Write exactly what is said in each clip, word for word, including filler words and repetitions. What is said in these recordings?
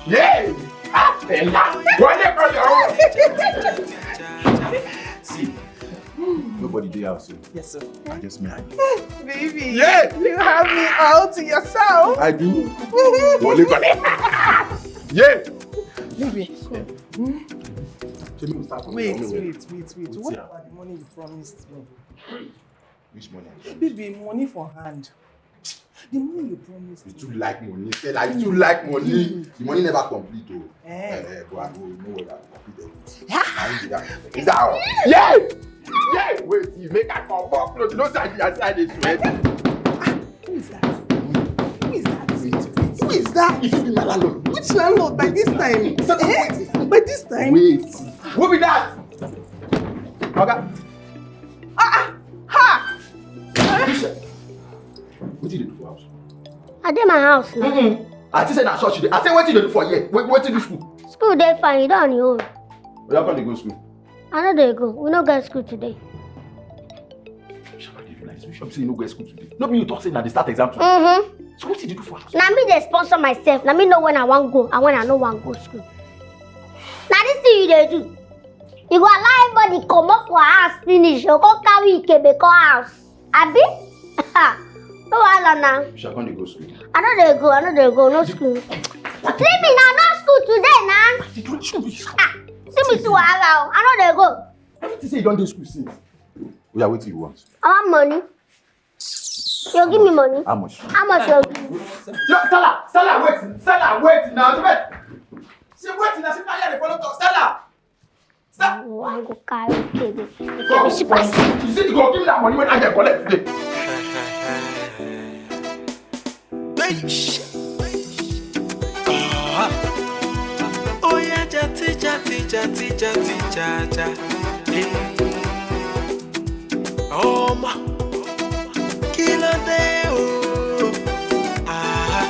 Yeah! Ah, Bella! Wọlé kọjá o! See, nobody dey house o. Yes, sir. I just me and you. Baby, yeah, you have me all to yourself. I do. Wọlé kọjá. Yeah! Baby, come. Wait, wait, wait, wait. What about the money you promised me? Which money? Baby, money for hand. The money you promised. You too like money. Stella, you too like money. The money never complete o. Eh. Eh, eh, go and go. No worry, I complete everything. Yeah. Is that one? Yeah! Yeah! Wait, you make I come back. No, you know say I dey sweat. Ah, who is that? Who is that? Who is that? If you be my landlord. Which landlord by this time? Eh? By this time? Wait. Who be that? Oga. Ah, ah. Ha! Wetin you dey do for house? I dey my house now. Mm-mm. I think say na church you dey. I say wetin you dey do for here? Wait, wetin do school? School dey fine, you don on your own. Oya, come dey go school. I no dey go. We no get school today. Shabba dey do like this. Make sure say you no go school today. No be you talk say na dey start exam today. Mm-hmm. So wetin you dey do for house? Na me dey sponsor myself. Na me know when I wan go and when I no wan go school. Na this thing you dey do. You go allow everybody comot for house finish, you go carry Ikebe come house. Abi? No wahala na. You shall come dey go school. I no dey go, I no dey go, no school. Leave me na, no school today na. Ah, see me see wahala o, I no dey go. Everything say you don dey school since. Oya, wetin you want? I want money. You give me money. How much? How much you give me? Yo, Stella, Stella, wait, Stella, wait now. See, wait now. See, now you dey follow talk, Stella. Stop! Oh, I go carry Ikebe. Come, come. You see, you go give me that money when I get collect today. Hey, sh-, ah. Oh yeah, chatty, chatty, chatty, chatty, cha, cha. Hey. Ọmọ, kí ló dé o? Ah,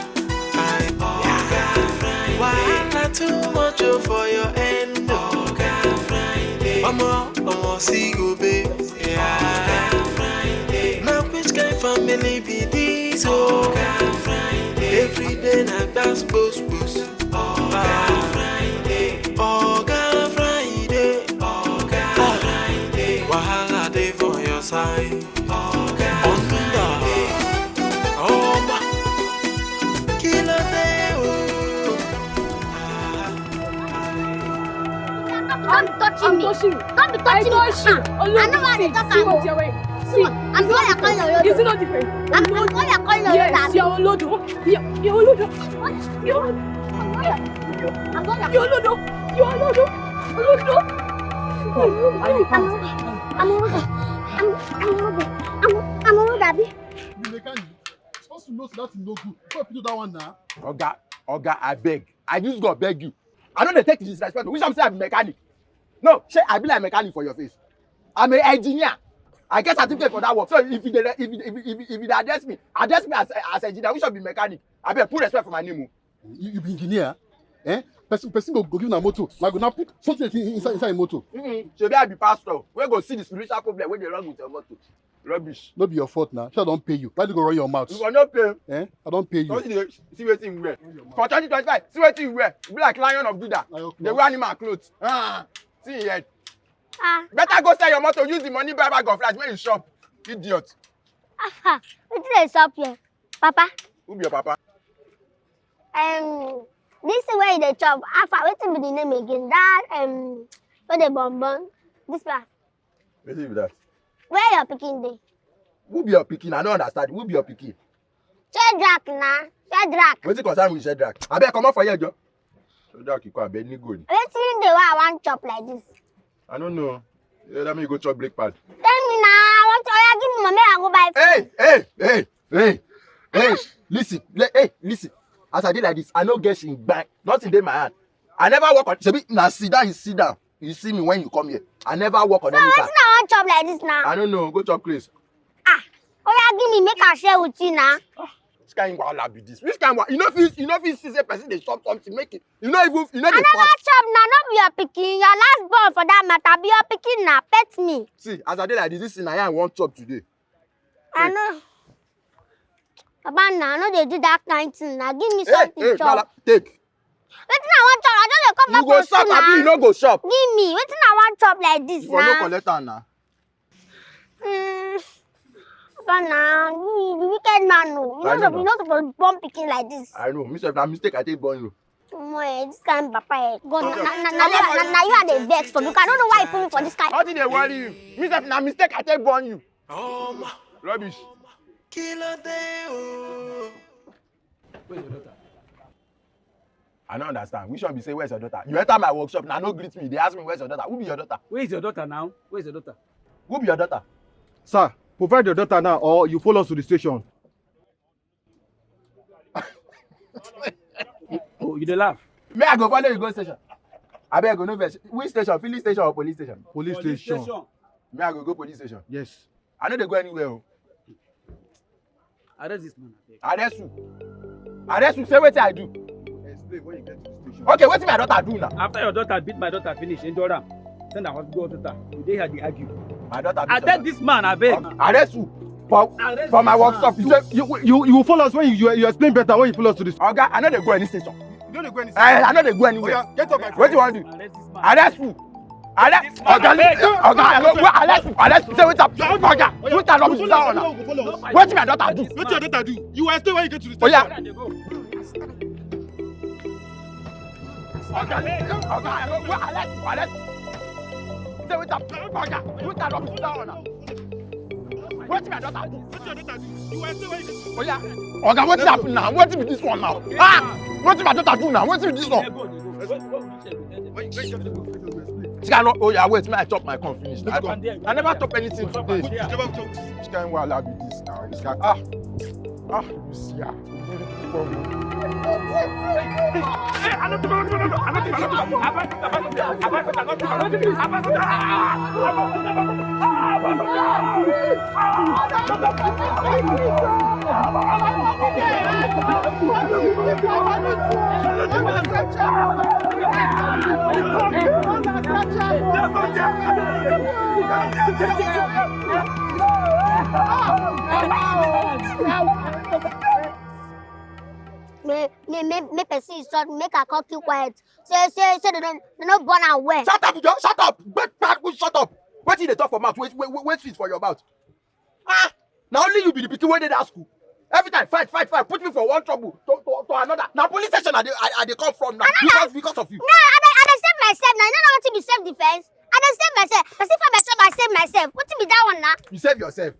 ah, Oga Friday. Wahala too much o for your end o. Oga Friday. Ọmọ, ọmọ sí gobe. Oga Friday. Na which kind family be this o? Oga Friday. Every day na gbas gbos gbos. Oga Friday. Oga Friday. Oga Friday. Wahala dey for your side. Oga Friday. Ọmọ, kí ló dé o? Don't be touching me. Don't be touching me. I know what you're talking about. See, I'm sorry I call you Olodo. Is it not different? I'm sorry I call you Olodo. Yes, you're Olodo. You're, you're Olodo. You're, you're Olodo. You're Olodo. Olodo. I'm Olodo. I'm Olodo. I'm, I'm Olodo. I'm, I'm Olodo, abi? You mechanic. Supposed to know say that thing no good. Before you do that one now. Oga, Oga, I beg. I use God beg you. I no dey take disrespect. Which I'm say I be mechanic. No, shey I be like mechanic for your face? I'm an engineer. I get certificate for that work. So if you dey, if you, if you, if you, if you dey address me, address me as, as engineer. Which one be mechanic? Abeg, put respect for my name o. You, you be engineer? Eh? Person, person go, go give una motor. Na go now put something inside, inside motor. Mm-mm. Shebi I be pastor. We go see the spiritual problem wey dey wrong with your motor. Rubbish. No be your fault now. Sure, I don pay you. Why you go run your mouth? You go no pay. Eh? I don pay you. Don't you dey see wetin you wear? For twenty twenty-five, see wetin you wear. You be like Lion of Judah. Dey wear animal clothes. Ah, see your head. Ah. Better go sell your motor, use the money buy bag of rice, make you shop. Idiot. Ah, wetin dey shop here? Papa. Who be your papa? Um, this thing wey you dey chop, Alpha, wetin be the name again? That, um, wey dey burn burn. This one. Wetin be that? Where your pikin dey? Who be your pikin? I no understand. Who be your pikin? Shadrach na. Shadrach. Wetin concern with Shadrach? Abeg, comot for here, Joe. Shadrach, you come, abeg, ni go. Wetin dey wey I wan chop like this? I no know. You let me go chop breakfast. Tell me na. I want to, oya, give me money, I go buy food. Hey, hey, hey, hey, hey. Listen, le-, hey, listen. As I dey like this, I no get shingbai. Nothing dey my hand. I never work on. Shebi na sit down, you sit down. You see me when you come here. I never work on any car. So wetin I wan chop like this now? I don't know. Go chop, please. Ah, oya, give me, make I share with you now. Ah, which kind wahala be this? Which kind wa-, you no fit, you no fit see say person dey chop something, make it. You no even, you no dey fast. I never chop na, no be your pikin. Your last born for that matter, be your pikin na, pet me. See, as I dey like this, this thing na I wan chop today. I know. Baba, na, I no dey do that kind thing. Na give me something chop. Hey, hey, take. Wetin You go chop, abi you no go chop? Give me, wetin I wan chop like this na? You for no collect am na. Mm, but na, you be wicked man o. You no suppose, you no suppose born pikin like this. I know. Me sef, na mistake I take born you. Omo, eh, this kind papa, eh. God, na, na, na, na you, na, na you I dey vex for, because I don't know why you put me for this kind. Nothing dey worry you. Me sef, na mistake I take born you. Rubbish. Where's your daughter? I don't understand. Which one be say, "Where's your daughter?" You enter my workshop, now no greet me. They ask me, "Where's your daughter?" Who be your daughter? Where is your daughter now? Where is your daughter? Who be your daughter? Sir, provide your daughter now, or you follow us to the station. Oh, you dey laugh? Me, I go follow you go station. Abeg, go no vex. Which station? Filling station or police station? Police station. Me, I go go police station. Yes. I no dey go anywhere o. Arrest this man, abeg. Arrest who? Arrest who? Say wetin I do. Explain when you get to the station. Okay, wetin my daughter do now? After your daughter beat my daughter finish, injure am, send her go hospital. You dey here dey argue. My daughter beat. Arrest this man, abeg. Arrest who? For, for my workshop. You say you, you, you follow us when you, you, you explain better when you follow us to this. Oga, I no dey go any station. You no dey go any station. I, I no dey go anywhere. Oga, get up, my friend. Wetin you wan do? Arrest this man. Arrest who? Arrest, Oga, Oga, no, wait, arrest, arrest, say wetin happen? Oga, wetin happen? Wetin my daughter do? Wetin your daughter do? You were still when you get to the station. Oya. Oga, Oga, no, wait, arrest, arrest. Say wetin happen? Oga, wetin happen? Wetin my daughter do? Wetin your daughter do? You were still when you get to the station. Oya. Oga, wetin happen now? Wetin be this one now? Ah! Wetin my daughter do now? Wetin be this one? This guy no, oh yeah, wait, make I chop my corn finish. I, I never chop anything today. Which kind wahala be this now? This guy, ah, ah, you see, ah. Me, me, me, me person insult me, make I come keep quiet. Say, say, say they don't, they don't born am well. Shut up, Ijo, shut up. Shut up. Wetin you dey talk for mouth? Wait, wait, wait, wait, fit for your mouth. Ah, na only you be the pikin wey dey that school. Every time fight, fight, fight, put me for one trouble to, to, to another. Na police station I dey, I, I dey come from now because, because of you. No, I dey, I dey save myself now. You no know wetin be self defense? I dey save myself. Person fight myself, I save myself. Wetin be that one na? You save yourself.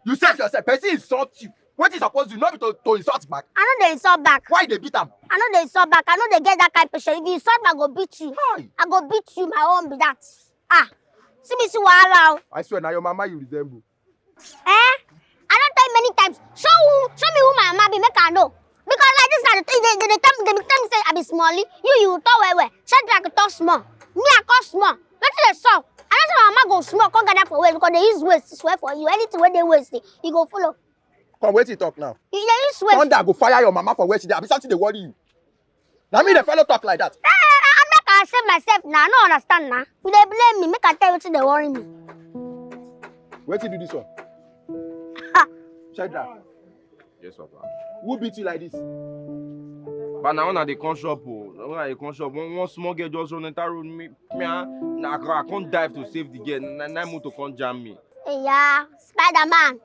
You save yourself. Person insult you. Wetin you suppose do? No be to, to insult back. I no dey insult back. Why you dey beat am? I no dey insult back. I no dey get that kind patience. If you insult me, I go beat you. Hi. I go beat you. My own be that. Ah, see me see wahala o. I swear, na your mama you resemble. Eh? I don tell you many times. Show who, show me who my mama be, make I know. Because like this, na the thing, they, they, they tell me, they tell me say I be smallie. You, you tall well well. Shadrach tall small. Me, I tall small. Wetin dey sup? I know say my mama go small, come gather for waist because they use waist to swear for you. Anything wey dey waist, you go follow. Come, wetin you talk now? You dey use waist. Thunder go fire your mama for where she dey. Abi something dey worry you? Na me dey follow talk like that. Eh, eh, eh, make I save myself now. I no understand now. You dey blame me. Make I tell you wetin dey worry me. Wetin do this one? Ha! Shadrach. Yes, Papa. Who beat you like this? But now when I dey come shop, oh, when I dey come shop, one, one small girl just run enter road me, me ah, na I come dive to save the girl. Na, na motor come jam me. Yeah, Spider-Man.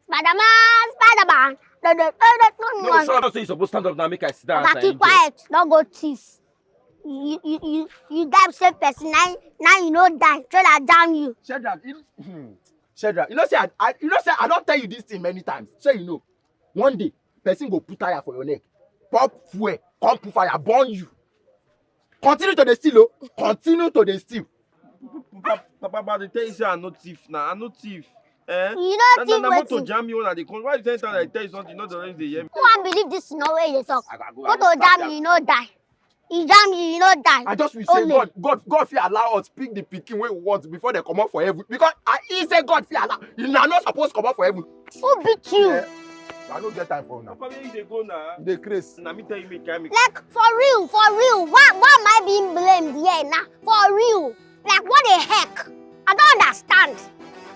Spider-Man, Spider-Man. No, no, no, no, no, no. No, sure, say you suppose stand up now, make I sit down. Oga, keep quiet. Don't go thief. You, you, you, you, you die same person. Now, now you no die. Trailer jam you. Shadrach, you, hmm. Shadrach, you know say I, I, you know say I don tell you this thing many times. Say you know, one day person go put tire for your neck, pop fuel, come put fire, burn you. Continue to dey steal, oh, continue to dey steal. Papa, Papa, but they tell you say I no thief now. I no thief. Eh? You no thief. Na, na, na motor jam you when I dey come. Why you tell me I tell you something? You no dey always dey hear me. Who wan believe this thing wey you dey talk? Motor jam you, you no die. E jam you, you no die. I just wish say God, God, God fit allow us pick the pikin wey we want before they comot for heaven. Because I, he say God fit allow. You na no suppose comot for heaven. Who beat you? Eh, I no get time for una. Papa, where you dey go now? You dey craze. Na me tell you make I make. Like, for real, for real. Why, why am I being blamed here now? For real. Like, what the heck? I don't understand.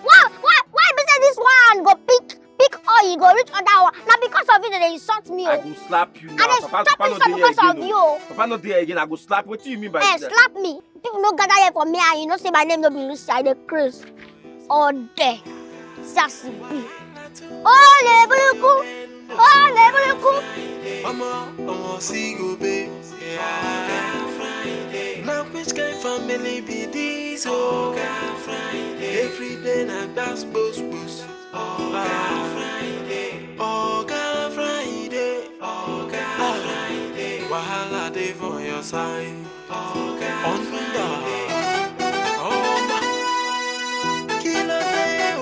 Why, why, why be say this one go pick Pick all you go reach other one. Na because of you dem dey insult me o. I go slap you now. I dey Papa, stop Papa no insult dey here because again of you o. O. Papa no dey here again. I go slap. Wetin you mean by Eh, that? Slap me. People no gather here for me and you know say my name no be Lucy. I dey craze. All day. Sassi B. Ole buruku. Ole buruku. Omo, omo, see go, babe. Now which kind family be this? Oh, every day na gbas gbos gbos. Oga Friday, Oga Friday, wahala dey for your side. Oga Friday, Oga Friday, kí ló dé o?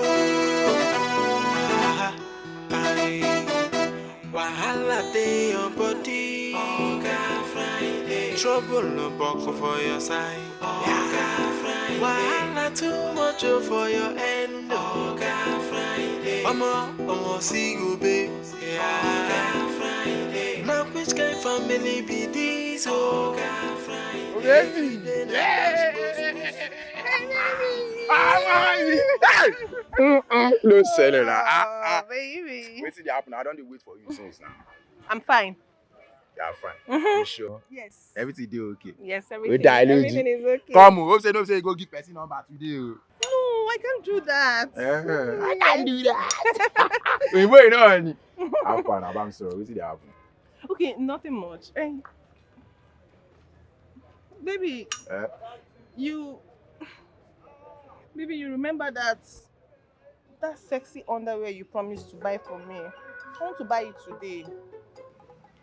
Wahala dey your body. Oga Friday. Trouble no buckle for your side. Oga Friday. Wahala too much o for your end. Oga Friday. Omo, omo, see you, babe. Oga Friday. Now which kind family be this? Oga Friday. Baby. Hey! Mm-mm. No sell it. Ah, ah. Baby. Wetin dey happen? I don dey wait for you since now. I'm fine. You are fine. Mm-hmm. You sure? Yes. Everything dey okay. Yes, everything. We die, everything is okay. Come on, hope say no say go give person number today. Oh. No, I can't do that. Uh-huh. I can't do that. Wait, wait, no, honey. How far? I'm sorry. Wetin dey happen? Okay, nothing much. Eh, baby, eh? You, baby, you remember that that sexy underwear you promised to buy for me? I want to buy it today.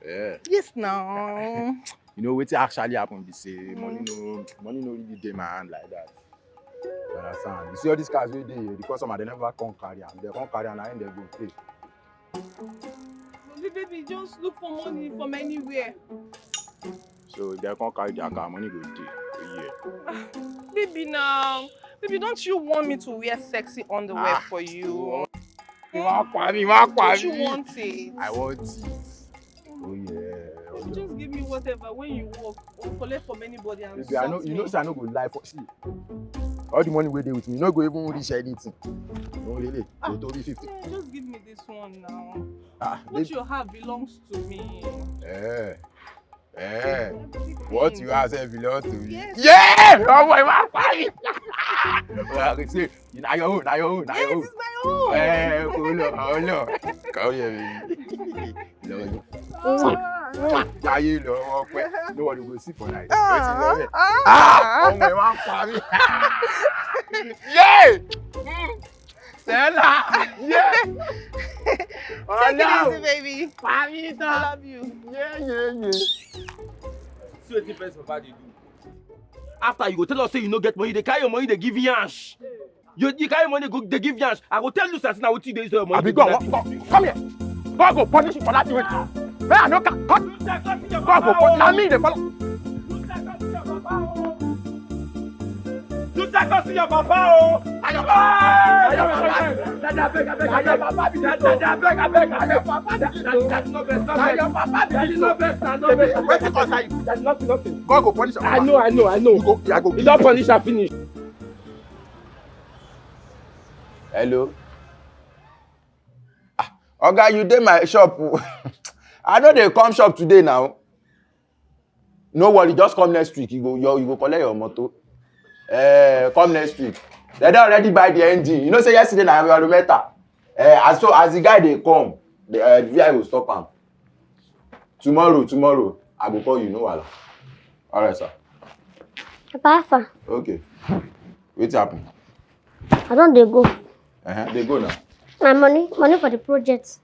Yeah. Yes, now. You know wetin actually happen be say mm. money no money no really dey my hand like that. You understand? You see all these cars wey dey here, the customer dey never come carry am. If dem come carry am, na im dem go pay. Baby, just look for money from anywhere. So if dem come carry their car, money go dey for here. Baby, now, baby, don't you want me to wear sexy underwear ah, for you? You want for me? You want for me? Don't you want it? I want it. Oh yeah. Just give me whatever when you work or collect from anybody and Baby, I know, you know, say I no go lie for see. All the money wey dey with me, you no go even reach anything. No, really. Ah, go to be fifty. Yeah, just give me this one now. Ah, what this... you have belongs to me. Yeah. Eh, what you have said belongs to me. Yes. Yeah! Oh boy, my fine. Well, I can say, you know your own, now your own, now your own. Yes, it's my own. Eh, hold on, hold on. Come here, baby. Love you. Jayé lọ ọpẹ́. No one go see for night. Ah, ah, ọmọ ẹ wá ń pa mí. Yeah! Mm. Stella! Yeah! Oh, take no. It easy, baby. Pamita! I love you. Yeah, yeah, yeah. See what the best of body do. After you go tell us say you no get money, they carry your money, they give you ash. You, you carry money, go, they give you ash. I go tell you something, I will tell you this money. Abi go, go, come here. God go punish you for that thing. Man, I no can cut. God go punish. Na me dey follow. You say come see your papa o. Na your papa. Na your papa. Na your papa be this o. Abeg, abeg, abeg. Na your papa be this o. Na your papa be this o. Na your papa be this o. Wetin concern you? There's nothing, nothing. God go punish your papa. I know, I know, I know. You go, I go. He don punish am finish. Hello. Ah, Oga, you dey my shop. I no dey come shop today now. No worry, just come next week. You go, you, you go collect your motor. Eh, come next week. They don already buy the engine. You know say yesterday na environmental. Eh, as so as the guy dey come, the uh, V I go stop am. Tomorrow, tomorrow, I go call you. No wahala. All right, sir. Papa, how far? Okay. Wetin happen? I don dey go. Uh-huh. Dey go now. My money, money for the project.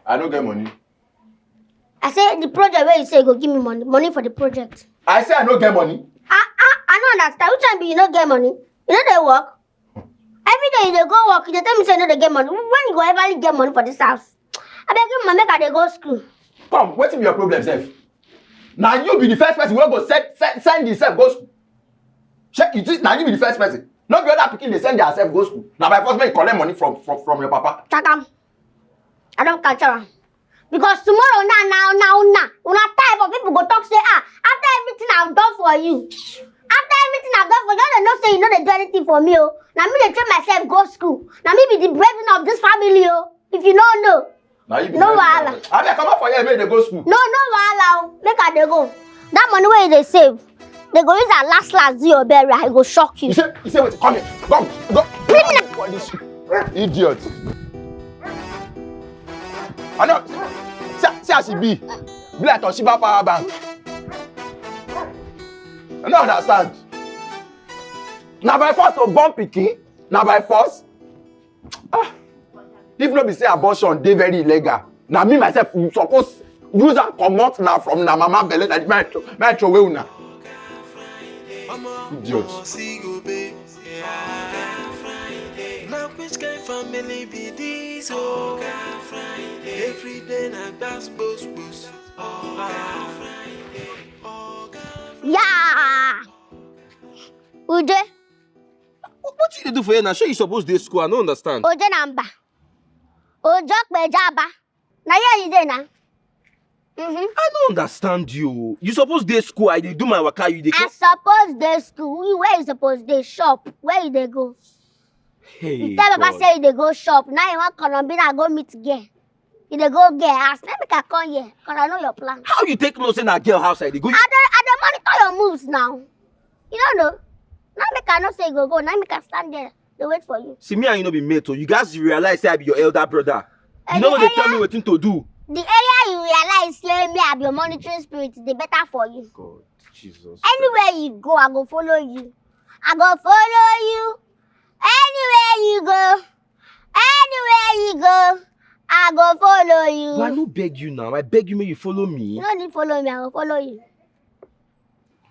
I no get money. I say the project wey you say you go give me money, money for the project. I say I no get money. I I I no understand. Which one be you no get money? You no dey work. Every day you dey go work, you dey tell me say you no dey get money. When you go ever get money for this house? Abeg, give me make I dey go school. Come, wetin be your problem sef? Na you be the first person wey go send send send yourself go school. Shey you think na you be the first person? No be other pikin dey send their self go school. Na by force make you collect money from from from your papa. Takam, I don catch am. Because tomorrow now, now, now, now, una type of people go talk say, ah, after everything I've done for you, after everything I've done for you, you don't know say you no dey do anything for me, oh. Na me dey train myself go school. Na me be the breadwinner of this family, oh. If you no know, na you be no wahala. Abeg, comot for here, make you dey go school. No, no wahala o. Make I dey go. That money wey you dey save, dem go use am last last do your burial. E go shock you. You say, you say wetin? Come here. Go, go. Leave me. Idiot. I know. See, see as e be. Be like Toshiba Power Bank. I no understand. Na by force to born pikin? Na by force? Ah, if no be say abortion dey very illegal, na me myself suppose use am comot na from na mama belle, na my throw, my throw away una. Idiot. Now which kind family be this? Oh, every day na gbas gbos gbos. Yeah. Ude. Wh- What you dey do for here now? Sure you suppose dey school. I no understand. Oje na mba. Ojo pe jaba. Na here you dey now. Mm-hmm. I no understand you. You suppose dey school. I dey do my waka. You dey I come. Suppose dey school. You where you suppose dey shop. Where you dey go? Hey, you tell Papa God. Say you dey go shop. Now you want Colombina go meet girl. You dey go girl house. Let me can come here. Cause I know your plan. How you take know say na girl house I dey go? I dey, I dey monitor your moves now. You don't know. Now make I know say you go go. Now make I stand there. They wait for you. See, me and you no be mate, oh. You guys realize say I be your elder brother. Eh, you know the what they tell area, me wetin to do. The area you realize say me I be your monitoring spirit, the better for you. God, Jesus. Anywhere you go, I go follow you. I go follow you. Anywhere you go, anywhere you go, I go follow you. But I no beg you now. I beg you, make you follow me. You no need follow me. I go follow you.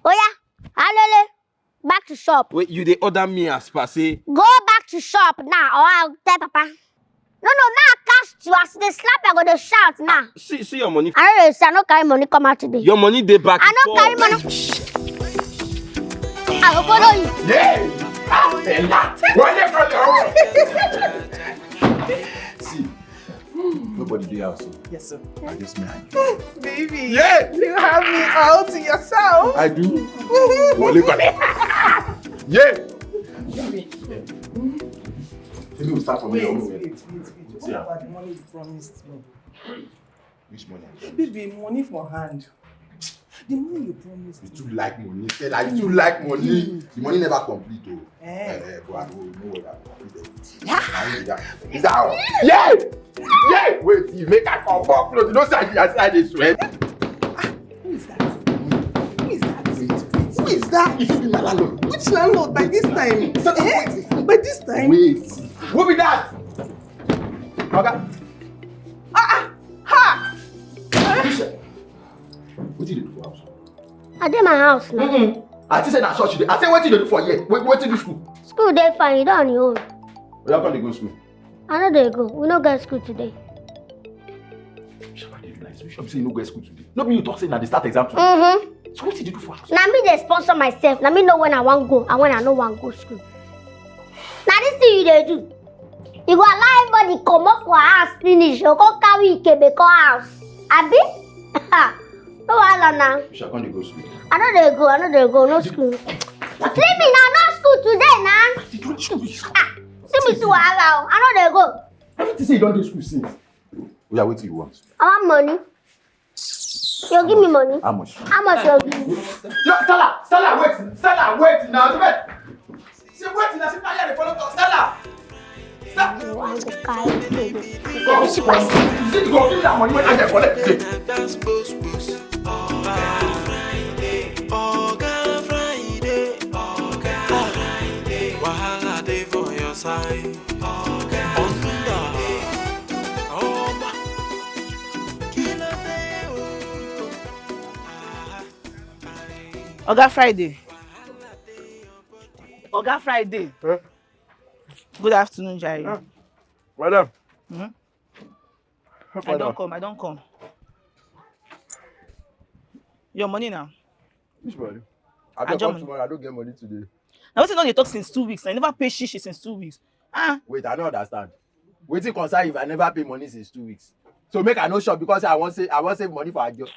Oh yeah, alele, back to shop. Wait, you dey order me as per say? Go back to shop now, or I'll tell Papa. No, no, now I catch you as they slap, I go dey shout now. See, see your money. I no dey see, I no carry money come out today. Your money dey back. I no before. Carry money. I go follow you. Yeah. Ah, a lot. Why they follow you? See, nobody dey house. Oh. Yes, sir. I just me and you. Baby. Yeah. You have me all to yourself. I do. Wole kole. Yeah. Baby. Let me start from wait, here. Wait, wait, wait, wait. What about the money you promised me? Which money? Baby, money for hand. The money you promised me. You too like money. Stella, you too like money. Mm. The money never complete, oh. Eh. Eh, eh, but I go know what I complete. Yeah. I need that. Is that all? Yeah! Yeah! Wait, you make I come back. No, you know, say I, I, I dey sweat. Ah, who is that? Who is that? Wait, wait. Who is that? If you be my landlord. Which landlord by this time? Eh? By this time? Wait. Who be that? Oga. Ah, ah. Ha! Wetin you dey do for house? I dey my house now. Mm-mm. I think say na church you dey. I say wetin you dey do for here? Wait, wetin you do school? School dey fine, you dey on your own. Oya, come dey go school. I no dey go. We no get school today. Shaba dey nice. You sure say you no get school today? No be you talk say na dey start exam today. Mm-hmm. So wetin you dey do for house? Na me dey sponsor myself. Na me know when I wan go and when I no wan go school. Na this thing you dey do. You go allow everybody comot for house finish, you go come carry Ikebe come house. Abi? No wahala na. You shall come dey go school. I no dey go, I no dey go, no school. Leave me na, no school today na. Ah, see me see wahala o, I no dey go. Everything say you don dey school since. Oya, wetin you want? I want money. You give me money. How much? How much you give me? Yo, Stella, Stella, wait, Stella, wait now. Wait. Say wait now. See fire dey follow talk. Stella. Stop. You want to carry baby. Go, go, go. See, go give me that money wey I dey collect today. Oga Friday, Oga Friday, wahala dey for your side. Oga Friday, Oga. Oga Friday. Oga Friday. Eh? Good afternoon, Jare. Eh? Madam. Hmm? I don come, I don come. Your money now. Which money? I don come tomorrow, I don't get money today. Now wetin you don dey talk since two weeks? I never pay shishi since two weeks. Ah. Wait, I don't understand. Wetin concern if I never pay money since two weeks? So make I no shop because I wan save, I wan save money for ajo.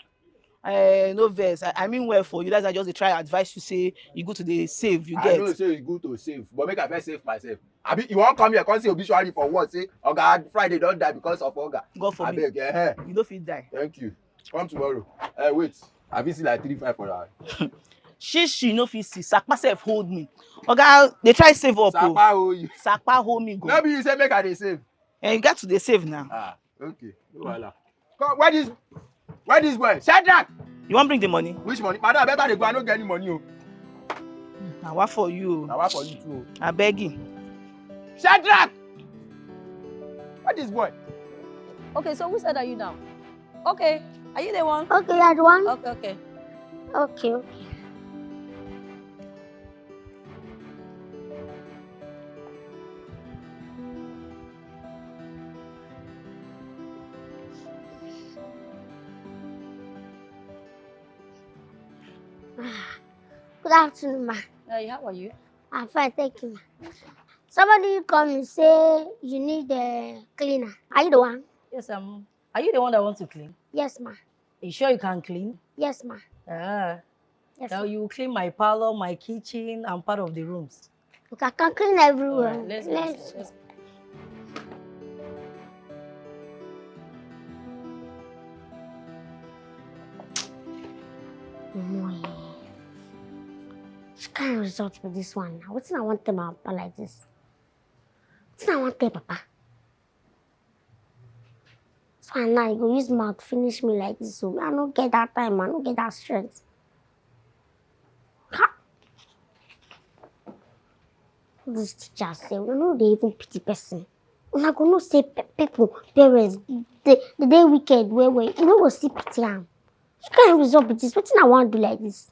Eh, no vex. I, I mean well for you. That's why I just dey try advise you say you go to dey save. You I get? Know say it's good to save, but make I first save myself. Abi you wan come here come see obituary for what? Say oga Friday don die because of hunger. God forbid. Abeg, eh, You no fit die. Thank you. Come tomorrow. Eh, wait. I fit see like three five for that. She she no fit see. Sapa sef hold me. Oga dey try save up o. Sapa owe you. Sapa hold me go. No be you say make I dey save. Eh, you got to dey save now. Ah, okay. No wahala. Come, where this, where this boy? Shadrach! You wan bring the money? Which money? Madam, better dey go. I no get any money o. Na wa for you. Na wa for you too. I beg you. Shadrach! Where this boy? Okay, so which side are you now? Okay, are you the one? Okay, you are the one. Okay, okay. Okay, okay. Good afternoon, ma. Hey, how are you? I'm fine, thank you, ma. Somebody called me say you need a cleaner. Are you the one? Yes, I'm. Are you the one that wants to clean? Yes, ma. You sure you can clean? Yes, ma. Ah, Yes, now ma. You clean my parlor, my kitchen, and part of the rooms. Okay, I can clean everywhere. Alright, let's go. Let's- Let's go. Omo, eh. Which kind of result be this one now? Wetin I wan tell my papa like this? Wetin I wan tell papa? So and now you go use mouth finish me like this. So I no get that time, I no get that strength. Ha! This teacher sef, una no dey even pity person. Una go know say pe- people, parents, they, they dey wicked well well. You no go see pity am. Which kind of result be this? Wetin I wan do like this?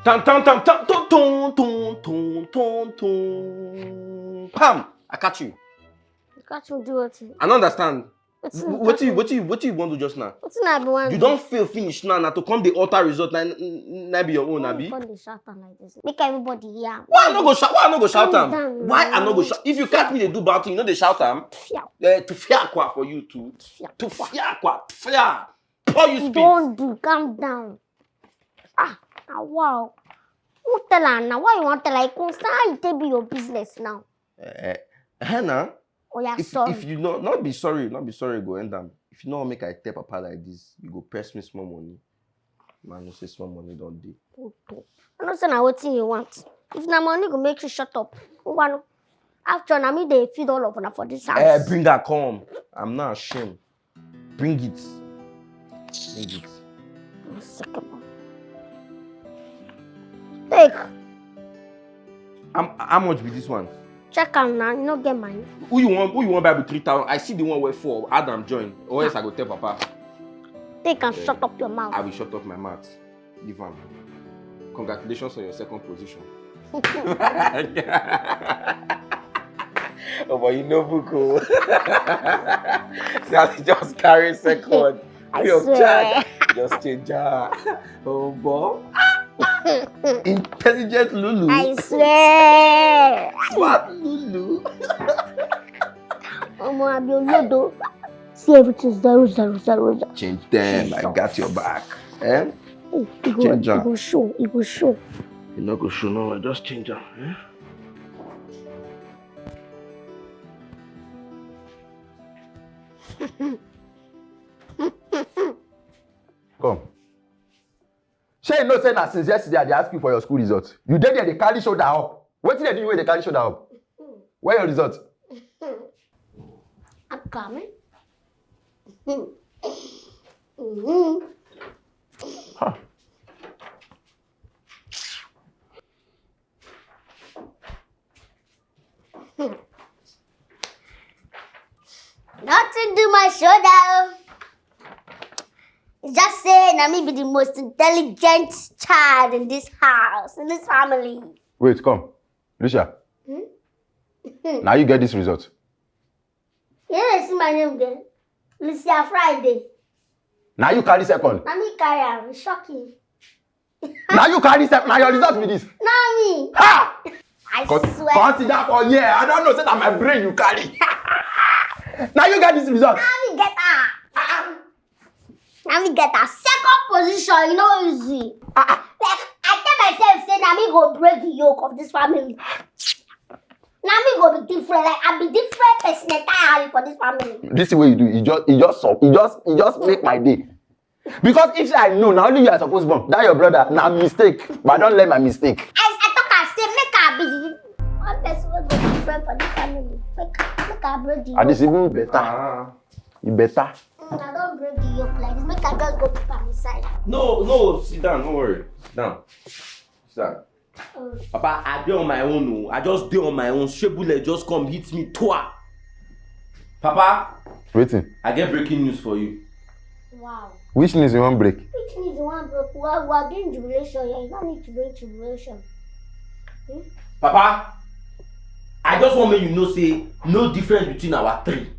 Tam tam tam tam tum tum tum tum tum tum. Pam! I catch you. You catch me do wetin? I no understand. Wetin you Wetin talk? Wetin Wetin you wan do just now? Wetin I be wan You do? Don fail finish now. Na to come dey alter result na na be your own Why you abi. Come dey shout am like this. Make everybody hear am. Why I no go shout? Why I no go shout Calm am? down Why I no go now. Shout? If you catch me dey do bad thing, you no dey shout am. Fia, Eh, to fear kwa for you too. fia, To fia. fear kwa. Fear. Pour you You spit. don do, calm down. Ah, na wow. Who tell am now? Why you wan tell am? E concern how e take be your business now. Eh, eh, na. Oya, If sorry. If you no not be sorry, not be sorry go end am. If you no wan make I tell papa like this, you go press me small money. Man, you say small money don dey. I know say na wetin you want. If na money go make you shut up. Ngwanu. After all, na me dey feed all of una for this house. Eh, bring her come. I'm not ashamed. Bring it. Bring it. Take. How, how much be this one? Check am now. You no get money. Who you want? Who you want buy with three thousand? I see the one wey four. Add am join. Or else I go tell papa. Take and shut up your mouth. I will shut up my mouth. Leave am. Congratulations on your second position. Oh, but you know, Buko. See as you just carry second. I Your swear. Child just change her. Oh, boy. Intelligent Lulu. I swear. Smart Lulu. Omo, I be olodo. See everything zero, zero, zero, zero. Change them. I got your back. Eh? E go, Change e am. Go show, e go show. You no go show no. Just change am. Eh? Come. Shey you know say na since yesterday I dey ask you for your school result? You dey there dey carry shoulder up. Wetin dey do you wey dey carry shoulder up? Where your result? I'm coming. Nothing do my shoulder. Oh. It's just say na me be the most intelligent child in this house, in this family. Wait, come. Lucia. Hmm? Now you get this result. You know they see my name there? Lucia Friday. Now you carry second. Na me carry am, e shock you. Now you carry sef, now your result be this. Not me. Ha! I Con- swear. Consider for here. I don't know, say that my brain you carry. Now you get this result. Now we get her. Now we get her second position. You know, easy. Ah, ah. Like, I tell myself, say, now me go break the yoke of this family. Now me go be different. Like, I be different person entirely for this family. This is what you do. You just, you just, you just, you just make my day. Because if I know, now only you are supposed to born. That your brother, na mistake. But I don't learn my mistake. I, I talk and say, make her be the one person will go different for this family. Make, make her break the And it's even better. Ah. It better. Mm, I don't break the yoke like this. Make her just go keep her inside. No, no, sit down, no worry. Sit down. Sit down. Papa, I dey on my own o. I just dey on my own. Shebule just come hit me. Twa. Papa, Wetin? I get breaking news for you. Wow. Which news you wan break? Which news you wan break? We are, we are doing jubilation here. You don't need to bring jubilation. Hmm? Papa, I just want make you know say no difference between our three.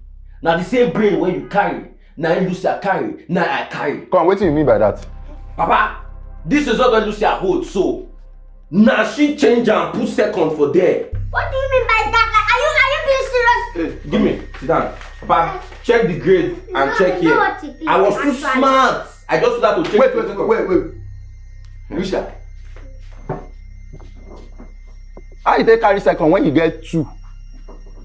Na the same brain wey you carry, na him Lucia carry, na I carry. Come, wetin you mean by that? Papa, this is what Lucia hold so. Na she change am put second for there. What do you mean by that? Like, are you, are you being serious? Hey, give me, sit down. Papa, check the grade and No, check no, here. What it is, I was too actually. Smart. I just like to check. Wait, wait, wait, wait, wait. Lucia. How you take carry second when you get two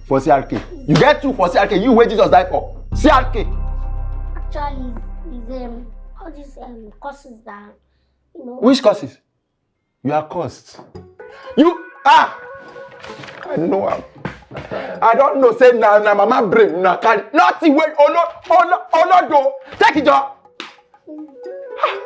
for C R K? You get two for C R K. You wey Jesus die for C R K. Actually, is, is um, all these um, courses that, you know. Which courses? You are cursed. You ah. I know am. I don't know. Say na na mama brain na carry. Nothing wey olo olo olo do. Take it, Joe. No,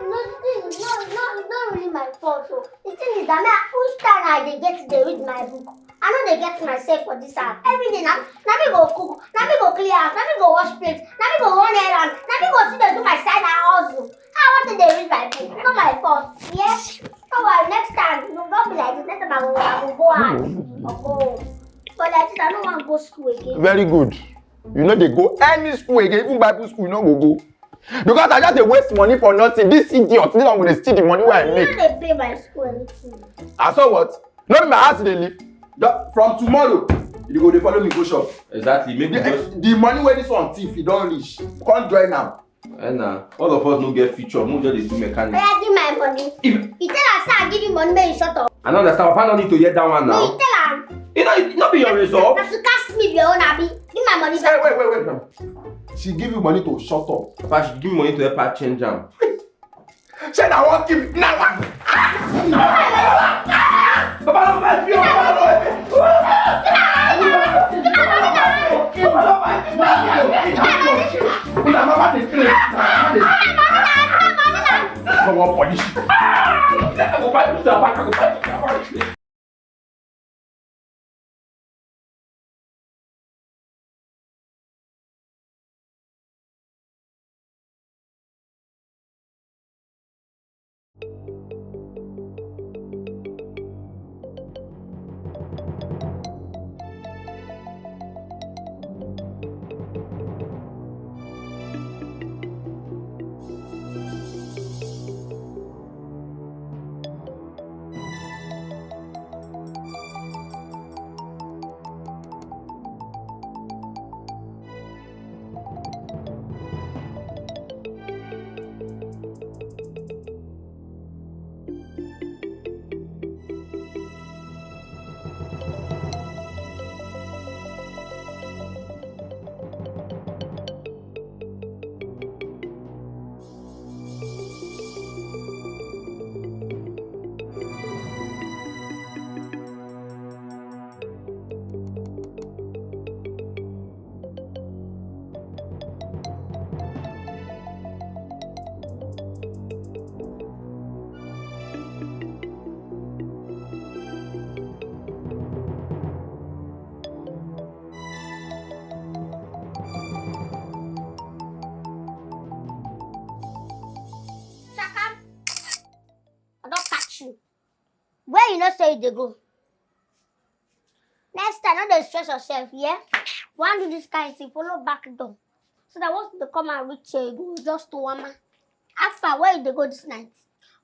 no, no, it's not really my fault. So the thing is that me, which time I dey get dey read my book? I no dey get myself for this house. Every day na, na me go cook, na me go clean house, na me go wash plate, na me go run errand, na me go sit dey do my side hustle. I want to dey read my book. Not my fault. Yes. Oh well, next time, no, don't be like this. Next time I go, I go go out. I go home. But like this, I don't want to go school again. Very good. You know they go any school again, even Bible school, you know go go. Because I just dey waste money for nothing. This idiot, this one go dey steal the money wey I make. You no dey pay my school anything. I saw what? No be my house dey live. From tomorrow, you go dey follow me go shop. Exactly. Make the, the money wey this one thief, e don reach. Come join am. Eh, na all of us no get future. Mo just dey do mechanic. Oya, give my money. If you tell am say I give you money, make you shut up. I no understand. Papa no need to hear that one now. No, you tell am. You know, it no be your result. Na to cast me be your own, abi. Give my money back. Hey, wait, wait, wait, wait. She give you money to shut up. Papa, she give me money to help her change am. Say na one give me na one. Papa no fight me o. Papa no fight me. Papa no fight me. Una mama dey play. Una mama dey play. Come on, police. I go fight you, sir. I go fight you, sir. Shakam, I don catch you. Where you know say you dey go? Next time, no dey stress yourself, yeah? Wan do this kind thing, follow back door. So that once they come and reach here, you go just to wama. How far? Where you dey go this night?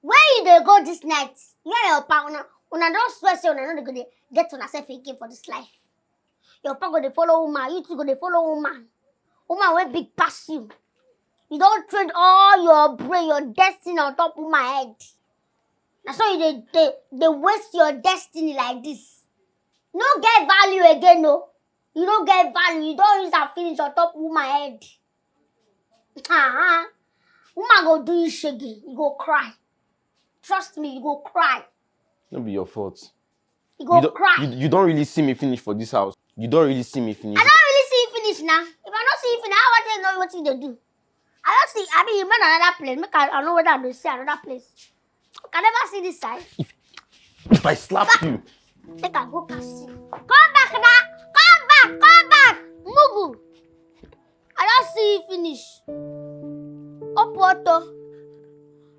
Where you dey go this night? You and your papa, una, una don swear say una no dey go dey get una self again for this life. Your papa go dey follow woman, you too go dey follow woman. Woman wey big pass you. You don trade all your brain, your destiny on top woman head. Na so you dey dey dey waste your destiny like this. No get value again o. You no get value. You don use am finish on top woman head. Ah, woman go do you shege. You go cry. Trust me, you go cry. No be your fault. You go you, don't, cry. you, you don't really see me finish for this house. You don't really see me finish. I don't really see you finish now. If I don't see you finish, how I take know what you dey do? I don't see. I mean, you made another place. Make I, I know whether I dey see another place. I can never see this side. If I slap you. Make I go cast you. Come back now. Come back. Come back. Mugu. I don't see you finish. Opoto.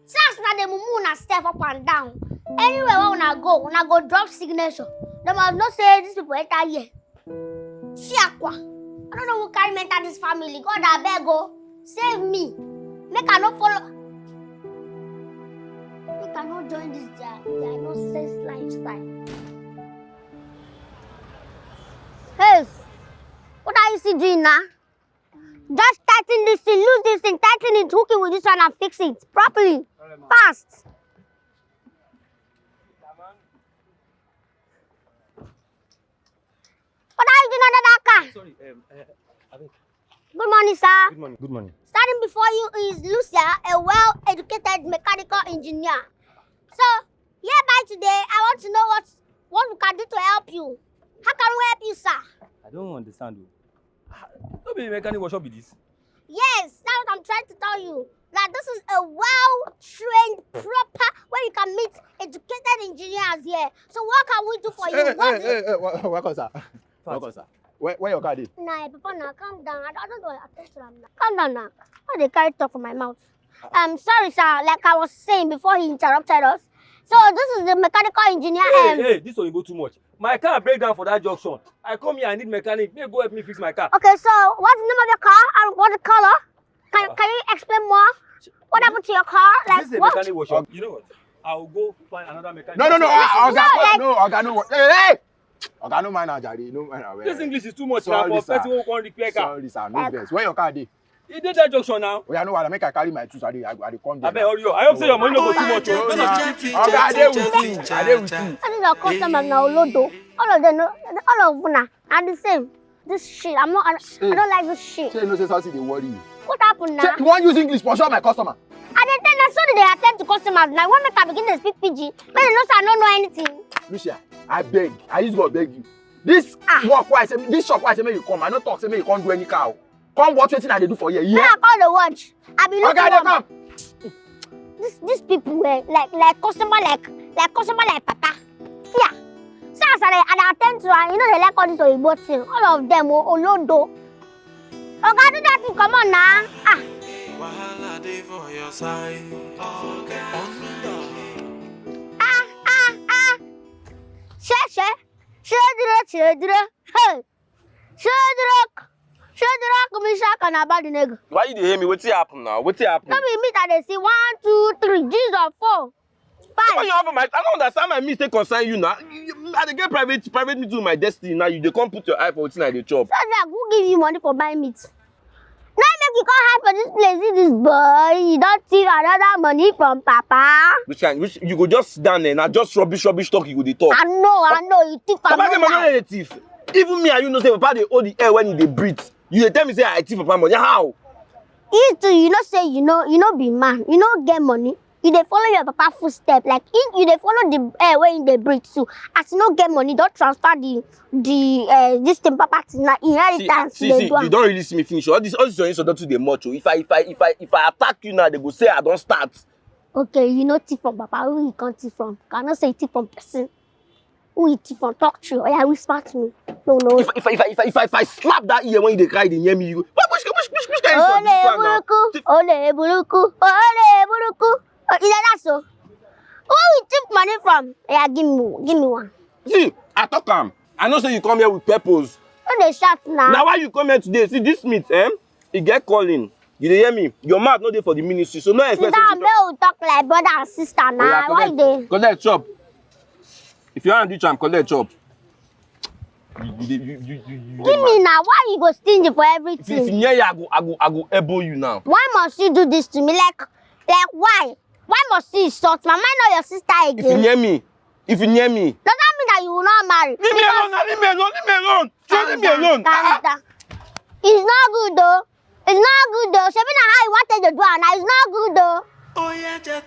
Since na the mumu una step up and down. Anywhere where una go, una go drop signature. They must know say these people enter here. See Aqua. I don't know who carry me enter this family. God, I beg, oh, save me. Make I no follow. Make I no join this their, their nonsense lifestyle. Hey, what are you still doing now? Just tighten this thing, lose this thing, tighten it, hook it with this one and fix it properly, fast. What are you doing under that car? Sorry, um, uh, abeg. Good morning, sir. Good morning. Good morning. Standing before you is Lucia, a well-educated mechanical engineer. So, hereby today, I want to know what what we can do to help you. How can we help you, sir? I don't understand o. Ah, no be mechanic workshop be this? Yes, that's what I'm trying to tell you. That this is a well-trained, proper, where you can meet educated engineers here. So what can we do for you? Hey, What's hey, hey, hey, wa- wa- welcome, sir. Fast. Welcome, sir. Where, where your car dey? Nah, Papa, now calm down. I don't, I don't know. Attention, I'm not. Calm down now. Why they carry talk for my mouth? I'm sorry, sir. Like I was saying before he interrupted us. So this is the mechanical engineer. Hey, um, hey, this one go too much. My car break down for that junction. I come here, I need mechanic. May go help me fix my car. Okay, so what's the name of your car and what the color? Can, can you explain more? What happened to your car? Like This is a what? Mechanic workshop. You know what? I will go find another mechanic. No, no, no, Sorry, ah, sorry. Oga, No, like- no, Oga, no, hey, hey, Oga, no mind Ajari, no mind Ajari. This English is too much Sorry, now for sir. person who can't repair car. Sorry, sir, no vex. Where your car dey? You did that junction now. Oya, no wahala, make I carry my tools. I dey, I, I dey come there. Abeg, hurry up. I hope say your money no go too much. No, Oh. na, Oga, I dey with you. I dey with you. All these are customers now, Olodo. All of them, no, all of una are the same. This shit, I'm not. I, I don't like this shit. Say you know say something dey worry you. What happened Say now? You wan use English pursue my customer? I dey tell na so they dey attend to customers now. You wan make I begin dey speak pidgin? Make dem know say I no know anything. Lucia, I beg. I use God beg you. This Ah. work why I say, this shop why I say make you come. I no talk say make you come do any car o. Come watch wetin I dey do for here. When Yeah. I call the watch, I be looking Oga, dey up. come. This, these people, eh, like, like customer, like, like customer, like papa. See, ah, see as I dey, I dey attend to, and you know they like all this oyibo thing. All of them, oh, Olodo. Oga, do that thing, come on now. Ah, Wahala dey for your side. ah, ah, ah. Share, share, share the road, share the road. Hey, share the rock, share the rock, Misha Kanabadinego. Why you dey hear me? Wetin happen now? Wetin happen? No be me that they see one, two, three, Jesus, four, Why five. you happen my? I don't understand my mistake concern you now. You- you- I dey get private private meeting with my destiny now. You dey come put your eye for wetin I dey chop. That's like who give you money for buying meat? Now make you come hide for this place, see this boy. You don't thief another money from Papa. Which kind? Which you go just sit down there now? Just rubbish, rubbish talk. You go dey talk. I know, I know, you thief Papa get money another. no dey thief. Even me and you know say Papa dey hold the air when he dey breathe. You dey tell me say I thief Papa money. How? You too, you know say you know, you know be man, you know get money. You dey follow your papa footstep, like if you dey follow the air when you dey breathe too. As you no get money, don't transfer the the uh, this thing papa thing na See, inheritance see, dey see, do you am. Don't really see me finish. All this, all this your insult don too dey much. Oh. If I, if I, if I, if I attack you now, they go say I don't start. Okay, you no thief from papa. Who you come thief from? Cannot say you thief from person. Who you thief from? Talk true. Oh yeah, whisper to me. No, no. If, if, if, if, if, if I slap that ear when you dey cry, dey near me, you go, which, which, which, which, which kind insult be this one now? Ole buruku, ole buruku, ole buruku. Oh, is that so? Who you thief money from? Yeah, give me, give me one. See, I talk am. I know say you come here with purpose. No dey shout now. Now why you come here today? See this meat, eh? E get calling. You dey hear me? Your mouth no dey for the ministry, so no expect. Sit down, make we talk like brother and sister now. Why you dey collect chop? If you wan reach am, collect chop. You, you, you, you, you, you, you Give me now. Why you go stingy for everything? If you near here, I go, I go, I go elbow you now. Why must you do this to me? Like, like why? Why must you insult me? Am I not your sister again? If you near me, if you near me. Does that mean that you will not marry? Leave me alone, leave me alone, leave me alone. Just leave me alone. Calm down. It's not good though. It's not good though. Shebi na how you wanted to do am now. It's not good though.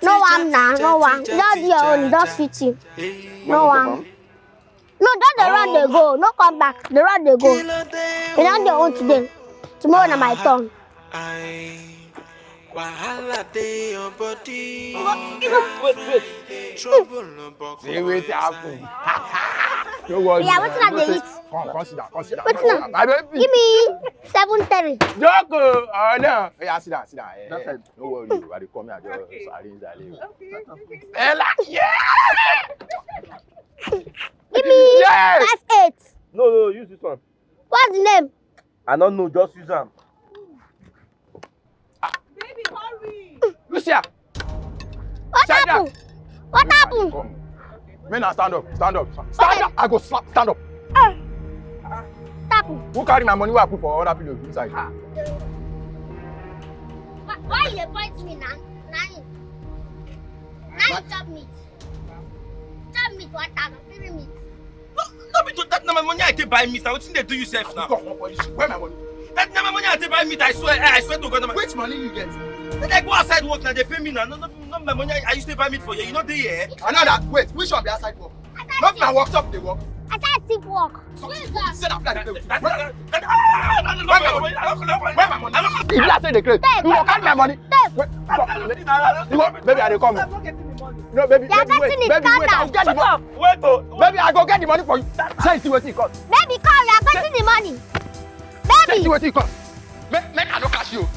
No one now, no one. Just do your own, just fit you. No one. No, just dey run dey go. No come back. Dey run dey go. You don dey own today. Tomorrow na my turn. Wahala dey your body. Wait, wait. Trouble no boku. See wetin happen. No worry. Yeah, wetin I dey eat? Come, come sit down, come sit down. Wetin na? My baby. Give me seven three. Joko, oh no. Yeah, sit down, sit down. Eh, no worry, I dey come here, just arrange that level. Okay. Ella, yeah! Give me five eight. No, no, use this one. What's the name? I don't know, just use am. Baby, hurry. Lucia. What happen? What happen? Come. Men are stand up, stand up, stand up. I go slap, stand up. What happen? Who carry my money wey I put for other pillow inside? Why, why you dey point me now? Na him. Na him chop meat. Chop meat, what happen? Give me meat. No, no be to that na my money I take buy meat. Now wetin dey do you sef now? Where my money? That na my money I take buy meat. I swear, eh, I swear to God. Which money you get? Make I go outside work now. They pay me now. No, no, no, my money I, I used to buy meat for you. You know dey here. I know that. Wait, which one be outside work? Not my workshop dey work. I can't sleep work. Say that fly dey play with you. Where my money? Where my money? If I say dey craze, you go carry my money. Wait, you go, baby, I dey come. No, baby, baby, wait, baby, wait. I go get the money. Wait, oh. Baby, I go get the money for you. Say you see wetin e cost. Baby, come, you are getting the money. Say you see wetin e cost. Make, make I no catch you.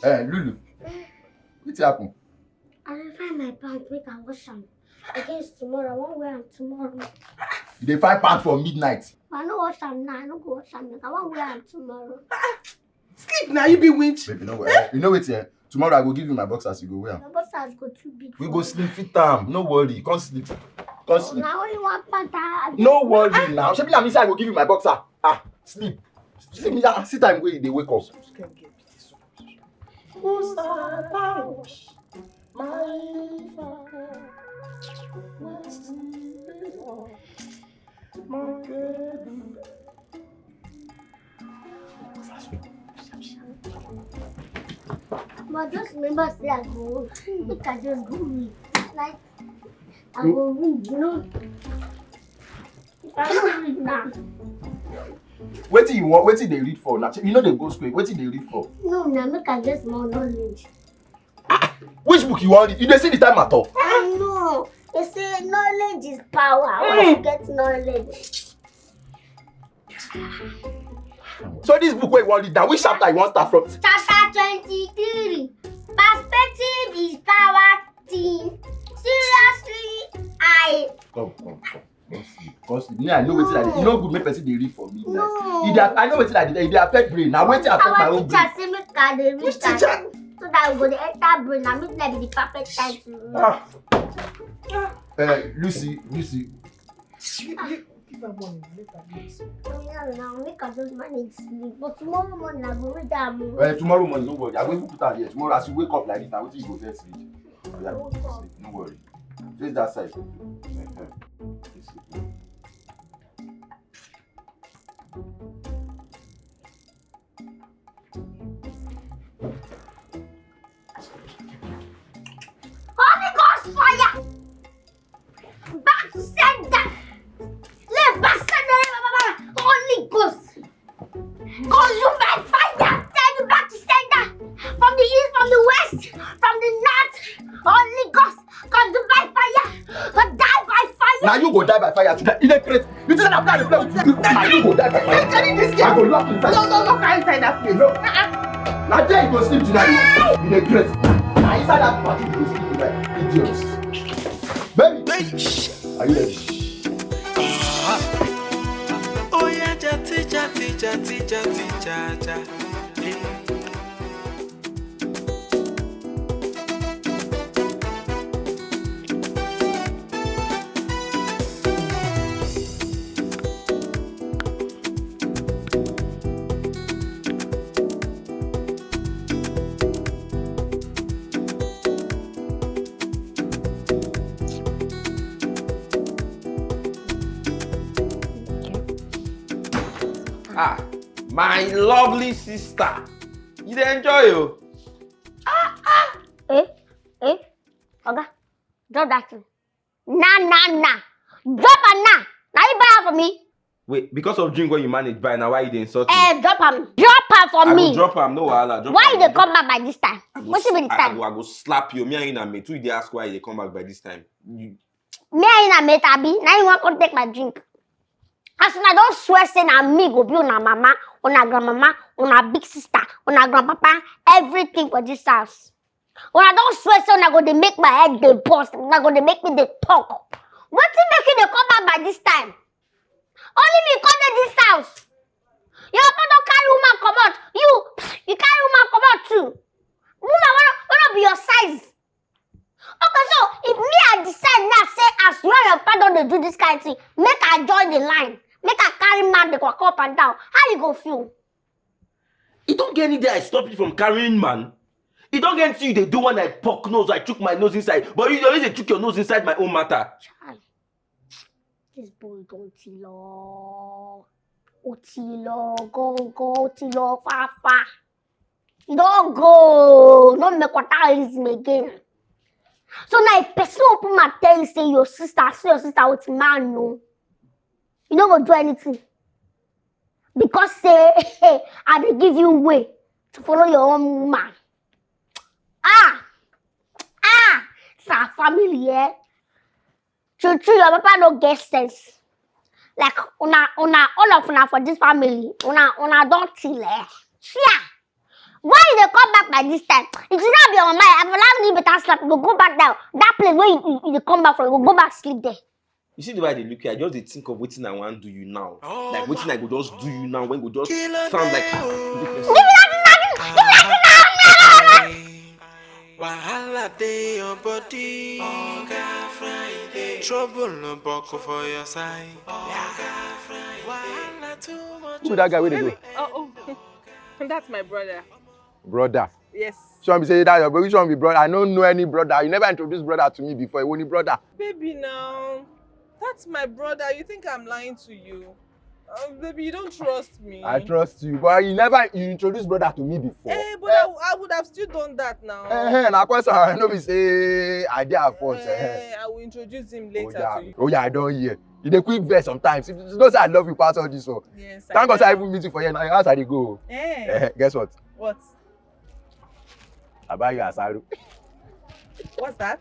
Eh, Lulu, wetin happen? I dey find my pants, make I wash am. Against tomorrow, I wan wear am tomorrow. You dey find pants for midnight? But I no wash am now, I no go wash am, make I wan wear am tomorrow. Sleep now, you be winch. Baby, no worry. You know wetin, eh? Tomorrow I go give you my boxers, you go wear am. My boxers go too big. We go slim fit am. No worry. Come sleep. Come sleep. Na only one pant I have. No worry now. Shebi na me say I go give you my boxer. Ah, sleep. See me, ah, see time wey you dey wake up. Who's that? My father. My sleeping one. My baby. But just remember say I go, make I just go with. Like, I go read, you know. If I don't read now. Wetin you want? Wetin dey read for now? You know they go school. Wetin dey read for? No, now make I get more knowledge. Which book you want read? You dey see the time at all? I know. They say knowledge is power. Once you get knowledge. So this book wey you wan read now, which chapter you wan start from? Chapter twenty-three. Perspective is power thing. Seriously, I. Come, come, come. Come sleep, come sleep. Me, I know wetin I dey. E no good make person dey read for midnight. No. E dey, I know wetin I dey. E dey affect brain. Na wetin affect my own brain. Our teacher say make I dey read. Which teacher? So that we go dey enter brain. Na midnight be the perfect time to read. Ah. Eh, Lucy, Lucy. You, you give her money. Let her do this. Oh, yeah, now make I just manage sleep. But tomorrow morning I go read am o. Eh, tomorrow morning, no worry. I go even put am here. Tomorrow, as you wake up like this, na wetin you go first read. Oh, yeah, sleep. No worry. Face that side. Eh, eh. This is Holy Ghost fire! Back to sender! Left back sender! Holy Ghost! Consume by fire! Send you back to sender! From the east, from the west, from the north! Holy Ghost! Consume by fire! Go die by fire! Now you go die by fire today. You dey craze. You think I plan to play with you? Now you go die by fire. Hey, Jenny, this girl. I go lock you inside. No, no, lock her inside that place. No. Uh-uh. Now there you go sleep tonight. You dey craze. Now inside that party you go sleep tonight. Idiot. Baby, are you ready? Oh yeah, chatty, chatty, chatty, chatty, cha, cha. Ah, my lovely sister. You dey enjoy o. Eh, eh, Oga, drop that thing. Na, na, na. Drop am now. Na you buy am for me. Wait, because of drink wey you manage buy, na why you dey insult me? Eh, drop am. Drop am for me. I go drop am, no wahala. Drop am. Why you dey come back by this time? Wetin be the time? I go, I go slap you. Me and you na mate. Who you dey ask why you dey come back by this time? You Me and you na mate, abi? Na you wan come take my drink. As una don swear say na me go be una mama, una grandmama, una big sister, una grandpapa, everything for this house. Una don swear say una go dey make my head dey burst, una go dey make me dey talk. Wetin make you dey come back by this time? Only me come dey this house. Your papa don carry woman comot. You, you carry woman comot too. Woman wey no, wey no be your size. Okay, so if me I decide now say as you and your papa don dey do this kind thing, make I join the line, make I carry man dey waka up and down, how you go feel? E don get any day I stop you from carrying man? E don get anything you dey do when I poke nose, I chook my nose inside, but you always dey chook your nose inside my own matter. Chai. This boy don tilo. O tilo, go, go, o tilo, far, far. E don go. No make water reason again. So now if person open mouth tell you say your sister, see your sister with man, no. You no go do anything. Because say I dey give you way to follow your own woman. Ah! Ah! It's our family, eh? True, true, your papa no get sense. Like, una, una, all of una for this family, una, una don till, eh? Fear! Why you dey come back by this time? If you not be on my, I will have you better slap. You go, go back down. That place where you, you, you dey come back from, you go, go back sleep there. You see the way I dey look you, I just dey think of wetin I wan do you now. Like wetin I go just do you now, wey go just sound like. Wahala dey your body. Oga Friday. Trouble no buckle for your side. Oga Friday. Wahala too much. Who be that guy wey dey go? Oh, oh. That's my brother. Brother. Yes. Which one be say that your, which one be brother? I don't know any brother. You never introduced brother to me before. Èwo ni brother? Baby now. That's my brother. You think I'm lying to you? Uh, baby, you don't trust me. I trust you, but you never, you introduced brother to me before. Eh, but I, I would have still done that now. Eh, eh, na question, no be say I dey at fault, eh. Eh, I will introduce him later to you. Oh yeah, I don hear. You dey quick vex sometimes. You know say I love you pass all this one. Yes, I know. Thank God say I even meet you for here. Now your house I dey go. Eh. Eh, guess what? What? I buy you asaro. What's that?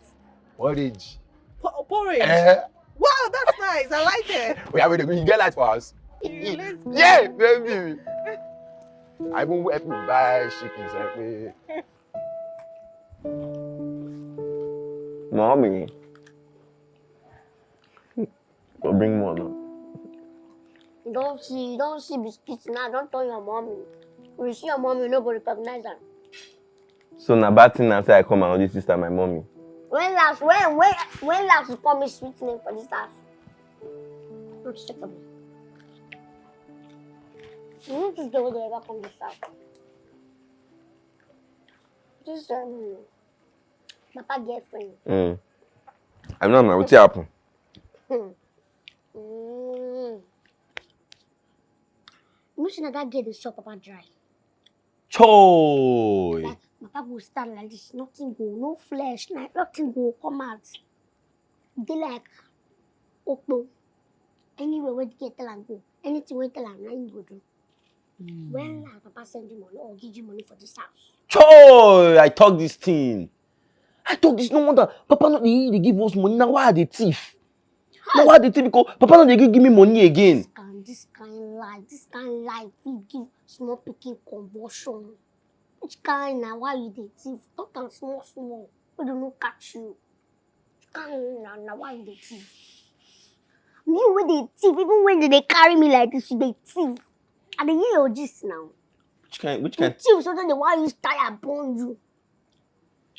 Porridge. Po-, porridge? Eh. Wow, that's nice. I like it. We are going to get light for us. You lazy. Yeah, baby. I even help you buy chicken, sef. Mommy. Go bring more now. You don't see, you don't see biscuits now. Don't tell your mommy. When you see your mommy, you no go recognize her. So na bad thing na say I come and this sister my mommy. When last, when when when last you call me sweet name for this house? Don't you come here. You know this girl wey dey ever come this house. This um, Papa girlfriend. Mm. I know na wetin happen. Hmm. Mm. You know say na that girl dey suck Papa dry. Choi! Like, Papa go stand like this, nothing go, no flesh, like nothing go come out. Dey like Okpo. Anywhere wey the girl tell am go, anything wey tell am, na him go do. Mm. When na Papa send you money or give you money for this house? Choi! I talk this thing. I talk this, no wonder Papa no dey dey give us money. Na why I dey thief? Na why I dey thief because Papa no dey give give me money again. This kind, this kind life fit give small pikin convulsion. Which kind na why you dey thief? Talk am small small. Make dem no catch you. Which kind na na why you dey thief? Me wey dey thief, even when dem dey carry me like this, you dey thief. I dey hear your gist now. Which kind? Which You kind? thief so tey dem wan use tire burn you.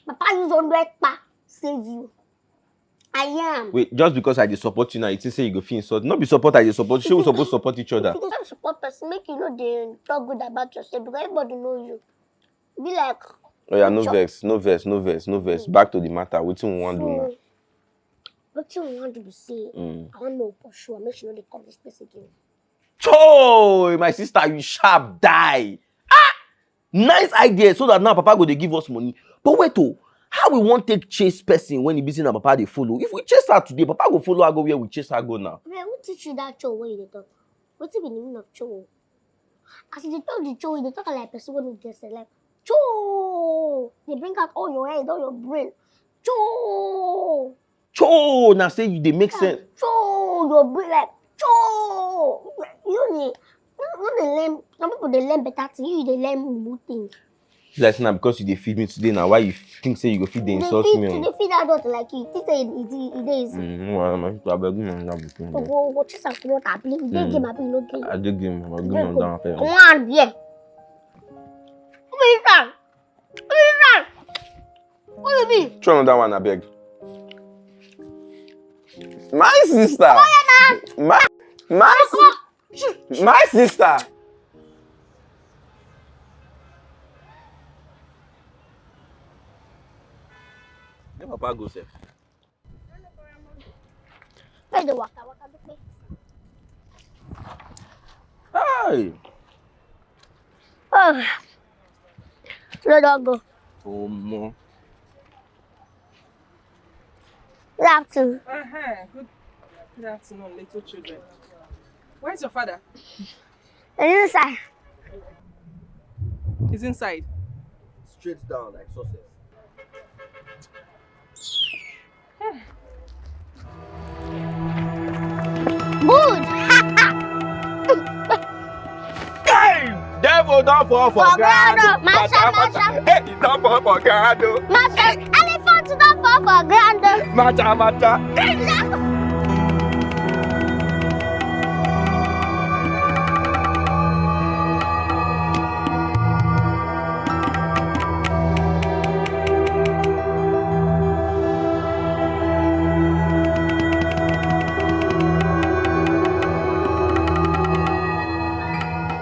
Papa use hundred kpa save you. I am. Wait, just because I dey support you now, you think say you go fit insult? No be support I dey support. Shey we suppose support each other? If you dey support person, make you no dey talk good about yourself because everybody know you. Be like. Oh yeah, no vex, no vex, no vex, no vex. Back to the matter. Wetin we wan do now? So, wetin we wan do be say, Mm. I wan know for sure. Make sure no dey come this place again. Choi, my sister, you sharp die. Ah! Nice idea, so that now Papa go dey give us money. But wait oh, how we wan take chase person when e be say na Papa dey follow? If we chase her today, Papa go follow her go where we chase her go now. Abeg, who teach you that cho wey you dey talk? Wetin be the meaning of cho? As you dey talk the cho, you dey talk am like person wey no get sense. Like, cho! Dey bring out all your head, all your brain. Cho! Cho, na say you dey make sense. Cho, you be like cho. You know the, you know the learn. Some people dey learn better thing. You dey learn mumu thing. Be like say na because you dey feed me today na why you think say you go fit dey insult me. You dey feed adult like you. Think say e e e dey easy. Mm, no wahala, my sister, abeg, give me another book. Go go go chase am comot abi. You dey game abi you no dey? I dey game, abeg, give me another one. Come on here. Come here. Come here. What you mean? Throw another one, abeg. My sister. My my si- my sister. Your papa go sef. Where the waka waka dey play? Hey. Oh. Slow down go. Omo. Good afternoon. Uh-huh. Good, good afternoon, little children. Where's your father? He's inside. He's inside. Straight down like success. Good. Hey! Devil don't fall for ground. Masha, masha. Hey, don't fall for ground. Masha. Elephant don fall for ground o. Mata mata.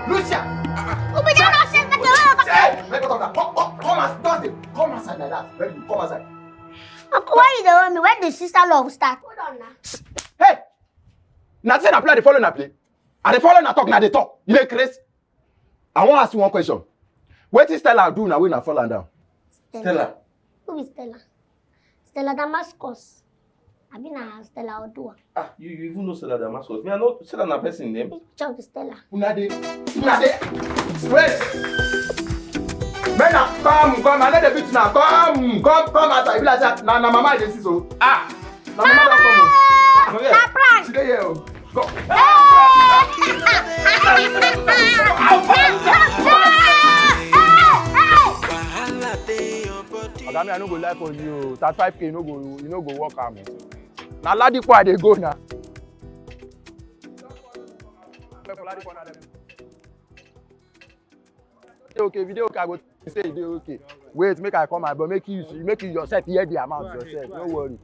Lucia! Open the door, say, make we talk now. Come, come, come outside, just dey come outside like that. Very good, come outside. Uncle, why you dey hold me? When the sister love start? Hold on now. Hey! Na say na play I dey follow na play. I dey follow na talk na dey talk. You dey craze? I wan ask you one question. Wetin Stella do na wey na fall am down? Stella. Who be Stella? Stella Damascus. Abi na Stella Odua. Ah, you, you even know Stella Damascus? Me, I know Stella na person name. Chop Stella. Una dey, una dey. Wait. Men na come, come, I no dey beat una. Come, come, come outside. E be like say na, na mama I dey see so. Ah, na mama don come o. Ah, na prank. She dey here o. Go. Oga, me, I no go lie for you. Thirty-five K, you no go, you no go work am. Na Ladipo I dey go na. Dey okay, if you dey okay, I go say you dey okay. Wait, make I call my boy, make you, make you yourself hear the amount yourself. No worry.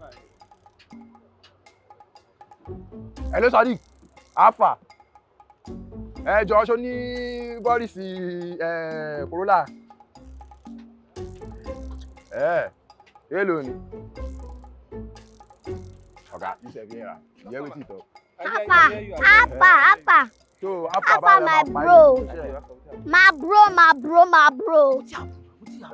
Hello, Sadiq. How far? Ẹ jọ̀ọ́, ṣó ní bọ́ọ̀lì sí, eh, Corolla? Eh, hello ni. Oga, this is Vera. You hear wetin he talk? Alpha, Alpha, Alpha. So, Alpha, Alpha, my bro. My bro, my bro, my bro.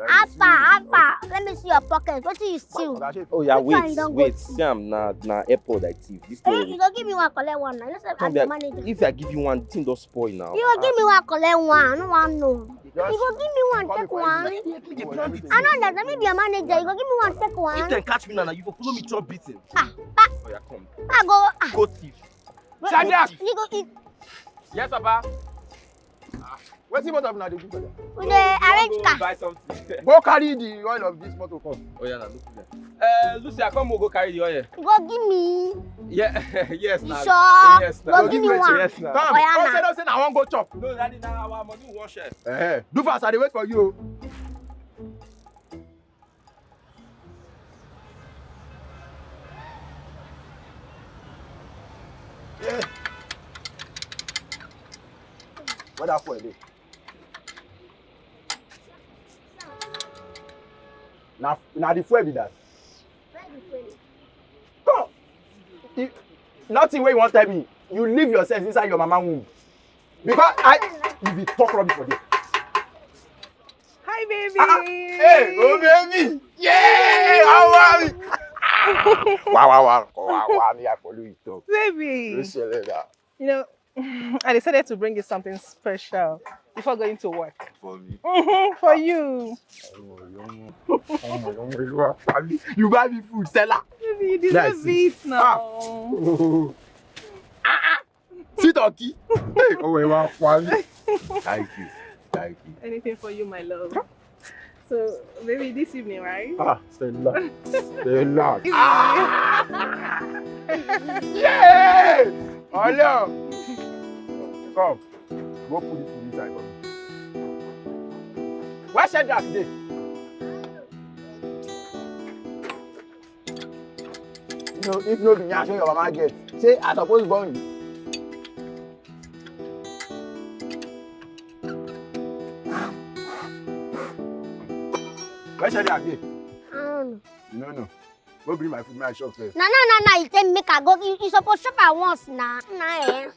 Alpha, Alpha, let me see your pocket. What do you steal? Oh yeah, wait, wait. See am na, na airpod I thief. This thing. You go give me one, collect one now. You say I'm the manager. If I give you one, the thing don spoil now. You go give me one, collect one. I no wan know. You go give me one, take one. I know that. Let me be a manager. You go give me one, take one. If dem catch me now, you go follow me chop beating. Ah, ah. Oh yeah, come. I go. Ah. Go thief. Shadrach! You go eat. Yes, Papa. Ah, wetin both of una dey do for there? We dey arrange car. Buy something. Go carry the oil of this motor come. Oh yeah, na no problem. Uh, Lucy, I come go carry the oil. Go give me. Yeah, yes, you sure? Yes, go give me one. Yes, na. Come. Oh yeah, na. Say no, say na wan go chop. No, daddy, na our money we wan share. Eh, do fast, I dey wait for you. Yeah. What that fuel dey? Na, na the fuel be that. Come. Nothing wey you wan tell me. You leave yourself inside your mama womb. Because I, you be talk rubbish for there. Hi, baby. Ah, ah. Hey, oh, baby. Yeah, how are you? Wow, wow, wow, wow, wow, me, I follow you talk. Baby. You know, I decided to bring you something special before going to work. For me? Mm-hmm, for you. You buy me food, seller. Baby, you deserve it now. Ah. See turkey. Hey, oh, wait, wow, wow. Thank you. Thank you. Anything for you, my love. So, baby, this evening, right? Ah, Stella. Stella. Ah! Yeah! Hello. Come. Go put this food inside for me. Where Shadrach dey? No, if no be yansh wey your mama get, say I suppose born you. Where Shadrach dey? I don't know. You no know. Go bring my food, make I chop first. Na, na, na, na, you tell me make I go. You, you suppose chop at once na. Na, eh.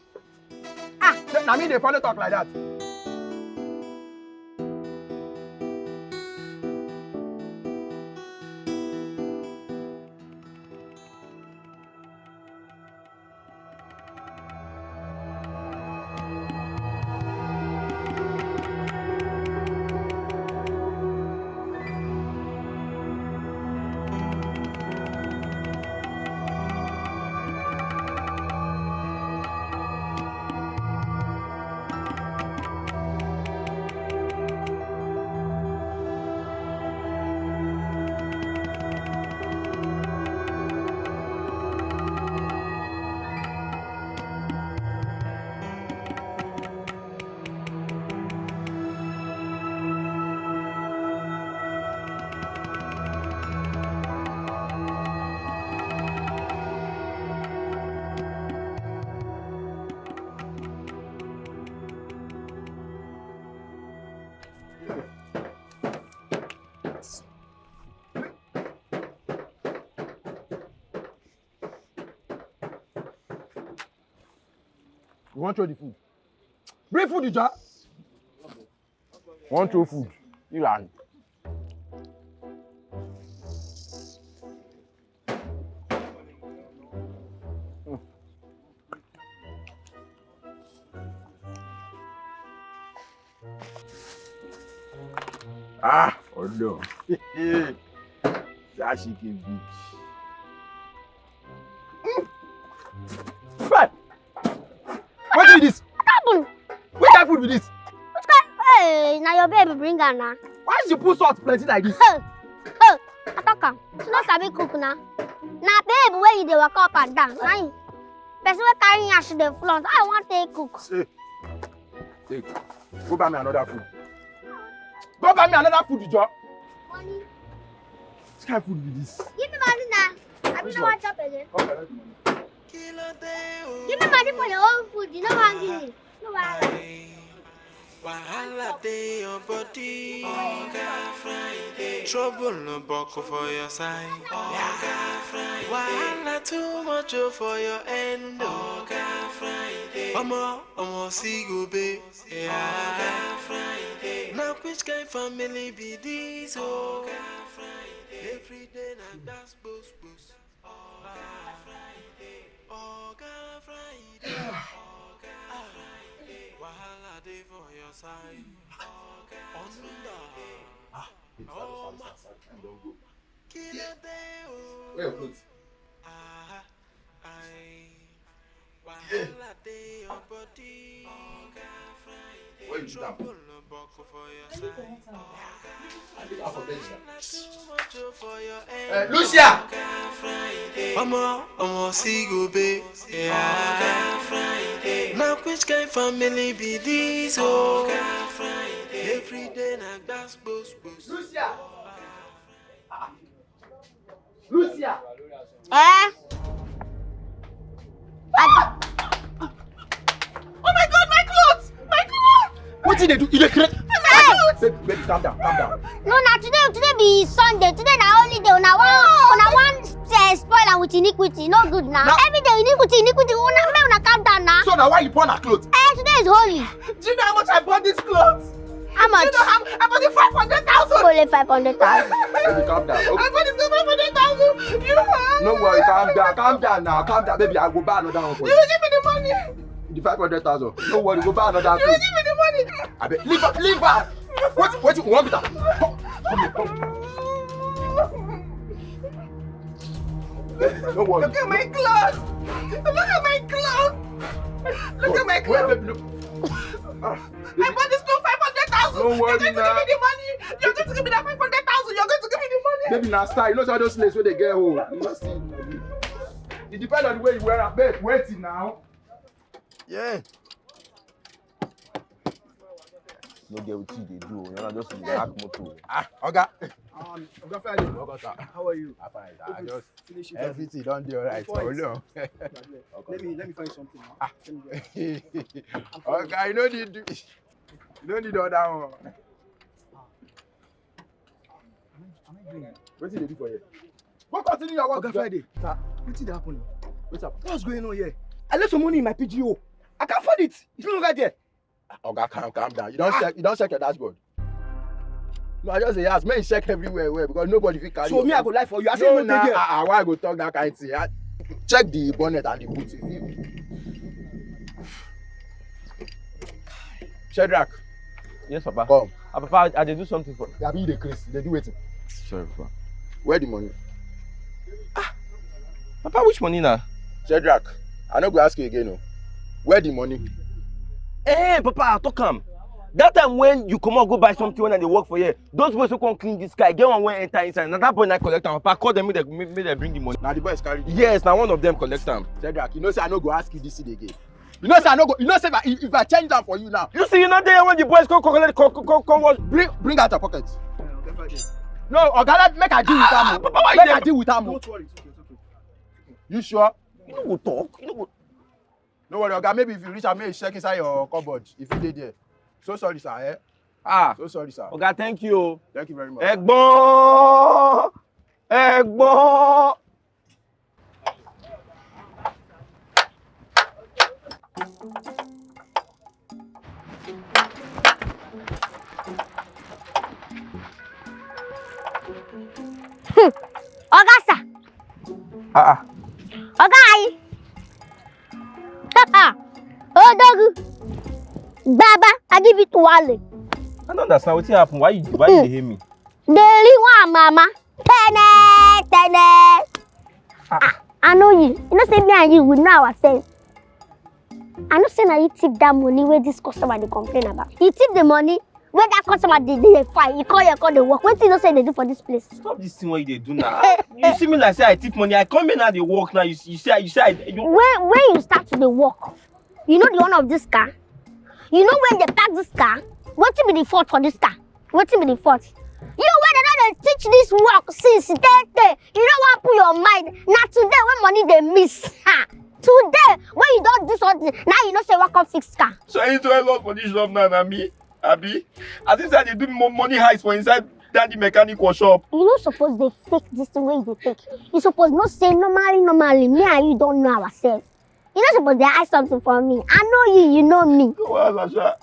Ah, say na me dey follow talk like that. You wan throw the food? Bring food, Ija. Wan throw food? You land. Ah, Ọlọ́run. That chicken big. Hey! Wetin be this? What happen? Which kind food be this? Which kind? Hey, na your babe bring am na. Why she put salt plenty like this? Hey, hey, I talk am. She no sabi cook na. Na babe wey you dey waka up and down. Na him. Person wey carry yansh dey flaunt. How I wan take cook? Say, Take. Go buy me another food. Go buy me another food, Ijo. Money. Which kind of food be this? Give me money now. I don't want chop again. Okay, that's money. Give me money for your own food. You know what I'm giving. No wahala. Wahala dey your body. Oga Friday. Trouble no buckle for your side. Oga Friday. Wahala too much oh for your end. Oga Friday. Omo, omo, see go be. Oga Friday. Now which kind family be this? Oga Friday. Every day na gbas gbos gbos. Oga Friday, Oga Friday, Oga Friday. Wahala dey for your side. Oga Friday. Ah, oh, ma. Kí ló dé o? Where your clothes? Ah, I Wahala dey your body. Where you sit down? Trouble no buckle for your side. I dey laugh for bed, sir. Wahala too much oh for your head. Eh, Lucia! Omo, omo, see go be. Yeah. Now which kind family be this? Oh, every day na gbas gbos gbos. Lucia! Ah. Lucia. Eh? Oh my God, my clothes! My clothes! Wetin dey do? You dey craze? My clothes! Baby, baby, calm down, calm down. No, na today, today be Sunday. Today na holiday. Una wan, una wan eh, spoil am with iniquity. No good na. Every day iniquity, iniquity. Una, make una calm down na. So na why you burn her clothes? Eh, today is holy. Do you know how much I bought these clothes? How much? You know how I bought it five hundred thousand. Only five hundred thousand. Baby, calm down. Okay. I bought it for five hundred thousand. You know. No worry, calm down, calm down now, calm down, baby. I go buy another one for you. You will give me the money. The five hundred thousand. No worry, go buy another. You will give me the money. Abeg, leave her, leave her. What, what you want me to? Come, come here, come. No worry. Look at my clothes. Look at my clothes. Look at my clothes. Wait, baby, look. Ah, baby. I bought this clothes five hundred thousand. No worry now. You're going to give me the money. You're going to give me that five hundred thousand. You're going to give me the money. Baby, na style. You know all those lace wey dey get hole. You know see. It depends on the way you wear am. Babe, wait now. Yeah. No get wetin you dey do o. You just dey hack motor. Ah, oga. Um, Oga Friday. Oga, sir. How are you? I fine, sir. I just finish it. Everything don dey alright. Hold on. Let me, let me find something. Ah. Oga, you no need do. You no need all that one. Wetin dey do for here? Go continue your work. Oga Friday. Sir. Wetin dey happen? Wetin happen? What's going on here? I left some money in my P G O. I can't find it. It's no longer there. Oga, calm, calm down. You don check, you don check your dashboard? No, I just dey ask. Make you check everywhere well because nobody fit carry. So me, I go lie for you. I say no, no dey there. Ah, ah, why I go talk that kind thing? Ah, check the bonnet and the boot. If you Shadrach. Yes, Papa. Come. Ah, Papa, I, I dey do something for. Yeah, be the craze. Dey do wetin? Sorry, Papa. Where the money? Ah, Papa, which money now? Shadrach, I no go ask you again o. Where the money? Eh, Papa, I talk am. That time when you comot go buy something when I dey work for here, those boys wey come clean this car, e get one wey enter inside. Na that boy na collect am. Papa, call them make dem, make, make dem bring the money. Na the boys carry. Yes, na one of them collect am. Shadrach, you know say I no go ask you this thing again. You know say I no go. You know say if I, if I change that for you now. You see, you know there when the boys come, come collect, come, come, come, come wash. Bring, bring out your pocket. No, Oga, let, make I deal with am o. Ah, Papa, why you dey. Make I deal with am o. Don't worry, it's okay, it's okay. You sure? You no go talk. You no go. No worry, Oga. Maybe if you reach am, make you check inside your cupboard. If e dey there. So sorry, sir. Eh? Ah. So sorry, sir. Oga, thank you. Thank you very much. Ẹ̀gbọ́n. Ẹ̀gbọ́n. Hmm. Oga sir. Ah, ah. Oga ayi. Odogu. Baba, I give it to Wale. I don't understand wetin happen. Why you, why you dey hate me? Dey ring one mama. Tene, tene. Ah, ah. I know you. You know say me and you, we know ourselves. I know say na you thief that money wey this customer dey complain about. You thief the money wey that customer dey, dey find. You call your call dey work. Wetin you know say they do for this place? Stop this thing wey you dey do now. You see me like say I thief money. I come here now dey work now. You, you say, you say I. You. When, when you start to dey work, you know the owner of this car? You know when they pack this car? Wetin be the fault for this car? Wetin be the fault? You wey dem no dey teach this work since tey tey, you no wan put your mind. Na today wey money dey miss. Ha! Today wey you don do something, now you know say you wan come fix car. So anything wey lost for this shop now na me, abi? As if say I dey do mo- money heist for inside daddy mechanic workshop. You no suppose dey fake this thing wey you dey fake. You suppose know say normally, normally, me and you don know ourselves. You no suppose dey hide something from me. I know you, you know me. No wahala, sha.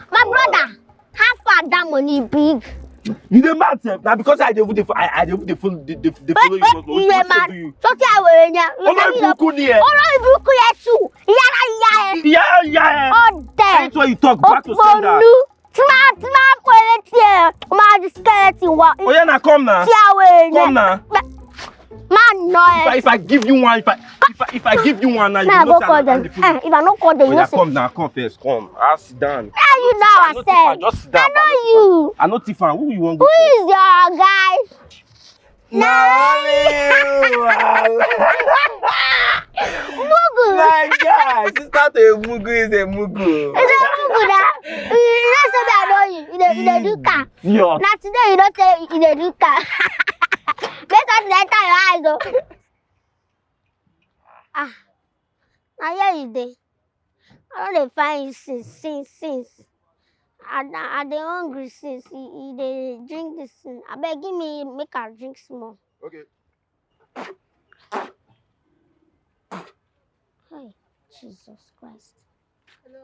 My brother, how far that money big? You dey mad sef? Na because I dey even dey fo- I, I dey even dey follow dey, dey, dey follow you. But, but you dey mad. Wetin do you? Sotey awere ni ẹ. Olórí burúkú ni ẹ. Olórí burúkú yẹn too. Ìyá ara ìyá ẹ. Ìyá ara ìyá ẹ. Ọ̀dẹ̀. That's why you talk back to sender. Òpònú. Tí máa, tí máa kó etí ẹ, máa di skẹ́ẹ̀tì wọ. Oya na, come na. Tí awere ni ẹ. Come na. Má nà ẹ. If I, if I give you one, if I, if I, if I give you one now, you go know say I no dey fool. If I no call them, you know say. Oya, come na, come first, come. Ah, sit down. Now you know ourselves. I no thief am, just sit down. I know you. I no thief am. Who you wan go for? Who is your guy? Na only you. Mugu. My guy, sister to a mugu is a mugu. It's a mugu na. You know say me I know you. You dey, you dey do car. Idiot. Na today you know say you dey do car. Make something enter your eyes o. Ah, na here you dey. I no dey find you since, since, since. I, I, I dey hungry since. You, you dey drink this thing. Abeg, give me, make I drink small. Okay. Hey, Jesus Christ. Hello.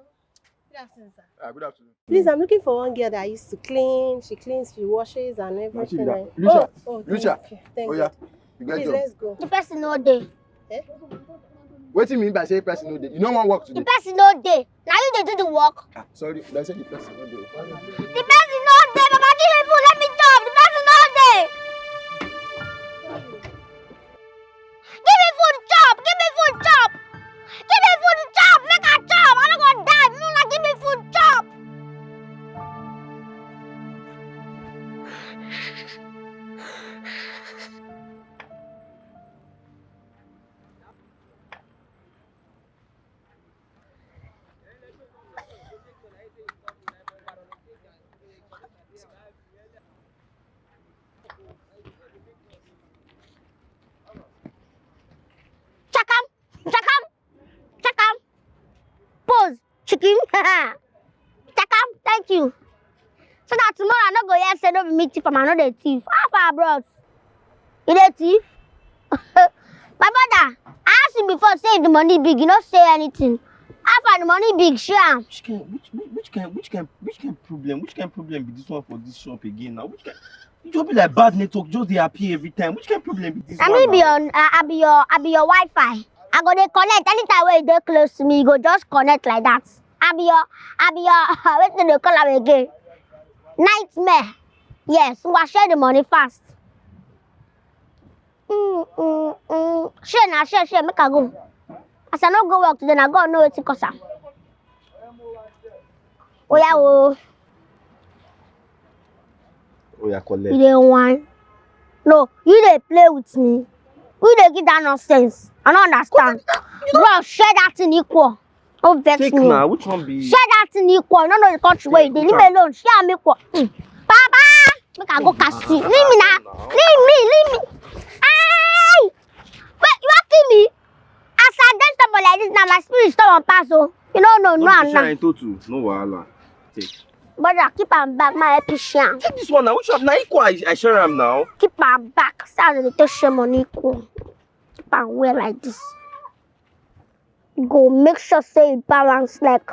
Good afternoon, sir. Ah, good afternoon. Please, I'm looking for one girl that used to clean. She cleans, she washes, and everything. Lucia, oh, oh, thank you. Lucia, you get job. Please, let's go. The person no dey. Eh? Wetin you mean by say person no dey? You no wan work today? The person no dey. Na you dey do the work. Ah, sorry, I say the person no dey. The person no dey. Baba, give me food. Let me chop. The person no dey. Give me food chop, give me food chop. Give me food chop, make I chop. I no go die. No, na give me food chop. Chakam, chakam, chakam. Pose, chicken. Chakam, thank you. So that tomorrow I no go hear say no be me thief am, I no dey thief. How far, bros? You dey thief? My brother, I ask you before say the money big, you no say anything. How far the money big, share am. Which kind, which, which, which kind, which kind, which kind problem, which kind problem be this one for this shop again now? Which kind, you just be like bad network, just dey appear every time. Which kind problem be this one now? I mean, be your, I, I be your, I be your Wi-Fi. I go dey connect anytime wey you dey close to me, you go just connect like that. I be your, I be your, wetin dem dey call am again? Nightmare. Yes, we share the money fast. Mm, mm, mm. Share na, share, share, make I go. As I no go work today, na God know wetin cause am. Oya o. Oya, collect. You dey whine. No, you dey play with me. You dey give that nonsense. I no understand. Bro, share that thing equal. No vex me. Take na, which one be? Share that thing equal. No, no, the country wey you dey. Leave me alone. Share am equal. Hmm. Baba, make I go cast you. Leave me now. Leave me, leave me. Hey! Wait, you wan kill me? As I dey stubborn like this, now my spirit stubborn pass o. You no know, no, no. Shine total, no wahala. Take. Brother, keep am back, my help you share am. Take this one now. Which one? Na equal I, I share am now. Keep am back. See as dem dey take share money equal. Keep am well like this. Go make sure say e balance like,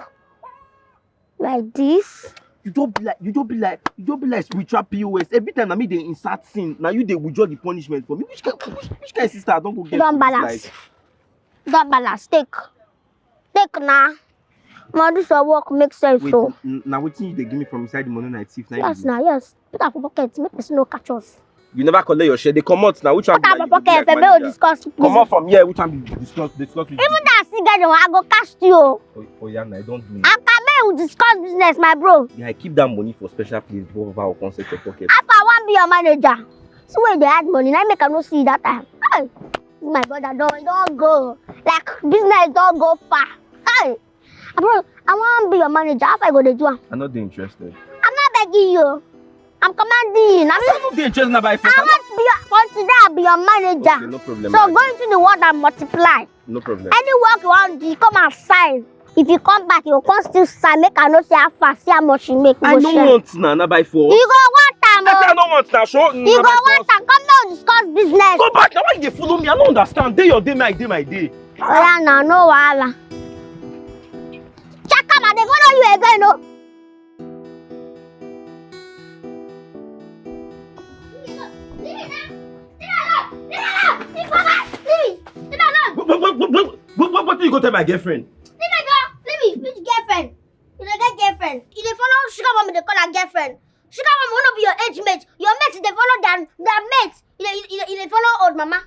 like this. You don be like, you don be like, you don be like spiritual P O S. Every time na me dey insert sin, na you dey withdraw the punishment for me. Which kind, which, which kind sister I don go get for this life? Don balance. Don balance. Take. Take na. Ma, this your work make sense so. Wait, n-, na wetin you dey give me from inside the money na thief na? Yes na, yes. Put am for pocket, make person no catch us. You never collect your share. Dey comot na. Which one be like? Put am for pocket, make we discuss business. Comot from here. Which one be discuss, discuss with you? Even that cigar, I go cast you. Oh, oh yeah, na, I don do it. After, make we discuss business, my bro. Yeah, I keep that money for special place before I come set your pocket. After, I wan be your manager. See where you dey hide money, na make I no see you that time. Hey, my brother don, don go. Like, business don go far. Hey. Abro, I wan be your manager. How I go dey do am? I'm not dey interested. I'm not begging you. I'm commanding you. Na me. I no dey interested na by force. I want to be your, for today, I'll be your manager. Okay, no problem. So go into the world and multiply. No problem. Any work you want do, come and sign. If you come back, you come still sign. Make I know say how far, see how much you make. I no want na, na by force. You go want am. I say I no want na, so you go want am. Come now, discuss business. Go back. Now why you dey follow me? I no understand. Dey your day, my day, my day. Oya na, no wahala. Check am, I dey follow you again o. What, what, what, what, what, what, what do you go tell my girlfriend? Leave me, girl. Leave me. Which girlfriend? You dey get girlfriend? You dey follow sugar mommy, dey call her girlfriend. Sugar mommy wey no be your age mate. Your mate dey follow their, their mate. You dey, you dey, you dey follow old mama.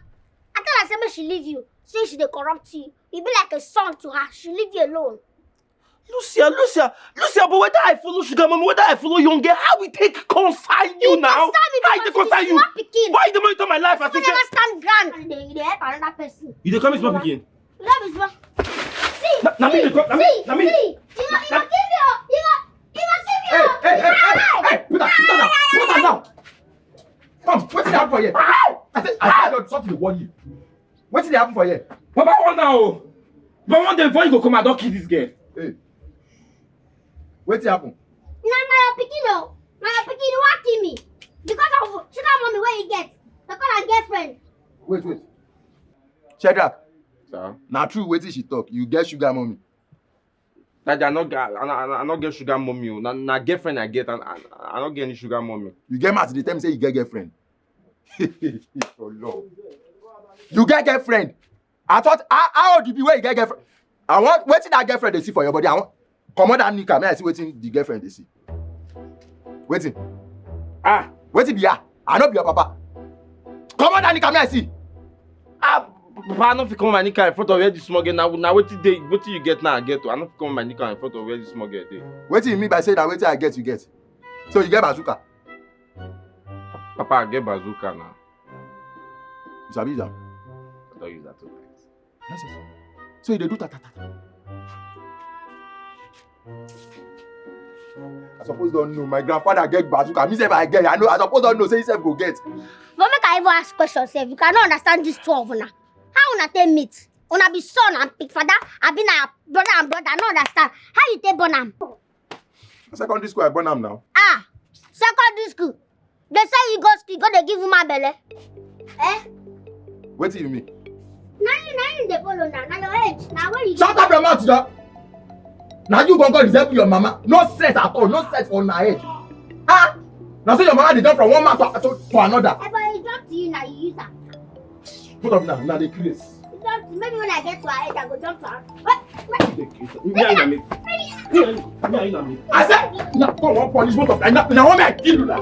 I tell her say make she leave you. Say she dey corrupt you. You be like a son to her. She leave you alone. Lucia, Lucia, Lucia, but whether I follow sugar mommy, whether I follow young girl, how we take concern you now? How e take concern you? Why you dey monitor my life as if never stand ground? You dey, you dey help another person. You dey call me small pikin? You no be small. See, na, na me dey call, na me, see, na me. See, you go, you go give me, you go, you go give me. Hey, hey, hey, hey, hey, put that, put that down, put that down. Come, wetin dey happen for here? I say, I say, something dey worry you. Wetin dey happen for here? Papa, one now o. But one day before you go come, I don kill this girl. Hey. Wetin happen? Na, na your pikin o. Na your pikin, you wan kill me. Because of sugar mommy wey you get. They call her girlfriend. Wait, wait. Shadrach. Sir? Na true wetin she talk. You get sugar mommy. Daddy, I no get, I no, I no, I no get sugar mommy o. Na, na girlfriend I get, and I, I no get any sugar mommy. You get mouth dey tell me say you get girlfriend. Ọlọ́run. You get girlfriend? I thought, how, how old you be when you get girlfriend? I want, wetin that girlfriend dey see for your body? I want, comot that knicker, make I see wetin the girlfriend dey see. Wetin? Ah, wetin be her? I no be your papa. Comot that knicker, make I see. Ah, Papa, I no fit comot my knicker in front of where this small girl. Na, na wetin dey, wetin you get now, I get o. I no fit comot my knicker in front of where this small girl dey. Wetin you mean by say na wetin I get, you get? So you get bazooka? Papa, I get bazooka now. You sabi use am? I don use that two times. Nonsense. So you dey do ta ta ta ta. I suppose don know. My grandfather get bazooka. Me sef I get. I know. I suppose don know say he sef go get. But make I even ask question sef. You cannot understand this two of una. How una take meet? Una be son and pick father. Abi na brother and brother. I no understand. How you take born am? Na secondary school I born am now. Ah, secondary school. They say you go school, go dey give woman belle. Eh? Wetin you mean? Na you, na you dey follow now. Na your age. Na where you. Shut up your mouth, John. Na you go go resemble your mama. No sense at all. No sense for una head. Ah, na so your mama dey jump from one man to, to, to another. Eh, but e jump to you now, you use am. Both of una, una dey craze. Maybe when I get to her age, I go jump to her. What? What? Me and you na me. Me and you na me. I said, na come on, punish both of them. Na, na one man kill una.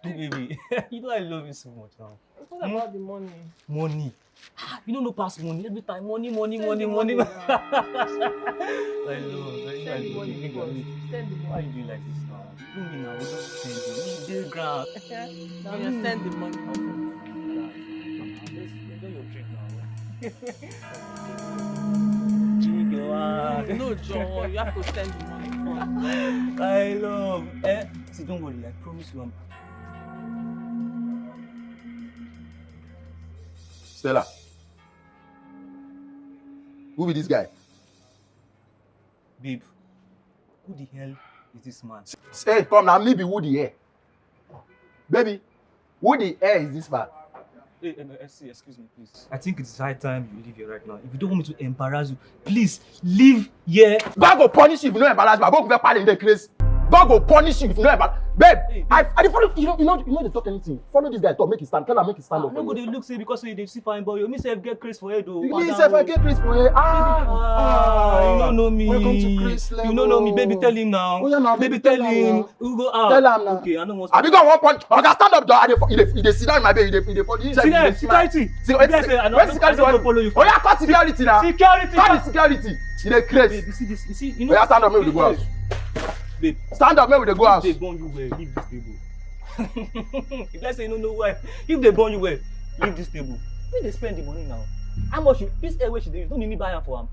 Baby, you know I love you so much now. It's not about the money. Money. Ah, you no know pass money. Every time money, money, money, money. Send the money now. I know. Send the money first. Send the money. Why you do like this now? You know me now. We just send you. You dey ground. Now you send the money. Just enjoy your drink now. Jimmy, go on. No, John, you have to send the money first. I love. Eh? See, don't worry. I promise you, I'm Stella, who be this guy? Babe, who the hell is this man? Say, come now, me be who the hell? Baby, who the hell is this man? Hey, um, S C, excuse me, please. I think it's high time you leave here right now. If you don't want me to embarrass you, please leave here. God go punish you if you no embarrass me. Abeg, we pardon the craze. God go punish you if you no embarrass. Babe, hey, babe. I, I dey follow you. Know, you know, you know they talk anything. Follow this guy talk, make he stand. Tell am make he stand up. No go dey look say because you dey see fine boy. You me sef get craze for head o. You me sef I get craze for head. Ah, you no know me. Welcome to craze level. You no know me, baby. Tell him now. Oh yeah, now baby, tell him. Who go out? Tell am now. Okay, I no want. Abi go one point. Oga, stand up, dog. I dey, you dey, you dey sit down, my baby. You dey, you dey follow. Security. Security. Where's security? Follow you. Oh yeah, call security now. Security. Call the security. You dey craze. Babe, you see this? You see, you know. Oh yeah, stand up, make we go house. Babe, stand up, make we dey go house. If they born you well, leave this table. If let's say you no know why, if they born you well, leave this table. Where they spend the money now? How much you, this hair wey she dey use, no be me buy am for am.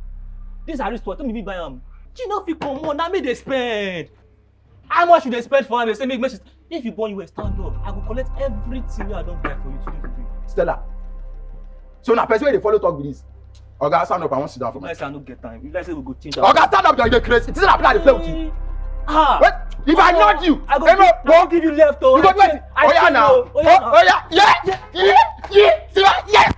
This her wristwatch, no be me buy am. She no fit comot, na me dey spend. How much you dey spend for am? Dey say make, make she, if you born you well, stand up. I go collect everything wey I don buy for you today, today. Stella, so na person wey dey follow talk be this? Oga, stand up, I wan sit down for my— Like say I no get time. If like say we go change our— Oga, stand up, you dey crazy. This na plan I dey play with you. Ah. Wait, if I nod you, I go, hey, no, I go give you left, oh. You go do it. I tell you, oh, yeah, now. Oh, yeah, yeah, yeah, yeah, yeah, yeah.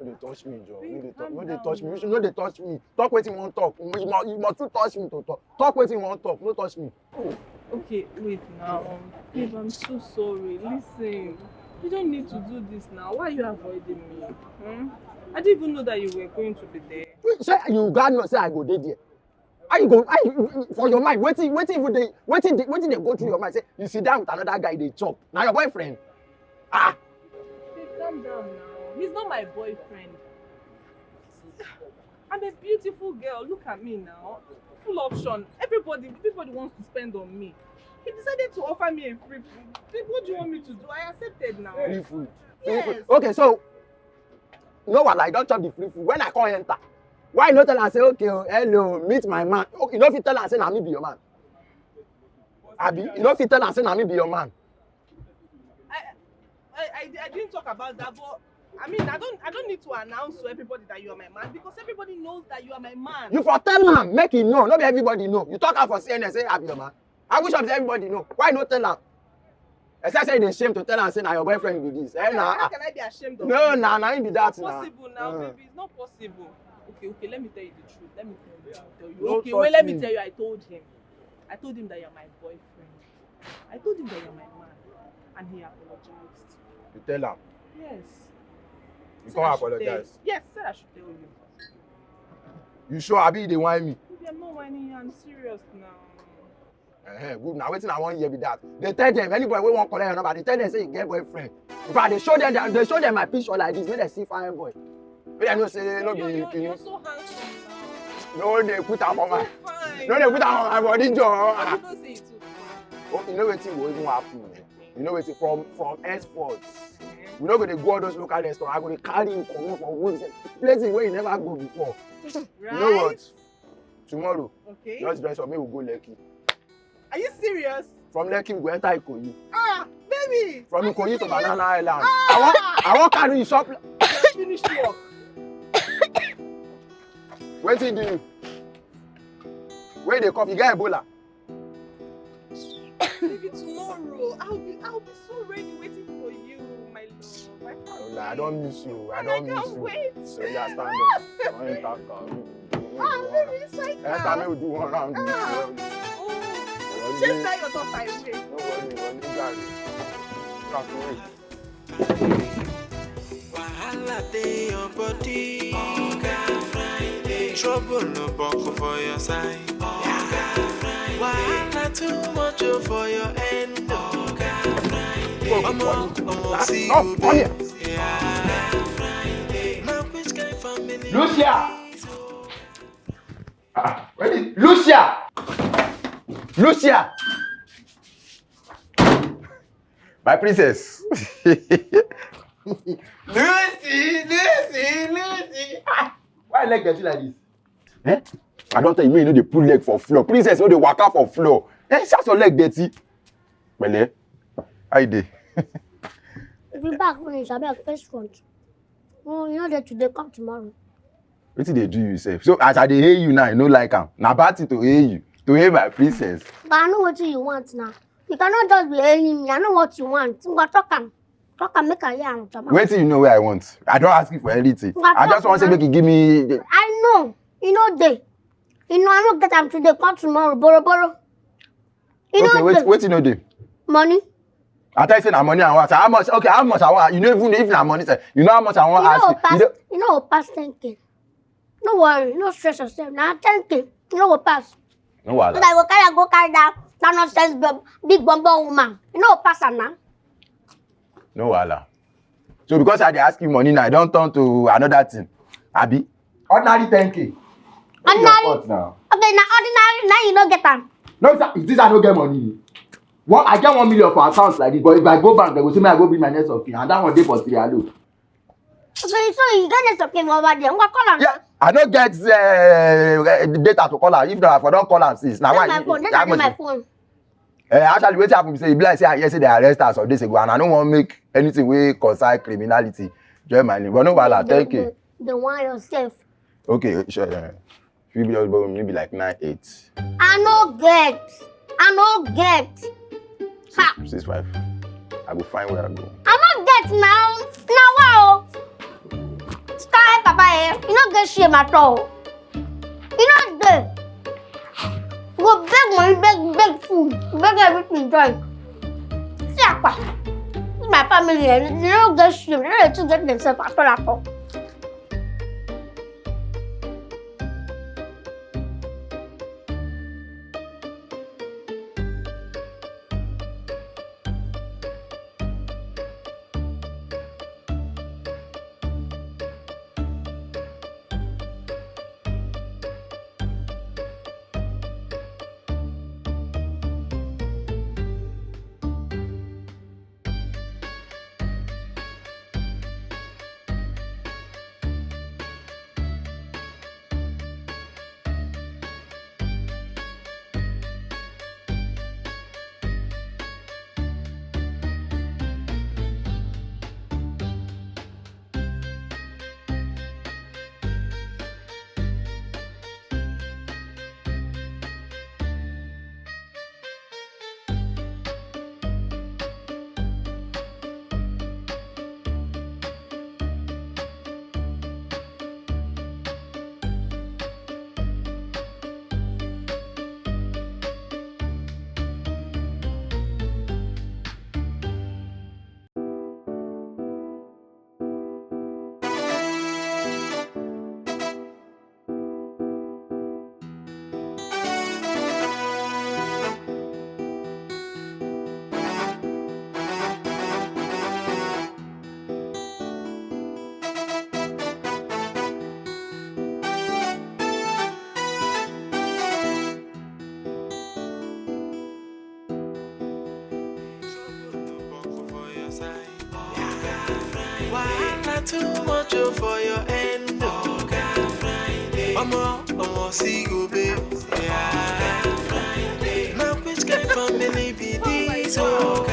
No dey touch me, Joe. No dey touch, no dey touch me. No dey touch me. Talk wetin you wan talk. You must, you must too touch me to talk. Talk wetin you wan talk. No touch me. Oh, okay, wait now. Um, babe, I'm so sorry. Listen, you don't need to do this now. Why are you avoiding me? Hmm? I didn't even know that you were going to be there. Say you got no say I go dey there. How you go, how you, for your mind, wetin, wetin even dey, wetin dey, wetin dey go through your mind? Say you sit down with another guy, dey chop. Na your boyfriend? Ah. Babe, calm down now. He's not my boyfriend. I'm a beautiful girl. Look at me now. Full option. Everybody, everybody wants to spend on me. He decided to offer me a free food. Babe, what do you want me to do? I accepted now. Free food. Free food. Yes. Okay, so no wahala, I don chop the free food. When I come enter, why you no tell am say, "Okay, oh, hello, meet my man"? Oh, you no fit tell am say na me be your man. Abi, you no fit tell am say na me be your man. I, I, I, I didn't talk about that, but I mean, I don't, I don't need to announce to everybody that you are my man because everybody knows that you are my man. You for tell am, make e know. No be everybody know. You talk am for C N N say I be your man. I wish of everybody know. Why no tell am? Except say you dey shame to tell am say na your boyfriend be this. Eh, how na, can I be ashamed of you? No, na, na him be that. It's not possible now, baby. It's not possible. Okay, okay, let me tell you the truth. Let me tell you. Let me tell you. Okay, wait, let me tell you. I told him. I told him that you're my boyfriend. I told him that you're my man, and he apologized. You tell am? Yes. You come apologize? Yes, said I should tell you. You sure? Abi you dey whine me? Baby, I'm not whining you. I'm serious now. Eh, good. Now wetin I wan hear be that. Dey tell them, anybody wey wan collect your number, dey tell them say you get boyfriend. In fact, dey show them, dey show them my picture like this, make dem see fine boy. Make dem know say no be— You're, you're, you're so handsome now. No dey put am on my— Too fine. No dey put am on my body, Joe. I don't say you too fine. Oh, you know wetin go even happen? Eh? You know wetin? From, from henceforth, we no go dey go all those local restaurants. I go dey carry you comot for road, places where you never go before. You know what? Right? Tomorrow, okay, just dress up, make we go Lekki. Are you serious? From Lekki, we go enter Ikoyi. Ah, baby! From Ikoyi to Banana Island. Ah! I wan, I wan carry you shop. Finish work. Wetin do you? Where you dey cough? You get Ebola? Baby, tomorrow I'll be, I'll be so ready waiting for you, my love. I can't wait. Ola, I don miss you. I don miss you. I can't wait. So yeah, stand up. Don't enter car. Ah, baby, it's like— Enter, make we do one round. Ah. Oh. Chase that your thoughts away. No worry, no worry, guys. Can't wait. Wahala dey your body. Oga Friday. Trouble no buckle for your side. Oga Friday. Wahala too much, oh, for your end. Oga Friday. Omo, omo, see you, babe. Yeah. Now which kind family Lucia! Ah, where is Lucia? Lucia! My princess. Lucy, Lucy, Lucy. Ah, why leg dirty like this? Eh? I don tell you, make you no dey put leg for floor. Princess no dey waka for floor. Eh, see as your leg dirty. Pẹ̀lẹ́. How you dey? If you back finish, abeg, face front. Oh, you no dey today, come tomorrow. Wetin dey do you sef? So as I dey hail you now, you no like am. Na bad thing to hail you. To hail my princess. But I know wetin you want now. You cannot just be hailing me. I know what you want. Ngwa, talk am. Talk am, make I hear am, Jama. Wetin you know wey I want? I don ask you for anything. Ngwa, I just wan say make you give me. I know. You no dey. You know I no get am today. Come tomorrow. Boro boro. You know, okay, wait, wetin no dey? Money. I tell you say na money I want. How much? Okay, how much I want? You know, even if na money, sef, you know how much I want ask you? You know, pass, you know, pass ten K. No worry, no stress yourself. Na ten K, you no go pass. No wahala. So that you go carry, go carry that, that nonsense, big bumbo woman. You no go pass am now. No wahala. So because I dey ask you money now, I don turn to another thing. Abi? Ordinary ten K. What be your Ordinary. Fault now? Okay, na ordinary, now you no get am. No, sir, it is I no get money. One, I get one million for account like this, but if I go bank, they go say me I go bring my next of kin, and that one dey for Sierra Leone. So, so you get next of kin for over there? Ngwa, call am. Yeah, I no get uh, data to call am. If not, I for don call am since. Now why? That's my phone. That's my phone. Eh, actually, wetin happen be say, e be like say I hear say they arrest her some days ago, and I no wan make anything wey concern criminality join my name. But no wahala, ten K. The, the, the one yourself. Okay, sure. Yeah. Fit be just borrow maybe like nine eight. I no get. I no get. Ha. Six five. I go find where I go. I no get now. Now wow. Sky papa eh. You no get shame at all. You no dey. Go beg money, beg, beg food, beg everything join. See akwa. This my family eh, they no get shame. They no dey too get themselves at all at all. Wahala too much oh, for your end. Oh. Omo, omo, see go babe. Yeah. Now which kind family be this? Oh.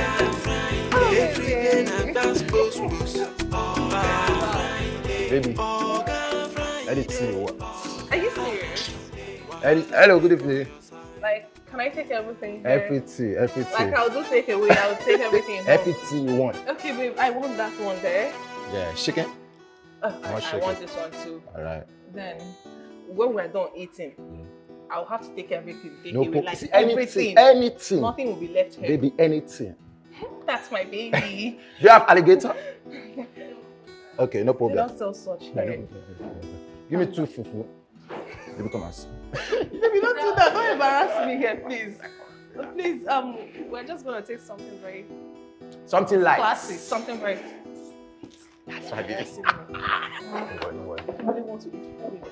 Every day na gas post post. Baby, anything you want. Are you serious? Any, hello, good evening. Like, can I take everything there? Everything, everything. Like, I'll do take away. I'll take everything home. Everything you want. Okay, babe, I want that one there. Yeah, chicken? Uh, I, I want this one too. All right. Then, when we're done eating, I'll have to take everything. Take away, like, anything. Anything. Nothing will be left here. Baby, anything. That's my baby. Do you have alligator? Okay, no problem. They don't sell such here. Give me two fufu. Baby, come and see. Baby, don't do that. Don't embarrass me here, please. Please, um, we're just gonna take something very classy, something very. That's why they. No worry, no worry. I really want to eat food in the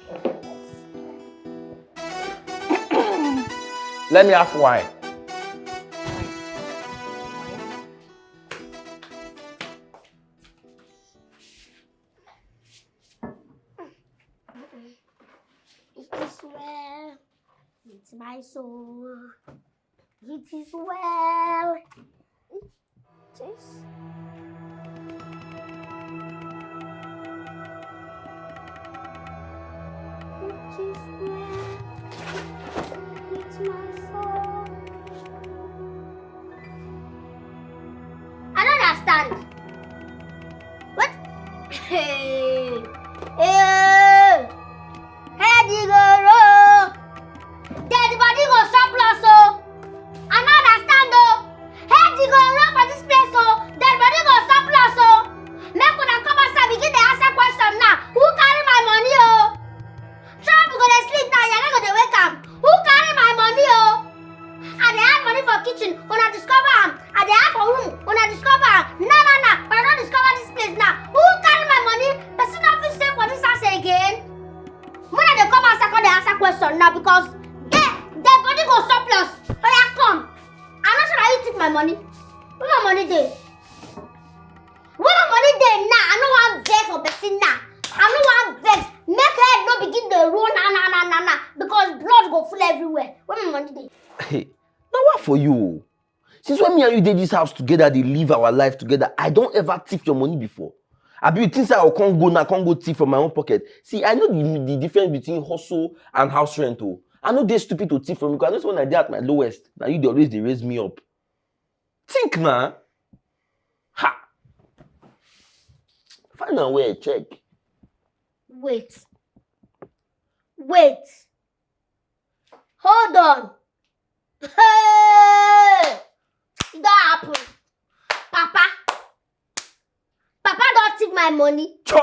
house. Let me have wine. It is well with my soul. It is well. It is. It is well with my soul. I don't understand. What? Hey, hey, head go roll. Dead body go surplus oh. I no understand oh. Head go roll for this place oh. Dead body go surplus oh. Make una come outside begin dey answer question now. Who carry my money oh? Trump go dey sleep now, you no go dey wake am. Who carry my money oh? Come answer, come dey answer question now because dem, dem body go surplus. Oya come. I no sure that you take my money. Where my money dey? Where my money dey now? I no wan vex for person now. I no wan vex. Make head no begin dey roll na na na na na because blood go full everywhere. Where my money dey? Hey, now what for you? Since when me and you dey this house together, dey live our life together, I don't ever thief your money before. Abi you think say I come go now, come go thief from my own pocket? See, I know the, the difference between hustle and house rent. Oh, I know they stupid to thief from you. 'Cause I know say when I dey at my lowest, now you dey always dey raise me up. Think now. Ha! Find a way, check. Wait. Wait. Hold on. Hey! E don happen. Papa. Papa don thief my money. Choi!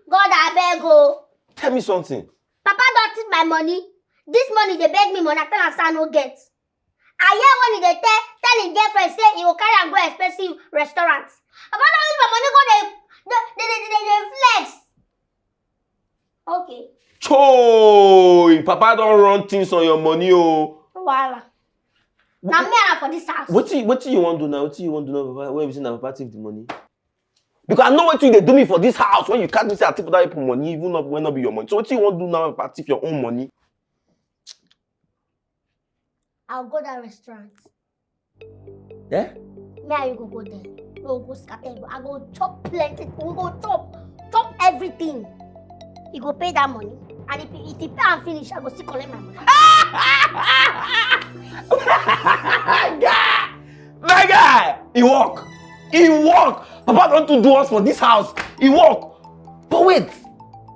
God abeg o. Tell me something. Papa don thief my money. This money dey beg me money. I tell am say I no get. I hear when he dey tell tell him girlfriend say he go carry am go expensive restaurant. Papa don use my money go dey dey dey dey dey dey flex. Okay. Choi! Papa don run things on your money oh. No wahala. Na me and am for this house. Wetin wetin you wan do now? Wetin you wan do now, Papa? When you say na Papa thief the money? Because I know wetin you dey do me for this house when you catch me say I thief other people money, even not when not be your money. So wetin you wan do now, Papa thief your own money? I'll go that restaurant. Eh? Me and you go go there. We go go scatter. I go chop plenty. We go chop, chop everything. He go pay that money, and if he, if he pay and finish, I go still collect my money. Guy! My guy! He work! He work! Papa don too do us for this house. He work! But wait!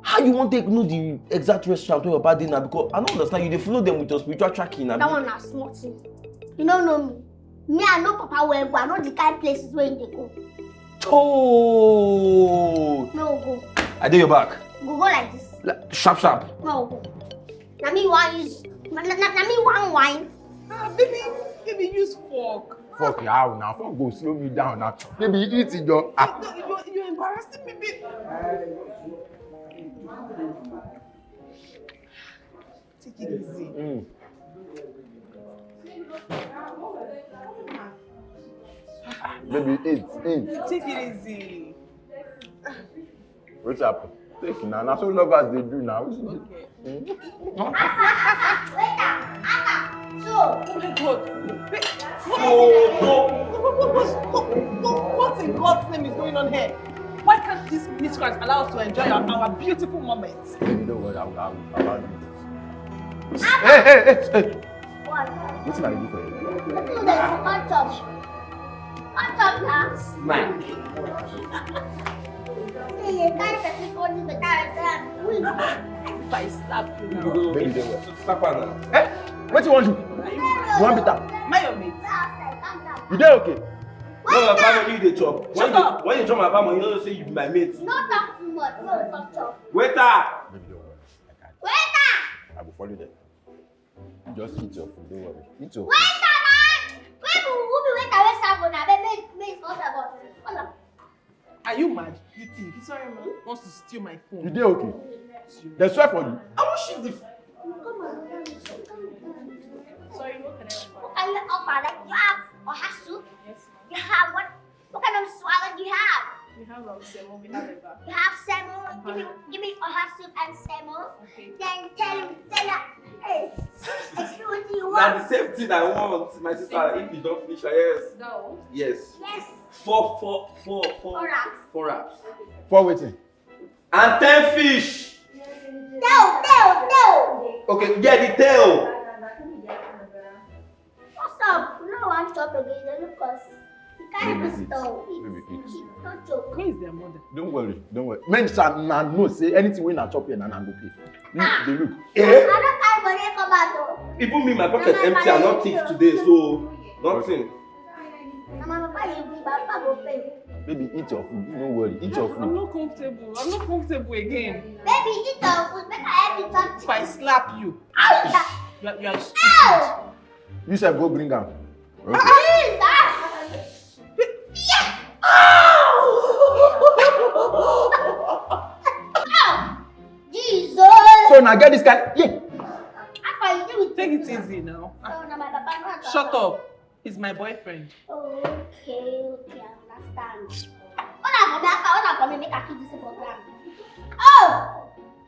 How you wan take know the exact restaurant where your papa dey now? Because I no understand. You dey follow them with your spiritual tracking. That one na small thing. You no know me. Me, I know Papa well, but I know the kind places where he dey go. Oh! No go. I dey your back. Go go like this. La- Sharp, sharp. No go. Na me wan use. Na, na, na me wan wine. Ah, baby, baby, use fork. Fuck how now? Fuck go slow me down now. Baby, eat it, John. Ah. No, you, you're embarrassing me, baby. Take it easy. Mm. Baby, eat, eat. Take it easy. What's up? Take now. Now so lovers they do now. Okay. Waiter, waiter, so. Oh my God. What, what, what, what, what, what in God's name is going on here? Why can't this miscreant allow us to enjoy our, our beautiful moments? Baby, don't worry, I'll, I'll, I'll allow you. Hey, hey, hey, hey! What? Wetin I do for you? Wetin you dey do? Come chop. Come chop na. Snack. See, you carry person go live without yourself. If I slap you now. Baby, don't worry. Slap her now. Eh? Wetin you wan do? You wan beat am? Mind your mate. You dey okay? No, na bad money you dey chop. When you when you chop my bad money, you no know say you be my mate. No talk too much. No talk chop. Waiter. Baby, don't worry. I got it. Waiter. I go follow them. Just eat your food, don't worry. Eat your food. Waiter, man! Who be, who be waiter wey serve una? Make, make, make e come serve us. Hold on. Are you mad? You thief. Sorry, ma. Wants to steal my phone. You dey okay? They swear for you. I wan shift the. Come on. Sorry, what can I offer? What can you offer? Like, you have oha soup? Yes, ma'am. You have what? What kind of swallow do you have? We have um, semo, we have eba. You have semo? Give me, give me oha soup and semo. Okay. Then tell him, tell her, hey, excuse me, what? Na the same thing I want, my sister. If you don't finish, yes. That one? Yes. Yes. Four, four, four, four. Four wraps. Four wraps. Four wetin? And ten fish. Tail, tail, tail. Okay, yeah, the tail. What's up? You no wan chop again, you dey look us. You carry this doll. Baby, eat. Eat. No joke. Where is their mother? Don't worry, don't worry. Men shall na know say anything wey na chop here na na go pay. Look, ah. They look. Eh? I don't carry money come out though. Even me, my pocket empty. I no thief today, so nothing. Na my papa you be, my papa go pay. Baby, eat your food. No worry, eat your food. I'm not comfortable. I'm not comfortable again. Baby, eat your food. Make I help you talk. If I slap you, you are, you are stupid. Ow! You sef go bring am. Okay. Ah! Yeah! Ow! Ow! Do you I get this kind. Yeah. How far you dey with Take it easy now. Oh, na my papa, no. Shut up. He's my boyfriend. Oh, okay, okay, I understand. Hold on for me, Papa, hold on for me, make I keep this for ground. Oh,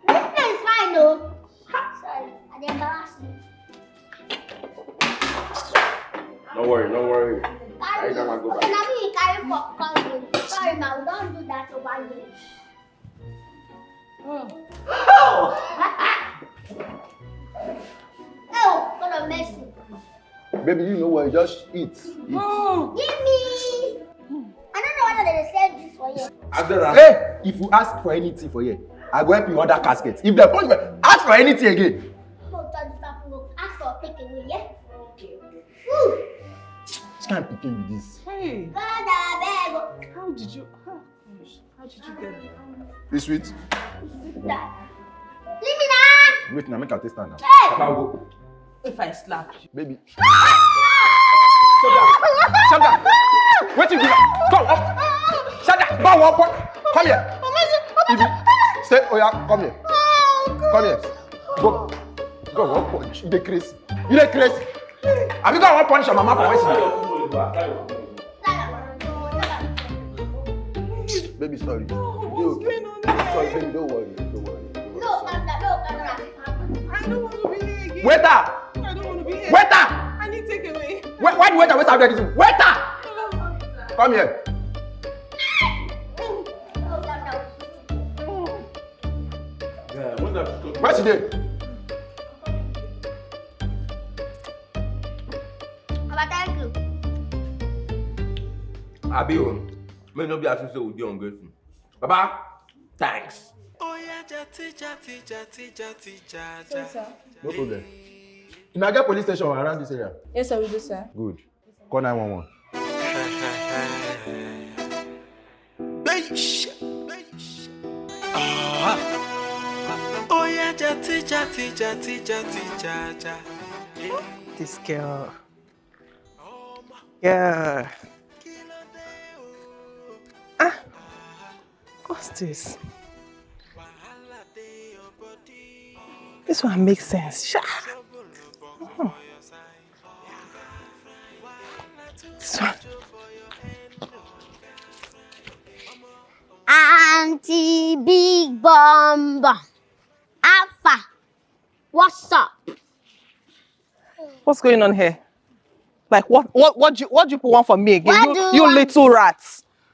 this place fine, oh. Sorry, I dey embarrass you. No worry, no worry. Carry Carry that one go okay, back. Now me carry for cousin. Sorry, ma, we don't do that over here. Oh. Oh, God of mercy. Baby, you know what? Just eat. Eat. Oh. Give me. I don't know whether they sell this for you. Hey, if you ask for anything for here, I go help you under casket. If they punch me, ask for anything again. No, tell this person go ask for take away, yeah? Ooh, Which kind of pikin be this? Hey. God, I beg. How did you? How, gosh, how did you get there? This sweet. Leave me now. Wait now, make I taste am now. Hey. Papa go. If I slap you. Baby. Sandra, Sandra, wetin you do? Come up. Sandra, go up. Come here. If you stay, oh yeah, come here. Come here. Go. Go up. You dey craze. You dey craze. Abi go wan punish your mama for wetin? Baby, sorry. You dey okay? Sorry, baby, don't worry. Don't worry. Don't worry. No, calm down, no, calm down. I don't want to be here again. Waiter! I don't want to be here. Waiter! I need takeaway. Why, why the waiter wey serve everything? Waiter! Come here. No, calm down. Where she dey? Papa, thank you. Abi o, make no be as if say we dey ungrateful. Baba, thanks. Oya jati jati jati jati jaja. No problem. Una get police station around this area? Yes, sir, we do, sir. Good. Call nine one one. Beish, beish. Ah. Oya jati jati jati jati jaja. This girl. Yeah. Ah. What's this? This one makes sense. Sha. Hmm. This one. Auntie Big Bomb. Alpha. What's up? What's going on here? Like what what what do you what do you want from me again? What you do you you want? Little rat.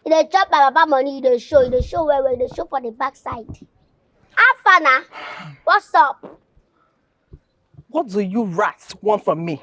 You dey chop my papa money, you dey show, you dey show well well, you dey show for the backside. How far na? What's up? What do you rats want from me?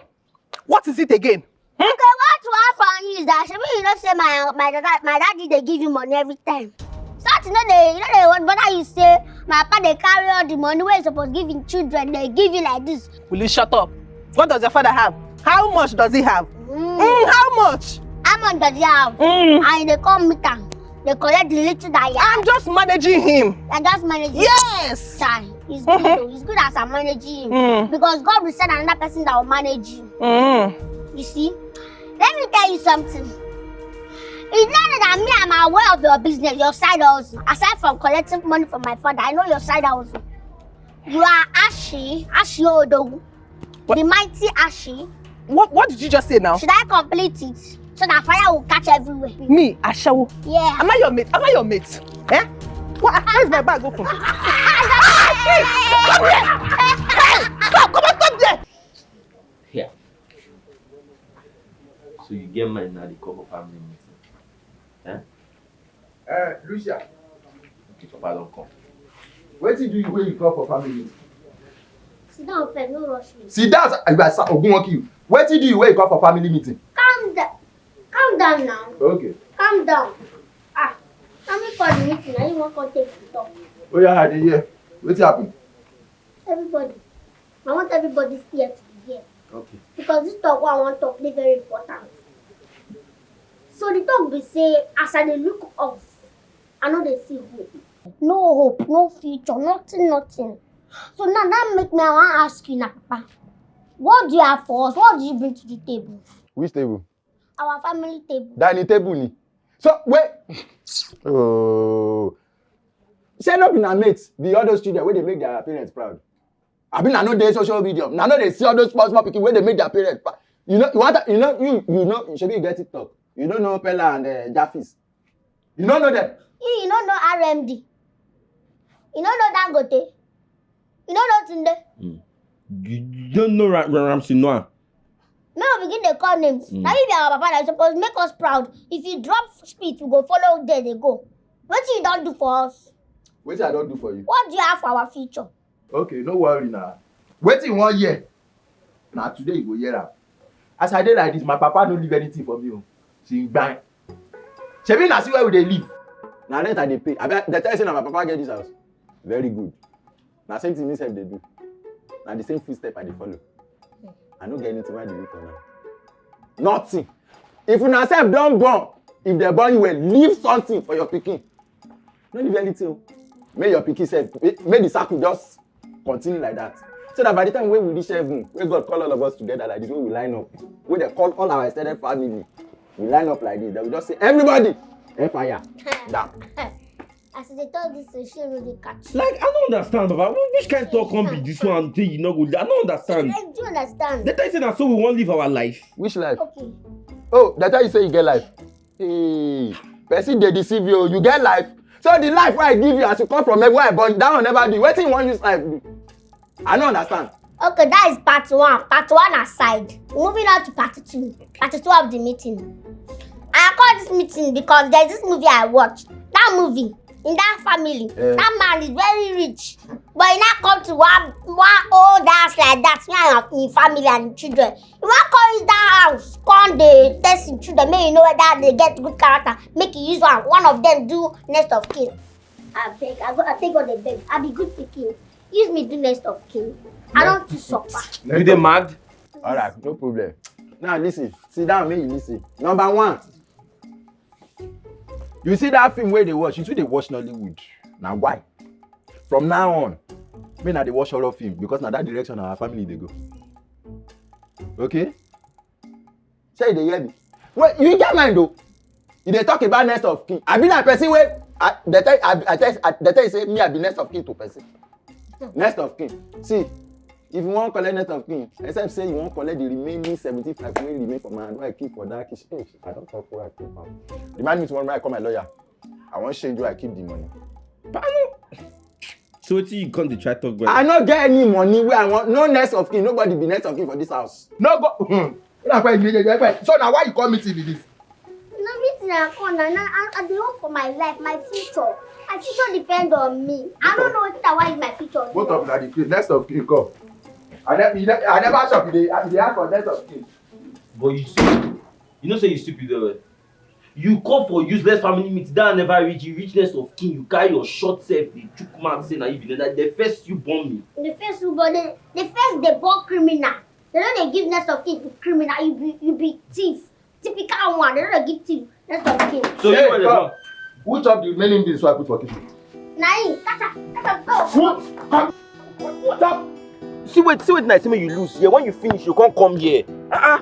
What is it again? Okay, what you want from you is that shebi you know say my my dad my daddy dey give you money every time. So that you know dey you know dey what bother you say my papa dey carry all the money wey he suppose give him children dey give you like this. Will you shut up? What does your father have? How much does he have? Mm. Mm, how much? How much does he have? Mm, And you dey come meet am, dey collect the little that he have. I'm just managing him. I just manage it. Yes. Chai, it's good though. It's good as I'm managing him. Mm, Because God will send another person that will manage you. mm. You see? Let me tell you something. It's not that me I'm aware of your business, your side hustle. Aside from collecting money from my father, I know your side hustle. You are Ashi, Ashi Odogu. What? The mighty Ashi. What what did you just say now? Should I complete it? So that fire will catch everywhere. Me, Ashawo. Yeah. Am I your mate? Am I your mate? Eh? What? Where's my bag open? Come here! Hey! Stop! Come on, stop there! Here. So you get mind now, they call for family meeting. Eh? Uh, Lucia, Okay, Papa don't come. wetin do you wey you call for family meeting? Sit down first, no rush me. Sit down, I go sa ogun wan kill you. Wetin do you wey you call for family meeting? Calm down. Calm down now. Okay. Calm down. Ah, let me call the meeting. Now you want to take the talk. Oya, I dey hear. Wetin happen? Everybody. I want everybody's ear to be here. Okay. Because this talk wey I wan talk dey very important. So the talk be say as I dey look us, I no dey see hope. No hope, no future, nothing, nothing. So now that make me I wan ask you na papa. What do you have for us? What do you bring to the table? Which table? Our family table. Dining table ni. So wait. Oh. Say no be na mate be all those children wey dey make their parents proud. Abi na no dey social media. Na no dey see all those small small pikin wey dey make their parents pa. You know, you want, you know, you, you know, shebi you get TikTok. You don't know Pella and uh, Jaffis. You don't know them. You, you don't know R M D. You don't know Dangote. You don't know Tunde. You don't know Ra- Ra- Ramsey Noah. Make we begin dey call names. Mm. Na you be our papa, na you suppose make us proud. If you drop spit, we go follow there dey go. Wetin you don do for us? Wetin I don do for you? What do you have for our future? Okay, no worry na. Wetin you wan hear? Na today you go hear am. As I dey like this, my papa no leave anything for me o. Since gbain. Shebi na see where we dey live. Na rent I dey pay. Abi I dey tell you say na my papa get this house? Very good. Na same thing me sef dey do. Na the same footstep I dey follow. I no get anything wey I dey look for now. Nothing. If una sef don born, if dem born you well, leave something for your pikin. No leave anything o. Make your pikin sef, make the circle just continue like that. So that by the time wey we reach heaven, wey God call all of us together like this, wey we line up, wey dem call all our extended family, we line up like this, dem go just say, "Everybody, air fire, down." As you dey talk this thing, shey no dey catch. Like, I no understand, Baba. Wh- Which kind talk come be this one? Take you no go. I no understand. Like, do you understand? They tell you say na so we wan live our life. Which life? Okay. Oh, they tell you say you get life. Hey, person dey deceive you. You get life. So the life wey I give you as you come from where I born, that one never do. Wetin you wan use life do? I no understand. Okay, that is part one. Part one aside. Moving on to part two. Part two of the meeting. I call this meeting because there's this movie I watched. That movie, in that family, Eh. that man is very rich. But he now come to one one old house like that, me and him family and children. He wan come use that house, come dey test him children, make he know whether they get good character, make he use one, one of them do next of kin. Abeg, I go, I take God dey beg. I be good pikin. Use me do next of kin. I don too suffer. You dey mad? Alright, no problem. Now listen, sit down make you listen. Number one, you see that film wey you dey watch, you too dey watch Nollywood. Na why? From now on, make una dey watch horror film because na that direction our family dey go. Okay? Shey you dey hear me? Wait, you get mind o. You dey talk about next of kin. I be na person wey I dey tell I, I tell I dey tell you say me I be next of kin to person. Next of kin. See, if you wan collect next of kin, except say you wan collect the remaining seventy-five wey remain for my hand wey I keep for that kitchen. Hey, I don talk where I keep am. Remind me tomorrow when I call my lawyer. I wan change where I keep the money. But I no. So wetin you come dey try talk, brother? I no get any money wey I want. No next of kin. Nobody be next of kin for this house. No go. Hmm. Una kwe, kwe, kwe, kwe. So now why you call me till this? No meeting I come na na I, I dey hope for my life, my future. My future depend on me. I don't know wetin I want in my future. Both of una dey craze. Next of kin come. I never, I never shop. You dey, you dey ask for next of kin. But you see, you know say you stupid well well. You come for useless family meeting that never reach you, richness of kin, you carry your short self, dey chook mouth say na you be that. The first you born me. The first you born, the, the first they born criminal. They don't dey give next of kin to criminal. You be, you be thief. Typical one. They don't dey give thief next of kin. So you Hey, were the come. Born. Who chop the remaining beans wey I put for kitchen? Na him, catch am, catch am, go. Who? Come. Who chop? See wait, see wait, I say make you lose here. When you finish, you can't come here. Uh-uh.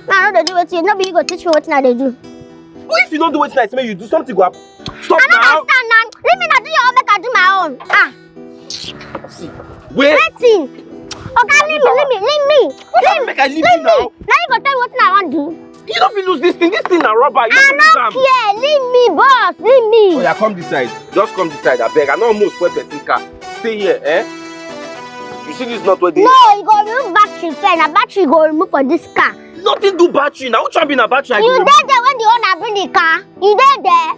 Na I no dey do wetin, no be you go teach me wetin I dey do. What if you don't do wetin I say make you do? Something go happen. Stop I no now. Understand now. Leave me now, do your own, make I do my own. Ah. See, wait. Wetin? Oga, leave me, leave me, leave me. Leave me, make I leave you now. Now you go tell me wetin I wan do. You don't fit lose this thing. This thing na rubber. You I don't fit lose am. I no care. Leave me, boss. Leave me. Oh yeah, come this side. Just come this side, abeg. I no almost spoil person car. Stay here, eh? You see this nut wey dey? No, you go remove battery first. Na battery you go remove for this car. Nothing do battery. Na who champion na battery? I go remove. You dey there when the owner bring the car? You dey there?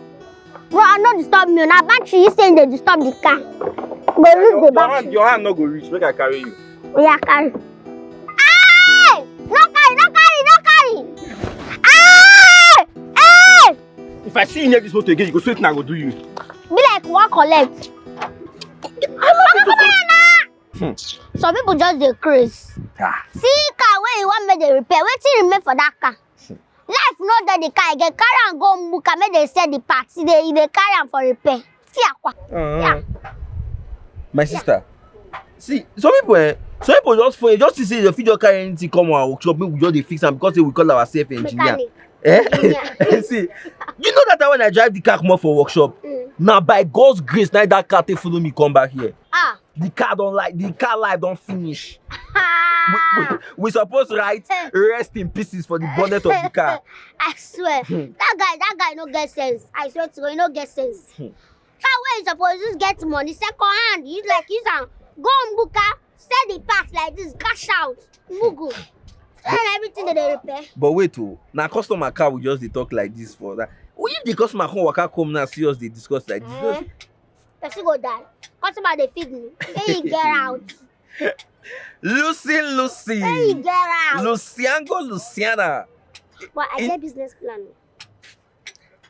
Bro, no disturb me. Na battery you say dey disturb the car. Go lose the battery. Your hand, your hand no go reach. Make I carry you. Oya, carry. Hey! No carry, no carry, no carry. Hey! Hey! If I see you near this motor again, you go see wetin I go do you. Be like one collect. Hmm. Some people just dey craze. Ah. See car wey you wan make dey repair, wetin remain for that car? Life no dey the car again. Carry am go Mbuka, make dey sell the parts. E dey, e dey carry am for repair. See akwa. Uh, yeah. My sister, see, some people, eh, some people just for just to say they fit just carry anything come our workshop, make we just dey fix am because say we call ourselves engineer. Mechanic. Eh? Engineer. See, you know that time when I drive the car comot for workshop, mm. Now by God's grace, now that car take follow me come back here. Ah. The car don like the car life don finish. We, we, we suppose write rest in pieces for the bonnet of the car. I swear, that guy, that guy no get sense. I swear to God, he no get sense. Car wey you suppose use get money, second hand, use like use am go Mbuka, sell the parts like this, cash out, mugu. And everything that they repair. But wait, oh, now customer car will just dey talk like this for that. If the customer come waka come now, see us dey discuss like this. Eh? Person go die. Customer dey feed me. Hey, get out. Lucy, Lucy. Hey, get out. Luciango, Luciana. But I get business plan.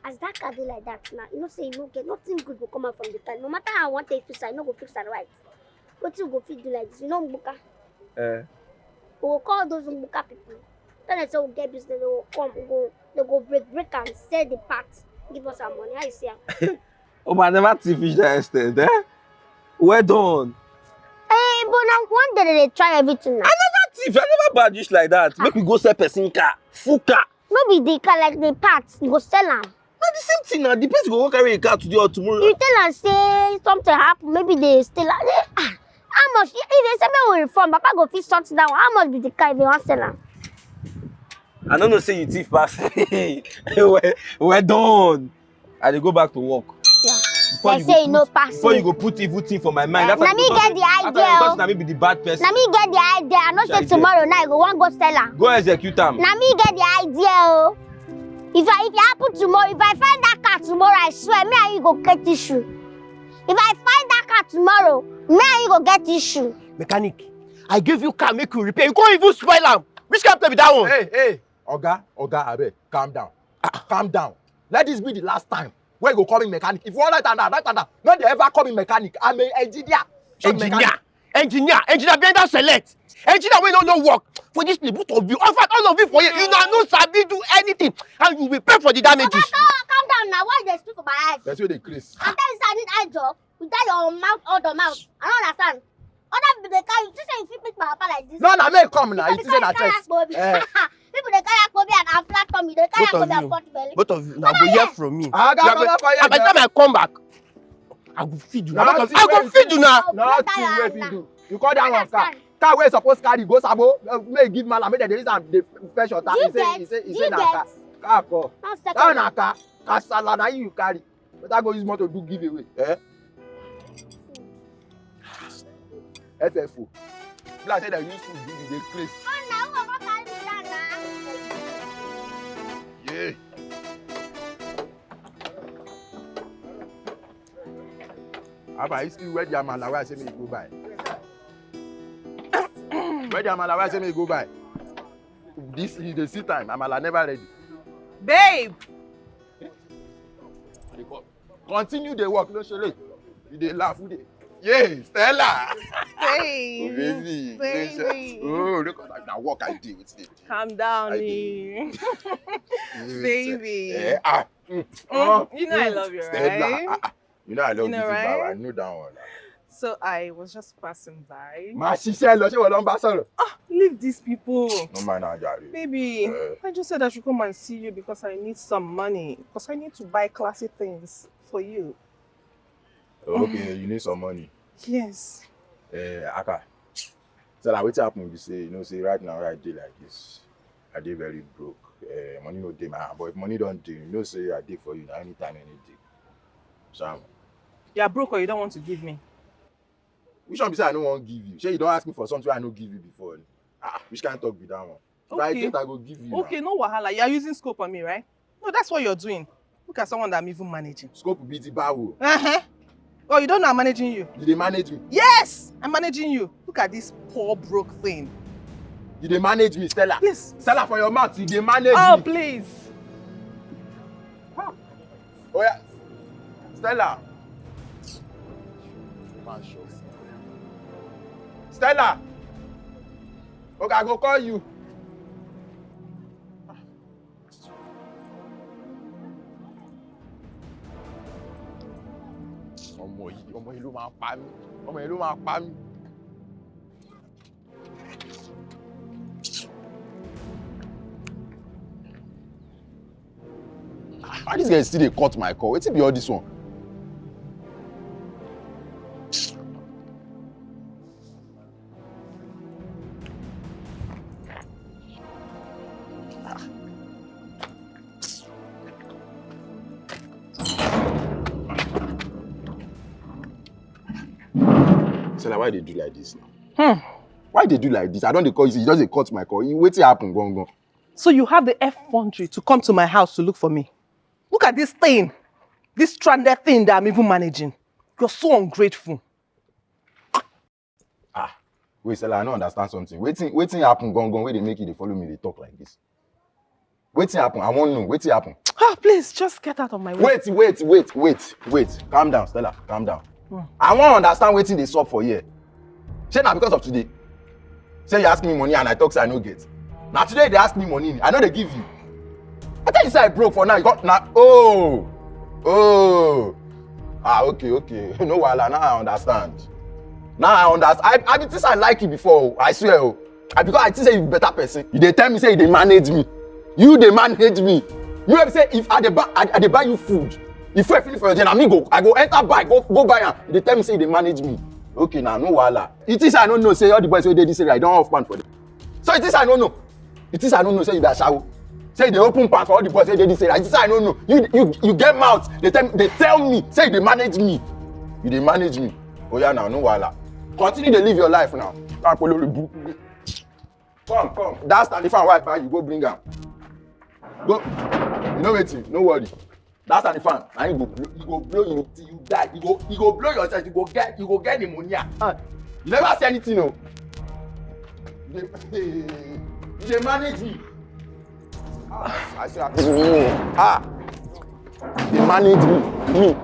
As that car dey like that now, you know say you no get nothing good go come out from the car. No matter how I want to fix am, you no go fix am right. Wetin you go fit do like this? You know Mbuka. Eh. We go call those Mbuka people. Tell them say we get business, they go come, we go, they go break, break and sell the parts, give us our money. How you see am? Oh, but I never thief reach that extent, eh? Well done. Eh, but now one day they try everything now. I never thief, I never bad reach like that. Make we go sell person car, full car. No be the car, like the parts, you go sell am. Na the same thing now. The person go go carry a car today or tomorrow. You tell am say something happen, maybe they steal am. Eh, ah, how much? If they say make we refund, Papa go fit sort that one. How much be the car if they wan sell am? I no know say you thief pass. Well, well done. I dey go back to work. Yeah. Before They you say go you no put, pass before me. You go put evil thing for my mind. Yeah, After na you me go get talk, the after idea, you talk oh. Say na me be the bad person. Na me get the idea. I know Which say idea? Tomorrow night I go wan go sell am. Go execute am. Na me get the idea, oh. If I, if it happen tomorrow, if I find that car tomorrow, I swear, me and you go get issue. If I find that car tomorrow, me and you go get issue. Mechanic, I give you car make you repair. You can't even spoil am. Which kind of be that one? Hey, hey, Oga, Oga, abeg, calm down. Ah, calm down. Let this be the last time wey you go call me mechanic. If you wan write am down, write am down. No dey ever call me mechanic. I'm a engineer. Short Engineer. Mechanic. Engineer. Engineer behind that select. Engineer wey no know work. For this place, both of you, in fact, all of you for here, you know, no sabi do anything. And you will pay for the damages. Oga, calm, calm down now. Why you dey speak for my eyes? That's where they craze. I tell you say I need eye job. With that your mouth, all the mouth. I don't understand. Other people dey carry. You think say you fit meet my papa like this? No, na me come now. You think say na chest? Eh. People dey carry akpobi and, and flat tummy. They carry Both of akpobi and you. Pot belly. Both of you, now go hear from me. Ah, You are go- come for here, And by the time I come back, I go feed you. Nothing I go wey feed you now. Nothing wey fit do. You call that one car. Understand. Car wey suppose carry go Sabo, uh, make give Mala, make dem dey use am dey fetch water. He say, he say, he say na car. Car call. That na car. Kasala na you carry. Better go use motor do giveaway. Eh? F F O. Be like say dem use food do the craze. Yeah. Abba, you still wear the amala wey I say make you go buy. Wear the amala wey I say make you go buy. This is the seat time. Amala never ready. Babe! They call. Continue the work, no shele. You dey laugh, who dey? Yeah, Stella. Babe. Oh, baby. Baby. Oh, look at that. Now work I do with it. Calm down, I do. Baby. Eh, ah. Mm. Mm, oh, you know I love you, Stella, right? Ah, ah. You know I love you, right? I know that one. So I was just passing by. Máa ṣiṣẹ́ lọ, ṣé wọ́n lọ ń bá sọ̀rọ̀? Ah, leave these people. No mind her, jàre. Baby, eh. I just said I should come and see you because I need some money. Because I need to buy classy things for you. Okay, you need some money. Yes. Eh, Aka. So like wetin happen be say, you know say right now wey I dey like this, I dey very broke. Eh, money no dey my hand, but if money don dey, you know say I dey for you na anytime, any day. Sam. You are broke or you don't want to give me? Which one be say I no wan give you? Shey you don ask me for something wey I no give you before? Ah, which kind talk be that one? If I get, I go give you. Okay, no wahala. You are using scope on me, right? No, that's what you're doing. Look at someone that I'm even managing. Scope be the bow. Uh-huh. Oh, you don't know I'm managing you? You dey manage me? Yes, I'm managing you. Look at this poor broke thing. You dey manage me, Stella? Please. Stella, for your mouth, you dey manage me. Oh, please. Oh yeah, Stella. Stella. Okay, I go call you. Ọmọ yìí, ọmọ yìí ló máa pa mí. Ọmọ yìí ló máa pa mí. Why this guy still dey cut my call? Wetin be all this one? Stella, why dey do like this now? Hmm. Why dey do like this? I don dey call you, you just dey cut my call. You, wetin happen, gangan? So you have the effrontery to come to my house to look for me? Look at this thing, this stranded thing that I'm even managing. You're so ungrateful. Ah, wait, Stella, I no understand something. Wetin, wetin happen, gangan, wey dey make you dey follow me dey talk like this? Wetin happen? I wan know. Wetin happen? Ah, please, just get out of my way. Wait, wait, wait, wait, wait. Calm down, Stella. Calm down. Hmm. I wan understand wetin dey sup for here. Shey na because of today? Say you ask me money and I talk say I no get. Na today you dey ask me money, I no dey give you. I tell you say I broke for now. You got na, oh, oh. Ah, okay, okay. No wahala. Now I understand. Now I understand. I, I be think say I like you before. I swear. Oh. I, because I think say you be better person. You dey tell me say you dey manage me. You dey manage me. You ever say if I dey buy, I, I dey buy you food, if I finish for your journey, me go, I go enter bike, go, go buy am. You dey tell me say you dey manage me. Okay, now no wahala. You think say I no know say all the boys wey dey this area, I don off pan for them. So you think say I no know? You think say I no know say you be ashawo? Say you dey open pan for all the boys wey dey this area. You think say I no know? You, you, you get mouth. They tell, they tell me say you dey manage me. You dey manage me. Oh yeah, now no wahala. Continue to live your life now. Come, come. That stand fan wey I buy you, go bring am. Go. You know wetin? No worry. That stand fan, na you go blow, you go blow you till you die. You go, you go blow yourself. You go get, you go get pneumonia. Ah, you never say anything, no. You dey, you dey manage me. Ah, I say, ah, you dey manage me. Me.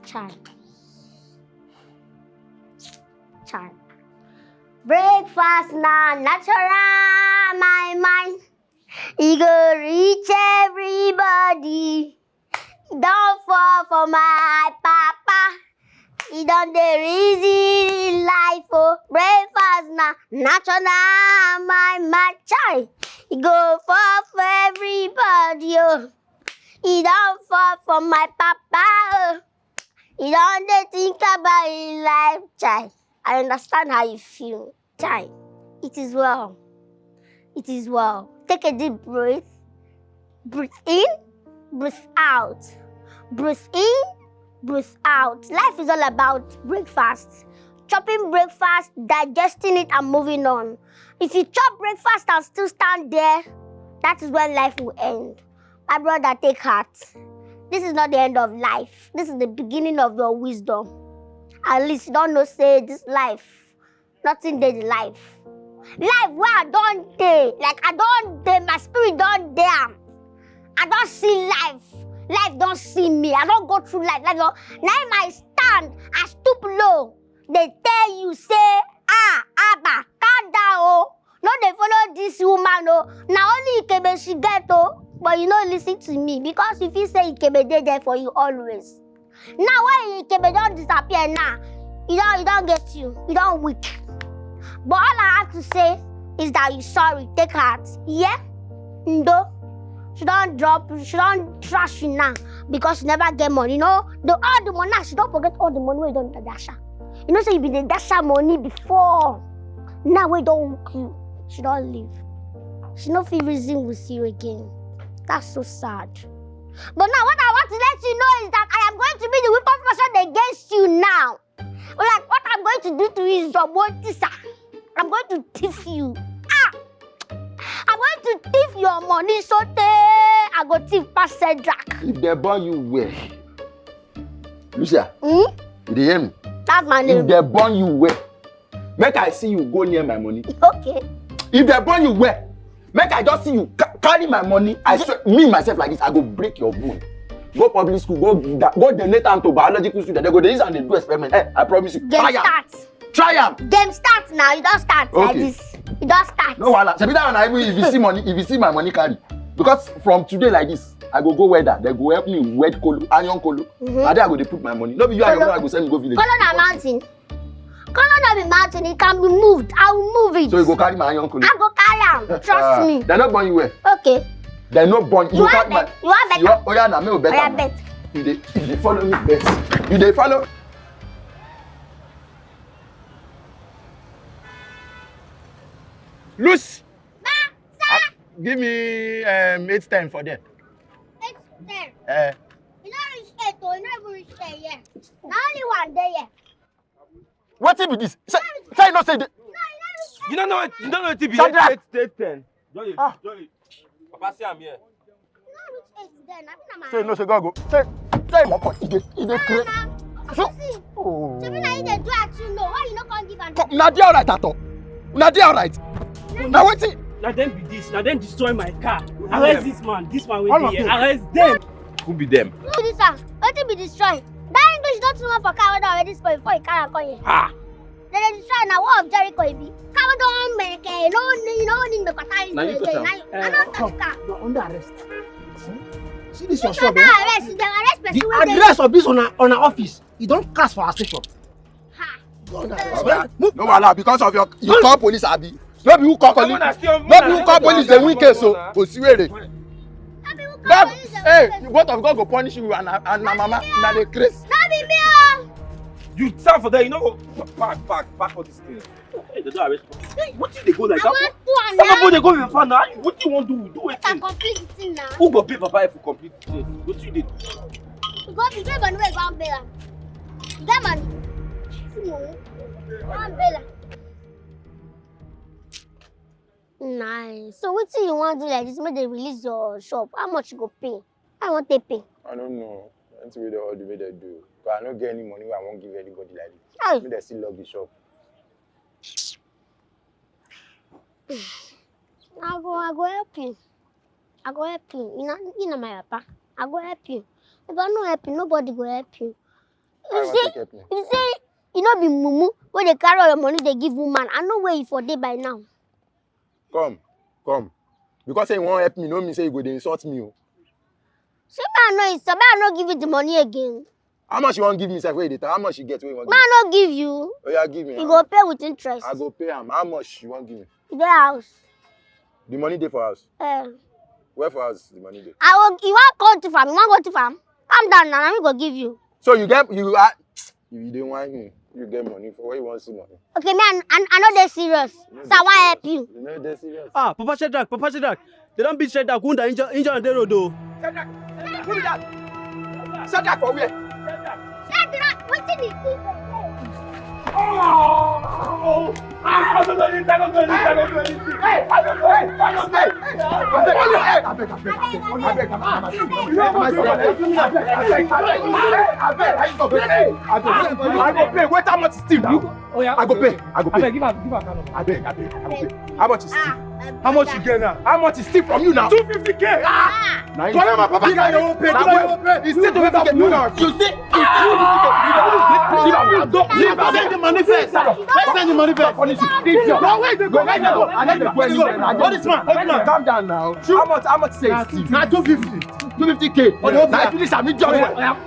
Chai. Chai. Breakfast na natural, my mind. E go reach everybody. Don fall for my papa. E don dey reason life, oh. Breakfast na natural, my mind. Chai. E go fall for everybody, oh. E don fall for my papa, oh. E don dey think about him life, chai. I understand how you feel. Chai, it is well. It is well. Take a deep breath. Breathe in, breathe out. Breathe in, breathe out. Life is all about breakfast. Chopping breakfast, digesting it, and moving on. If you chop breakfast and still stand there, that is when life will end. My brother, take heart. This is not the end of life. This is the beginning of your wisdom. At least you don know say this life, nothing dey the life. Life wey I don dey, like, I don dey, my spirit don dey am. I don see life. Life don see me. I don go through life. Life don, na im I stand, I stoop low. Dey tell you say, ah, Abba, calm down, oh. No dey follow this woman, oh. Na only Ikebe she get, oh. But you no listen to me because you feel say Ikebe dey there for you always. Now when Ikebe don disappear now, e don, e don get you, e don weak. But all I have to say is that you sorry, take heart. Yeah? Ndo. She don drop, she don trash you now because she never get money. No, the, all the money now, she don forget all the money wey you don dash her. You know say you be dey dash her money before. Now wey don hook you, she don leave. She no fit reason with you again. That's so sad. But now what I want to let you know is that I am going to be the weapon of fashion against you now. Like, what I'm going to do to you is your money, sir. I'm going to thief you. Ah! I'm going to thief your money so tey I go thief pass Cedric. If they born you well, Lucia, hmm? You dey hear me? That's my name. If they born you well, make I see you go near my money. Okay. If they born you well, make I just see you ca-, carry my money. I swear, me myself like this, I go break your bone. Go public school, go da-, go donate am to biological student. They go dey use am dey do experiment. Eh, I promise you. Try am. Try am. Game start now. You don start like this. You don start. No wahala. Shebi that one, I even, if you see money, if you see my money carry. Because from today like this, I go go welder. They go help me weld kolo, iron kolo. Mm-hmm. Na there I go dey put my money. No be you, I go send me go village. Kolo na mountain. Kolo no be mountain, it can be moved. I will move it. So you go carry my iron kolo? I go carry am. Trust me. They no born you well. Okay. They no born you. You want bet? You want bet? Oh yeah, na me go bet. Oh yeah, bet. You dey, you dey follow me bet. You dey follow. Lucy, ah, give me um, eight ten for there. Eight ten. Eh. You no reach eight o, you no even reach ten here. Na only one dey here. Wetin be this? Say, say you no say the. You don't know it. You don't know it. Be Shadrach. Eight, eight, ten. Don't you? Ah. Don't you? Papa, see, I'm here. Say no, say God go. Say, say no, e dey, e dey craze. So, oh. Shebi na you dey do at you know. Why you no come give am? Come, na dey alright at all. Na dey alright. Na wetin? Na dem be this. Na dem destroy my car. Arrest this man. This man wey dey here. Arrest them. Who be them? Who be this one? Wetin be destroy? That English don too much for car wey don already spoil before you carry am come here. Ah. Dem dey destroy na wall of Jericho e be. Car wey don make e no need no need make water use to enjoy. Na you touch am. Na you, I no touch car. You are under arrest. See this your shop. Under arrest, dem arrest person wey dey. The address of this on our, on our office, e don cast for our station. Ha. You are under arrest. Move. No wahala because of your, you call police abi? No be who call police. No be who call police dey win case o. Kò sí wèrè. No be who call police dey win case. Hey, what of God go punish you and and na mama na dey craze. No be me o. You stand for there, you no go pack, pack, pack all this thing. Hey, they don't arrest me. Hey, what you dey go like that? Somebody dey go with your father. What you want do? Do wetin? Complete the thing now. Who go pay papa if you complete the thing? What you dey do? You go, you get money wey you go and pay am. You get money? See money. Go and pay am. Nice. So wetin you wan do like this? Make dem release your shop. How much you go pay? I wan take pay. I don't know. Anything wey dem order, make dem do. But I no get any money wey I wan give anybody like this. Hey. Make dem still lock the shop. I go, I go help you. I go help you. You know, you know my papa. I go help you. If I no help you, nobody go help you. How you wan take help me? You say you no be mumu wey dey carry all your money dey give woman. I know where you for dey by now. Come, come. Because say you wan help me, no mean say you go dey insult me o. Shey I no insult, I no give you the money again. How much you wan give me sef wey you dey talk? How much you get wey you wan give me? Ma no give you. Oya, give me. You go pay with interest. I go pay am. How much you wan give me? The house. The money dey for house? Eh. Where for house the money dey? I wan, you wan go thief am? You wan go thief am? Calm down now, na me go give you. So you get, you are, you dey whine me. You get money for where you wan see money? Okay, me, I, I, I no dey serious. So I wan help you. You no dey serious. Ah, Papa Shadrach, Papa Shadrach. They don beat Shadrach, wound and injure, injure on the road o. Shadrach, who be that? Shadrach for where? Shadrach, wetin be this? Oh! Ah, I don't do anything, I don't do anything, I don't do anything. Hey, I don't do anything, I don't do anything. Abeg, abeg, abeg, abeg, abeg, abeg, abeg, abeg, abeg, abeg, I go pay. Wait, how much is still now? Oh, yeah. I go pay. I go pay. Abeg, give am, give am, kind of. Abeg, abeg, I go pay. How much is still? Ah, how much you get now? How much is still from you now? Two fifty K. Ah! Collect my papa. Give am your own pay. Give am your own pay. It's still two fifty K. You see? Give am. Don't, give am. Send the money first. Send the money first. Police. Idiot. Go where you go. Where you go? I no dey go anywhere. Hold this man. Hold this man. Calm down now. How much? How much say? Na two fifty. Two fifty K. Na finish am.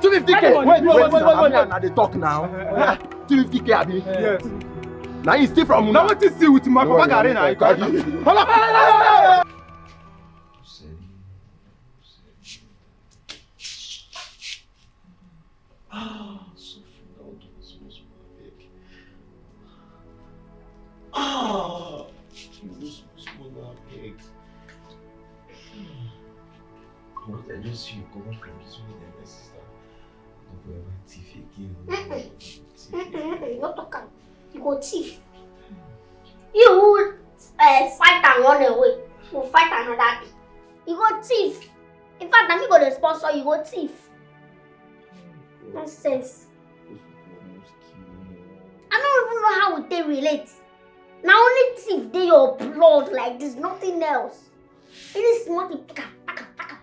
Two fifty K. Wait, wait, wait, wait, wait. Na dey talk now. Two fifty K, abi? Yes. Na you steal from una. Na wetin steal with my papa garri na? Hold on. Ah, so fun. Hold on, small, small, abeg. Ah, you small, small, abeg. What I just see you comot from this one, my sister. No go ever thief again. Mm-mm. No go ever thief again. Mm-mm, mm-mm, no talk am. You go thief. You who uh, fight and run away, you go fight another thing. You go thief. In fact, na me go dey sponsor you, go thief. Nonsense. Those people almost kill me. I don't even know how we take relate. Na only thief dey your blood like this, nothing else. Any small thing, pack am, pack am, pack am.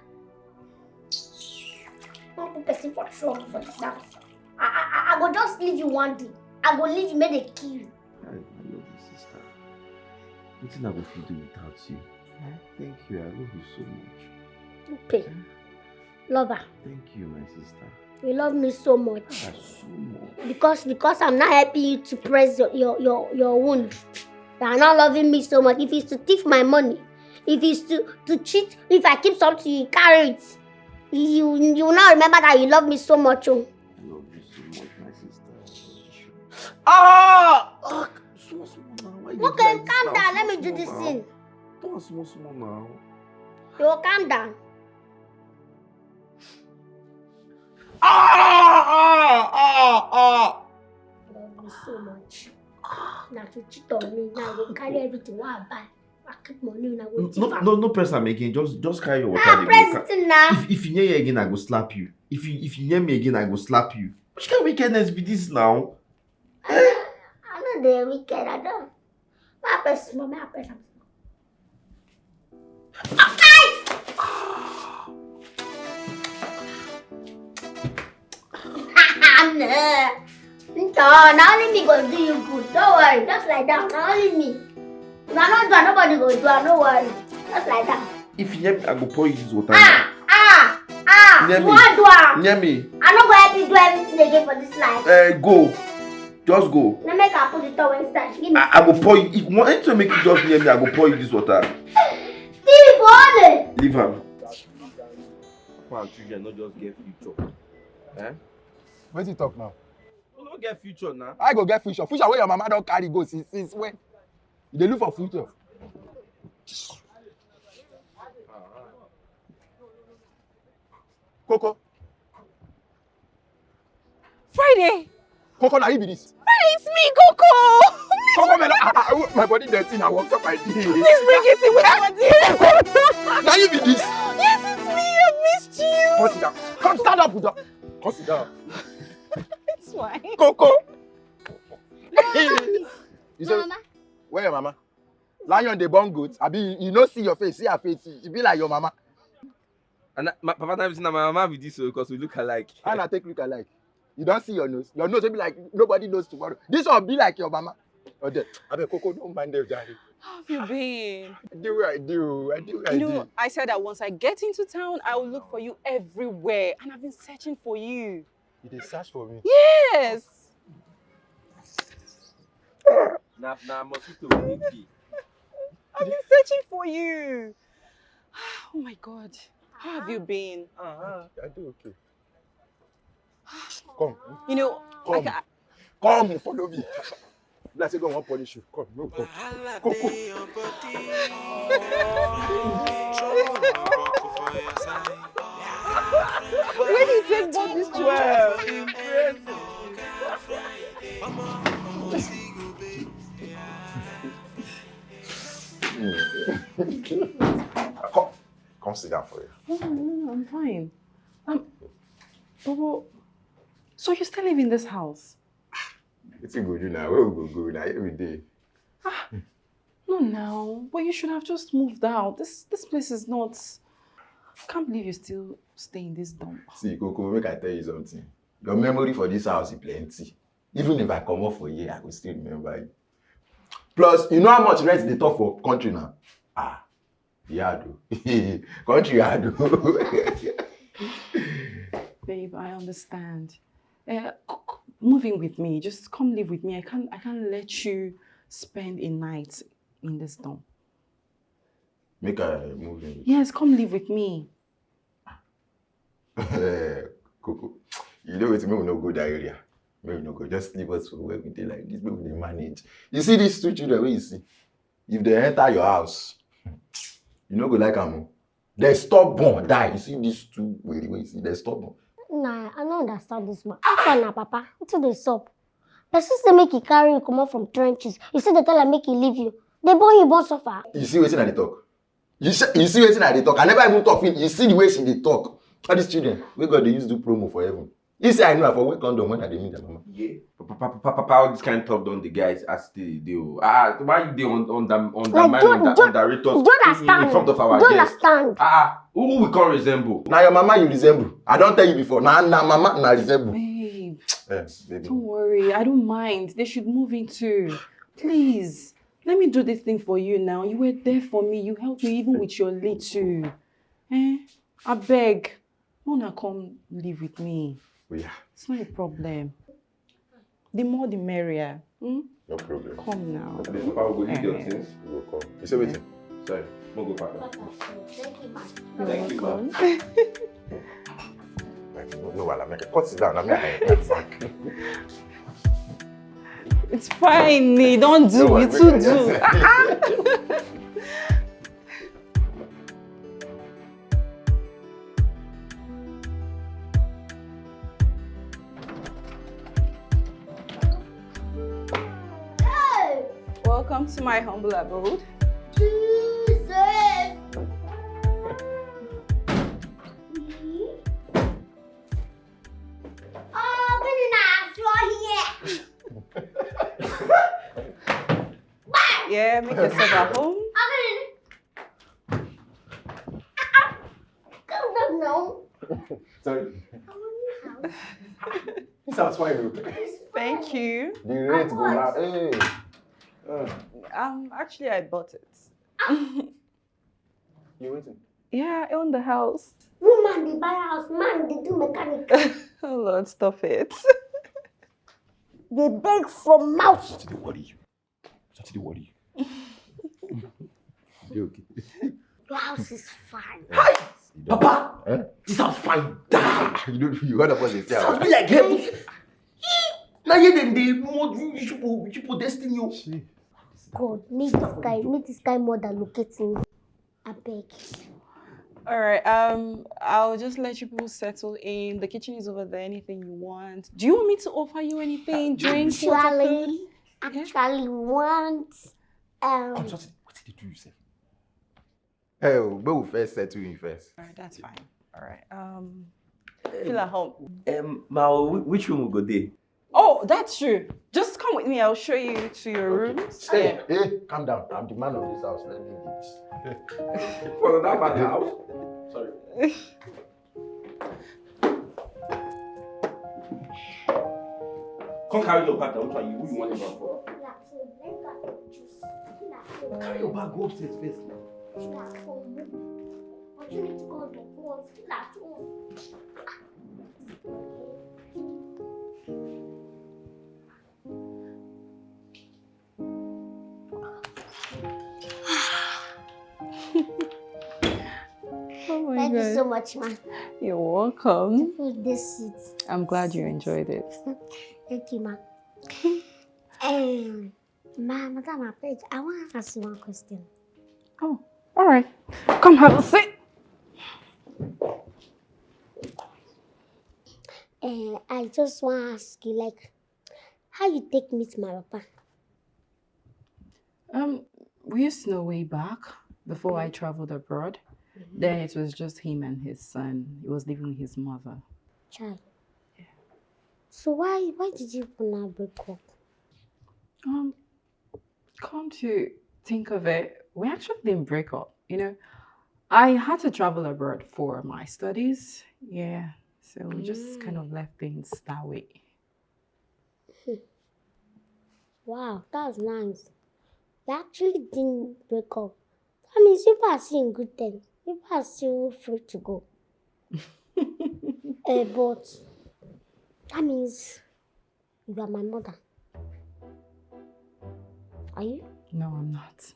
Don't put person for trouble for this house. I, I, I, I go just leave you one day. I go leave you, make they kill you. I, I love you, sister. Wetin I go fit do without you? Eh? Thank you. I love you so much. Okay. Eh? Lover. Thank you, my sister. You love me so much. Ah, so much. Because, because I'm not helping you to press your, your, your, your wound. You are not loving me so much. If it's to thief my money, if it's to, to cheat, if I keep something, you carry it. You, you will not remember that you love me so much. Oh. I love you so much, my sister. Ah! Ah, small, small now. Okay, calm down. Let me do this thing. Turn small, small now. You will calm down. Ah, ah, ah, ah, ah. Love you so much. Now to cheat on me, now you carry everything what I buy. I keep money, now go no, no, no, no press am again. Just, just carry your water. Ah, press it now. If, if you near again, I go slap you. If you, if you near me again, I go slap you. Which kind of wickedness be this now? I know they're wicked. I don't. What press, mommy? I press am. No, na only me go do you good. Don't worry, just like that. Na only me. If I no do, nobody go do. No worry, just like that. If you hear me, I go pour you this water. Ah, ah, ah. Near you me. Wan do am? Near me. I no go help you do everything again for this life. Uh, go. Just go. Now make I put the towel inside. Give me. I, I go pour you. If you want to make you just near me, I go pour you this water. Leave, hold it. Leave am. Papa and children no just get future. Eh? Wetin you talk now? We no get future now. I go get future. Future wey your mama don carry go since, since when? You dey look for future. Koko. Friday. Koko, na you be this. Friday, it's me, Koko. Koko, man, I, I, my body dirty now. What's up, my dear? Please bring it in with my dear. Now you be this. Yes, it's me. I missed you. Come sit down. Come stand up, Buddha. Come sit down. It's fine. Koko. You say, mama. Where your mama? Lion dey born goat. Abi you no see your face, see her face. You be like your mama. And my papa time say na my mama be this o, because we look alike. How na take look alike? You don see your nose? Your nose be like nobody knows tomorrow. This one be like your mama. Ode, abeg, Koko, don't mind them, jare. How have you been? I do what I do. I do what I do. You know, I said that once I get into town, I will look for you everywhere, and I've been searching for you. You dey search for me? Yes. Na, na mosquito we dey kill. I've been searching for you. Oh my God. How have you been? Uh-huh. I do okay. Come. You know, I Come. ca- Come, follow me. Be like say God wan punish you. Come, no, come. Wahala Koko. Dey your body. Where you take bought this jewel? Come, come sit down for here. No, no, no, I'm fine. Um, Bobo, so you still live in this house? Wetin go do now? Where we go go now? Every day. Ah, no, now. But you should have just moved out. This this place is not. I can't believe you still stay in this dump. See, Koko, make I tell you something. Your memory for this house is plenty. Even if I come up for here, I will still remember you. Plus, you know how much rent they talk for country now? Ah, Yard o. Country yard o. Babe, I understand. Uh, c- c- move in with me. Just come live with me. I can't. I can't let you spend a night in this dorm. Make I move in. Yes, come live with me. Koko, you know wetin, make we no go that area. Make we no go. Just leave us for where we dey like this. Make we dey manage. You see these two children wey you see? If they enter your house, you no go like am o. They stubborn die. You see these two wey you see, they stubborn. Nah, I no understand this man. How far na papa? Wetin dey sup? Person say make he carry you comot from trenches. You say they tell am make he leave you. They born you, born suffer. You see wetin I dey talk? You see, you see wetin I dey talk? I never even talk finish. You see the way she dey talk. All these children wey God dey use do promo for heaven. You say I know I for wear condom when I dey meet their mama. Yeah. Papa, papa, papa, papa, all this kind of talk don dey, guys, as they dey o. Ah, why you dey on, on, on, Like, undermine, do, under, do, underrate us do you in, in understand? Front of our Do you guests? Understand? Ah, who we come resemble? Na your mama you resemble. I don tell you before. Na, na mama na resemble. Babe, Eh, baby. Don't worry. I don't mind. They should move in too. Please, let me do this thing for you now. You were there for me. You helped me even with your little. Eh? I beg. Una come live with me. Oh, yeah. It's not a problem. The more the merrier. Hmm? No problem. Come now. Please, Papa, we go leave your Eh. things. We go come. You say wetin? Sorry, no go pack am. Thank you, ma. You're Thank you, ma. Welcome. Like, no, no, wahala, make it. Come sit down. Let me hide back. It's fine, e don do, e too do. Ah, ah. Welcome to my humble abode. Jesus! Oh, gịnị na-asụ ọhịa? Yeah, make yourself at home. Calm down now. Sorry. This house fine o. Thank you. The rate go now. Hey. Uh. Um, actually, I bought it. You waiting? Yeah, I own the house. Woman dey buy house, man dey do mechanic. Oh Lord, stop it. Dey beg from mouth. Something dey worry you. Something dey worry you. You okay? Your house is fine. Hi! Papa! Eh? This house fine. You don't, you heard about this house? This house be like heaven. Na here dem dey mold you, you people, you people destiny o. God, make this guy, make this guy mother locate me. I beg. All right, um, I'll just let you people settle in. The kitchen is over there. Anything you want? Do you want me to offer you anything? Drink, water, food? Actually, actually want, um, come, something. What did you do yourself? Hey, oh, but we first settle in first. All right, that's fine. All right. Um, feel at home. Um, ma, whi-, which room we go dey? Oh, that's true. Just come with me. I'll show you to your room. Stay. Yeah. Hey, calm down. I'm the man of this house. Let me do this. For that man house? Sorry. Come carry your bag now. Which one you, who you want the bag for? Carry your bag, go upstairs first. Oh my God. Thank you so much, ma. You're welcome. This seat. I'm glad you enjoyed it. Thank you, ma. Um, ma, madam, I beg, I want to ask you one question. Oh, all right. Come have a seat. Uh, I just want to ask you, like, how you take meet my papa? Um, we used to know way back before I traveled abroad. Mm-hmm. Then it was just him and his son. He was living with his mother. Chai. Yeah. So why, why did you people not break up? Um, come to think of it, we actually didn't break up, you know. I had to travel abroad for my studies. Yeah. So we just kind of left things that way. Wow, that's nice. You actually didn't break up. That means you are still in good terms. You are still free to go. Eh, but that means you are my mother. Are you? No, I'm not.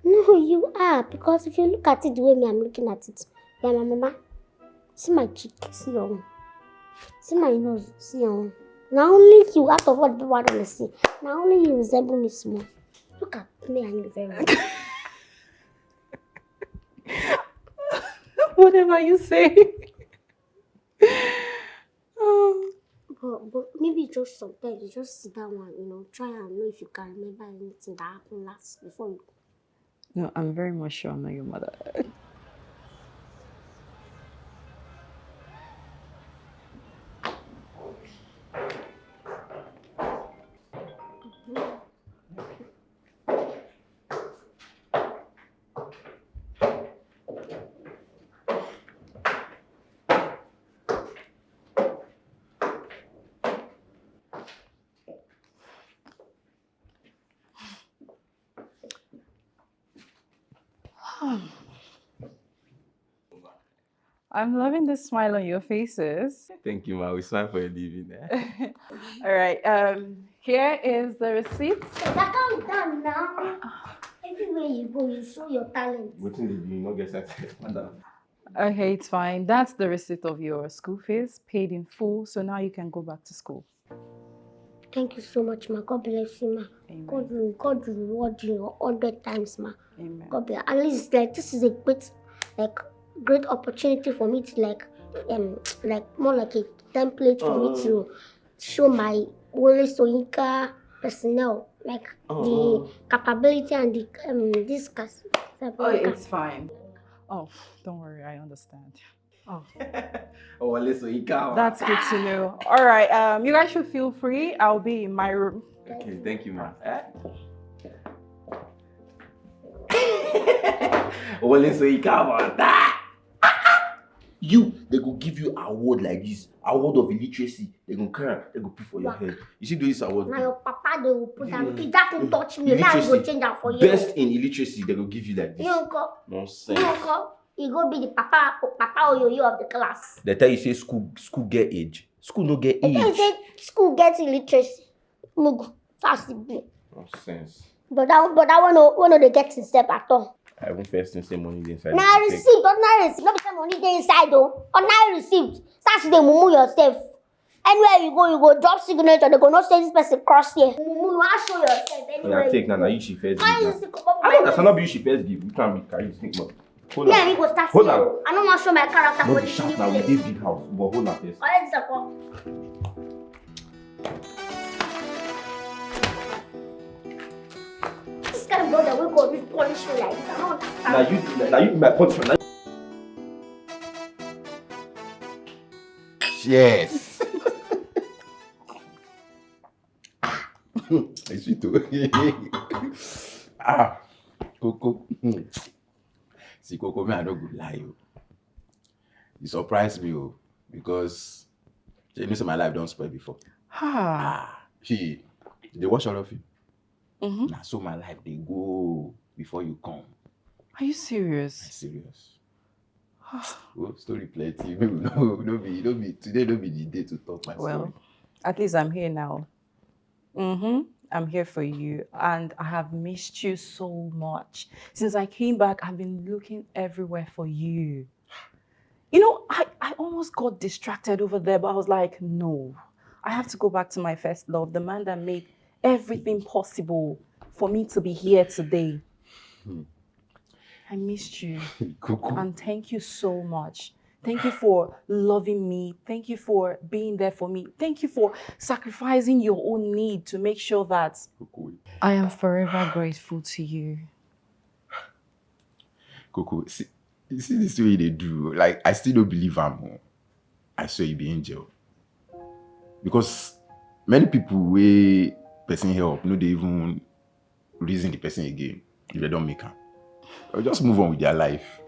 No, you are, because if you look at it the way me I'm looking at it, you are my mama. See my cheek, see your own. See my nose, see your own. Now only you, out of all the people I don't see, now only you resemble me small. Look at me and you very well. Whatever you say. Oh. But, but maybe just sometimes you just sit down and, you know, try and know if you can remember anything that happened last before you. No, I'm very much sure I'm not your mother. I'm loving the smile on your faces. Thank you, ma. We smile for a living, eh? All right. Um, here is the receipt. Calm down now. Everywhere you go, you show your talent. Wetin dey do you? No get sense, madam. Okay, it's fine. That's the receipt of your school fees, paid in full. So now you can go back to school. Thank you so much, ma. God bless you, ma. God Amen. will, God will reward you a hundred times, ma. Amen. God bless. At least, like, this is a great, like, great opportunity for me to, like, um, like, more like a template for me to show my Wole Soyinka personnel, like, the capability and the um this class. Oh, it's fine. Oh, don't worry, I understand. Oh, Oh, Wole Soyinka. That's good to know. All right, um, you guys should feel free. I'll be in my room. Okay, thank you, ma. Eh? Wole Soyinka about that. You, they go give you award like this, award of illiteracy. They go carry, am, they go put for your head. You see this award? Now your papa they will put am. Mm. If that can touch me, now I go Illiteracy. Change am for you. Best in illiteracy, they go give you like this. You uncle, you Nonsense. uncle, you go be the papa, papa oyoyo of the class. They tell you say school, school get age. School no get They tell you age. Say school get illiteracy. Mugu, that's the be. Nonsense. But that, but that one, no, one no dey get himself at all. I even first thing say money dey inside. Na receipt, ordinary receipt, no be say money dey inside o. Ordinary receipt. Start to dey mumu yourself. Anywhere you go, you go drop signature. They go know say this person cross here. Mumu, no, I show yourself Oya, anywhere. take now. Now you she first Why give you now. still come up I with don't this? understand. Not be you she first give. You can't be carry this thing, but hold Me on. and you go start Hold here. on. I don't want to show my character No for be this sharp new now. We place. Dey big house, but hold on first. Collect this one. This kind of brother wey go always punish me like this, I don't understand. Now you, now you be my punishment. Now Yes. Ah, it's sweet o. Ah, Coco. See, Coco, me, I no go lie you. You surprise me o, because you know say my life don spoil before. Ah. Ah, she, they watch all of you. Mm-hmm. Now so my life they go before you come. Are you serious? I'm serious. Oh, story plenty. No, no, no be, no be today. No be the day to talk my Well, story. At least I'm here now. Mm-hmm. I'm here for you, and I have missed you so much. Since I came back, I've been looking everywhere for you. You know, I, I almost got distracted over there, but I was like, no, I have to go back to my first love, the man that made everything possible for me to be here today. Hmm. I missed you. Coco. And thank you so much. Thank you for loving me. Thank you for being there for me. Thank you for sacrificing your own need to make sure that Coco. I am forever grateful to you. Coco, see, you see this way they do. Like, I still don't believe am o. I swear you be angel. Because many people wey person help, no, they even reason the person again if they don't make am. They just move on with their life.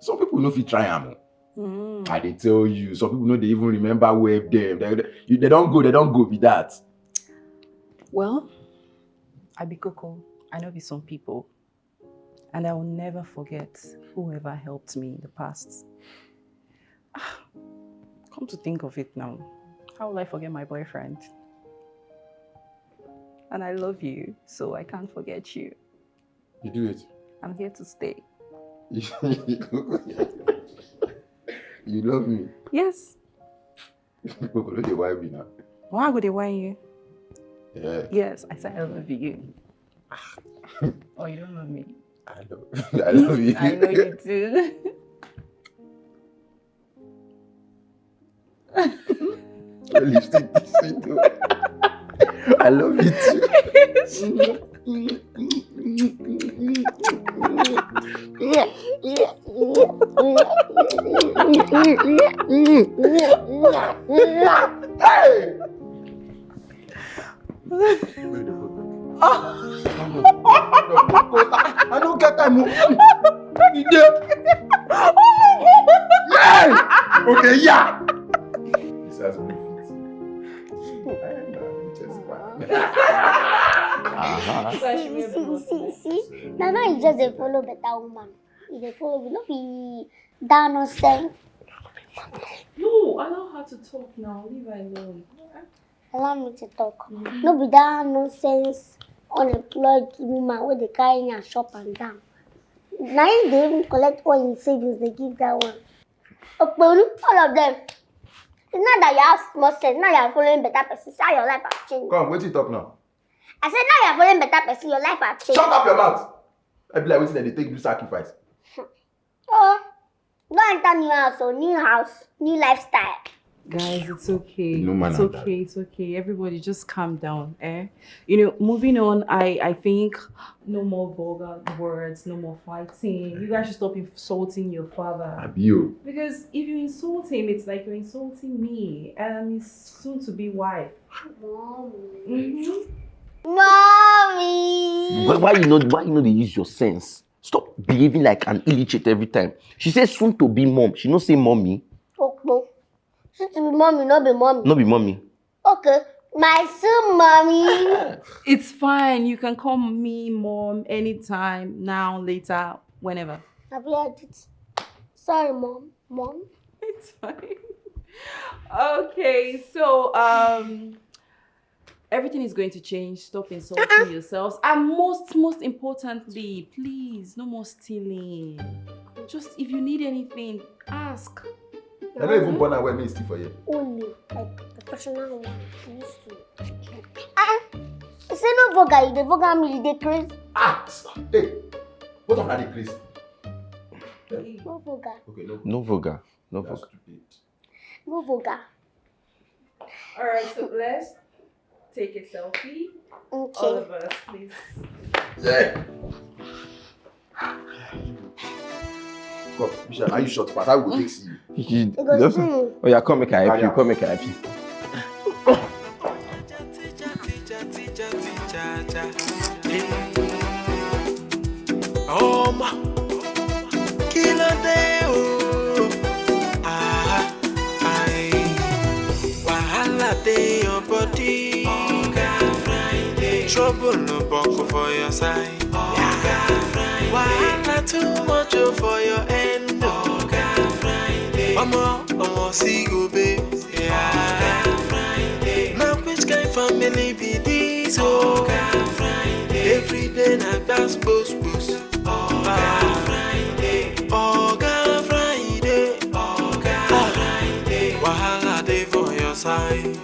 Some people no fit try am o. Mm. I dey tell you, some people no dey even remember who help them. They, they, you- they don't go, they don't go be that. Well, I be Coco. I know be some people. And I will never forget whoever helped me in the past. Ah, come to think of it now, how will I forget my boyfriend? And I love you, so I can't forget you. You do it. I'm here to stay. You love me. Yes. People no dey why me now. Why would they want you? Yeah. Yes, I said I love you. Oh, you don't love me. I love, I love you. I know you too. Your lipstick is sweet though. I love you too. Hey! I don't get time. Oh. Hey! Okay, yeah. This has been fit. Uh-huh. See, see, see, see. Now, now you just dey follow better woman. You dey follow me, no be that nonsense. No, allow her to talk now. Leave her alone. Allow me to talk. No be that nonsense unemployed woman wey dey carry and shop and down. Na him dey even collect all him savings dey give that one. Okponu, all of them. Now that you have small sense, now you are following better person, see how your life has changed. Come, wetin you talk now? I said now you are following better person, your life has changed. Shut up your mouth. I be like wetin dem dey take do sacrifice. Oh, don't enter new house or new house, new lifestyle. Guys, it's okay. No man. It's okay. It's okay. Everybody, just calm down. Eh? You know, moving on. I I think no more vulgar words, no more fighting. You guys should stop insulting your father. Abio. Because if you insult him, it's like you're insulting me and his soon-to-be wife. Mommy. Mm-hmm. Mommy. Why, why you not? Why you know they use your sense? Stop behaving like an illiterate every time. She says soon to be mom. She no say mommy. Okpo. Soon to be mommy, no be mommy. No be mommy. Okay, my soon mommy. It's fine. You can call me mom anytime, now, later, whenever. Have you heard it? Sorry, mom. Mom. It's fine. Okay, so um, everything is going to change. Stop insulting yourselves, and most, most importantly, please, no more stealing. Just if you need anything, ask. I no even born am well, me still for here. Only like professional one. Used to. Ah, you say no vulgar, you dey vulgar me, you dey craze. Ah, hey, what of that craze? No vulgar. Okay, no. No vulgar. No That's vulgar. Stupid. No vulgar. All right, so let's take a selfie. All Okay. Of us, please. Yeah. Come, Michelle, are you short pass? How we go take see you? You You go just, see. oh yeah, come make I help you. Come make I help you. Ọmọ kí ló dé o? Ah, ai. Wahala dey your body. Oga Friday. Trouble no buckle for your side. Oga Friday. Wahala too much o for your end. Oga Friday. Ọmọ ọmọ sí gobe. Oga Friday. Now which kind family be this? Oga Friday. Every day na gbas gbos gbos. Oga Friday. Oga Friday. Oga Friday. Wahala dey for your side.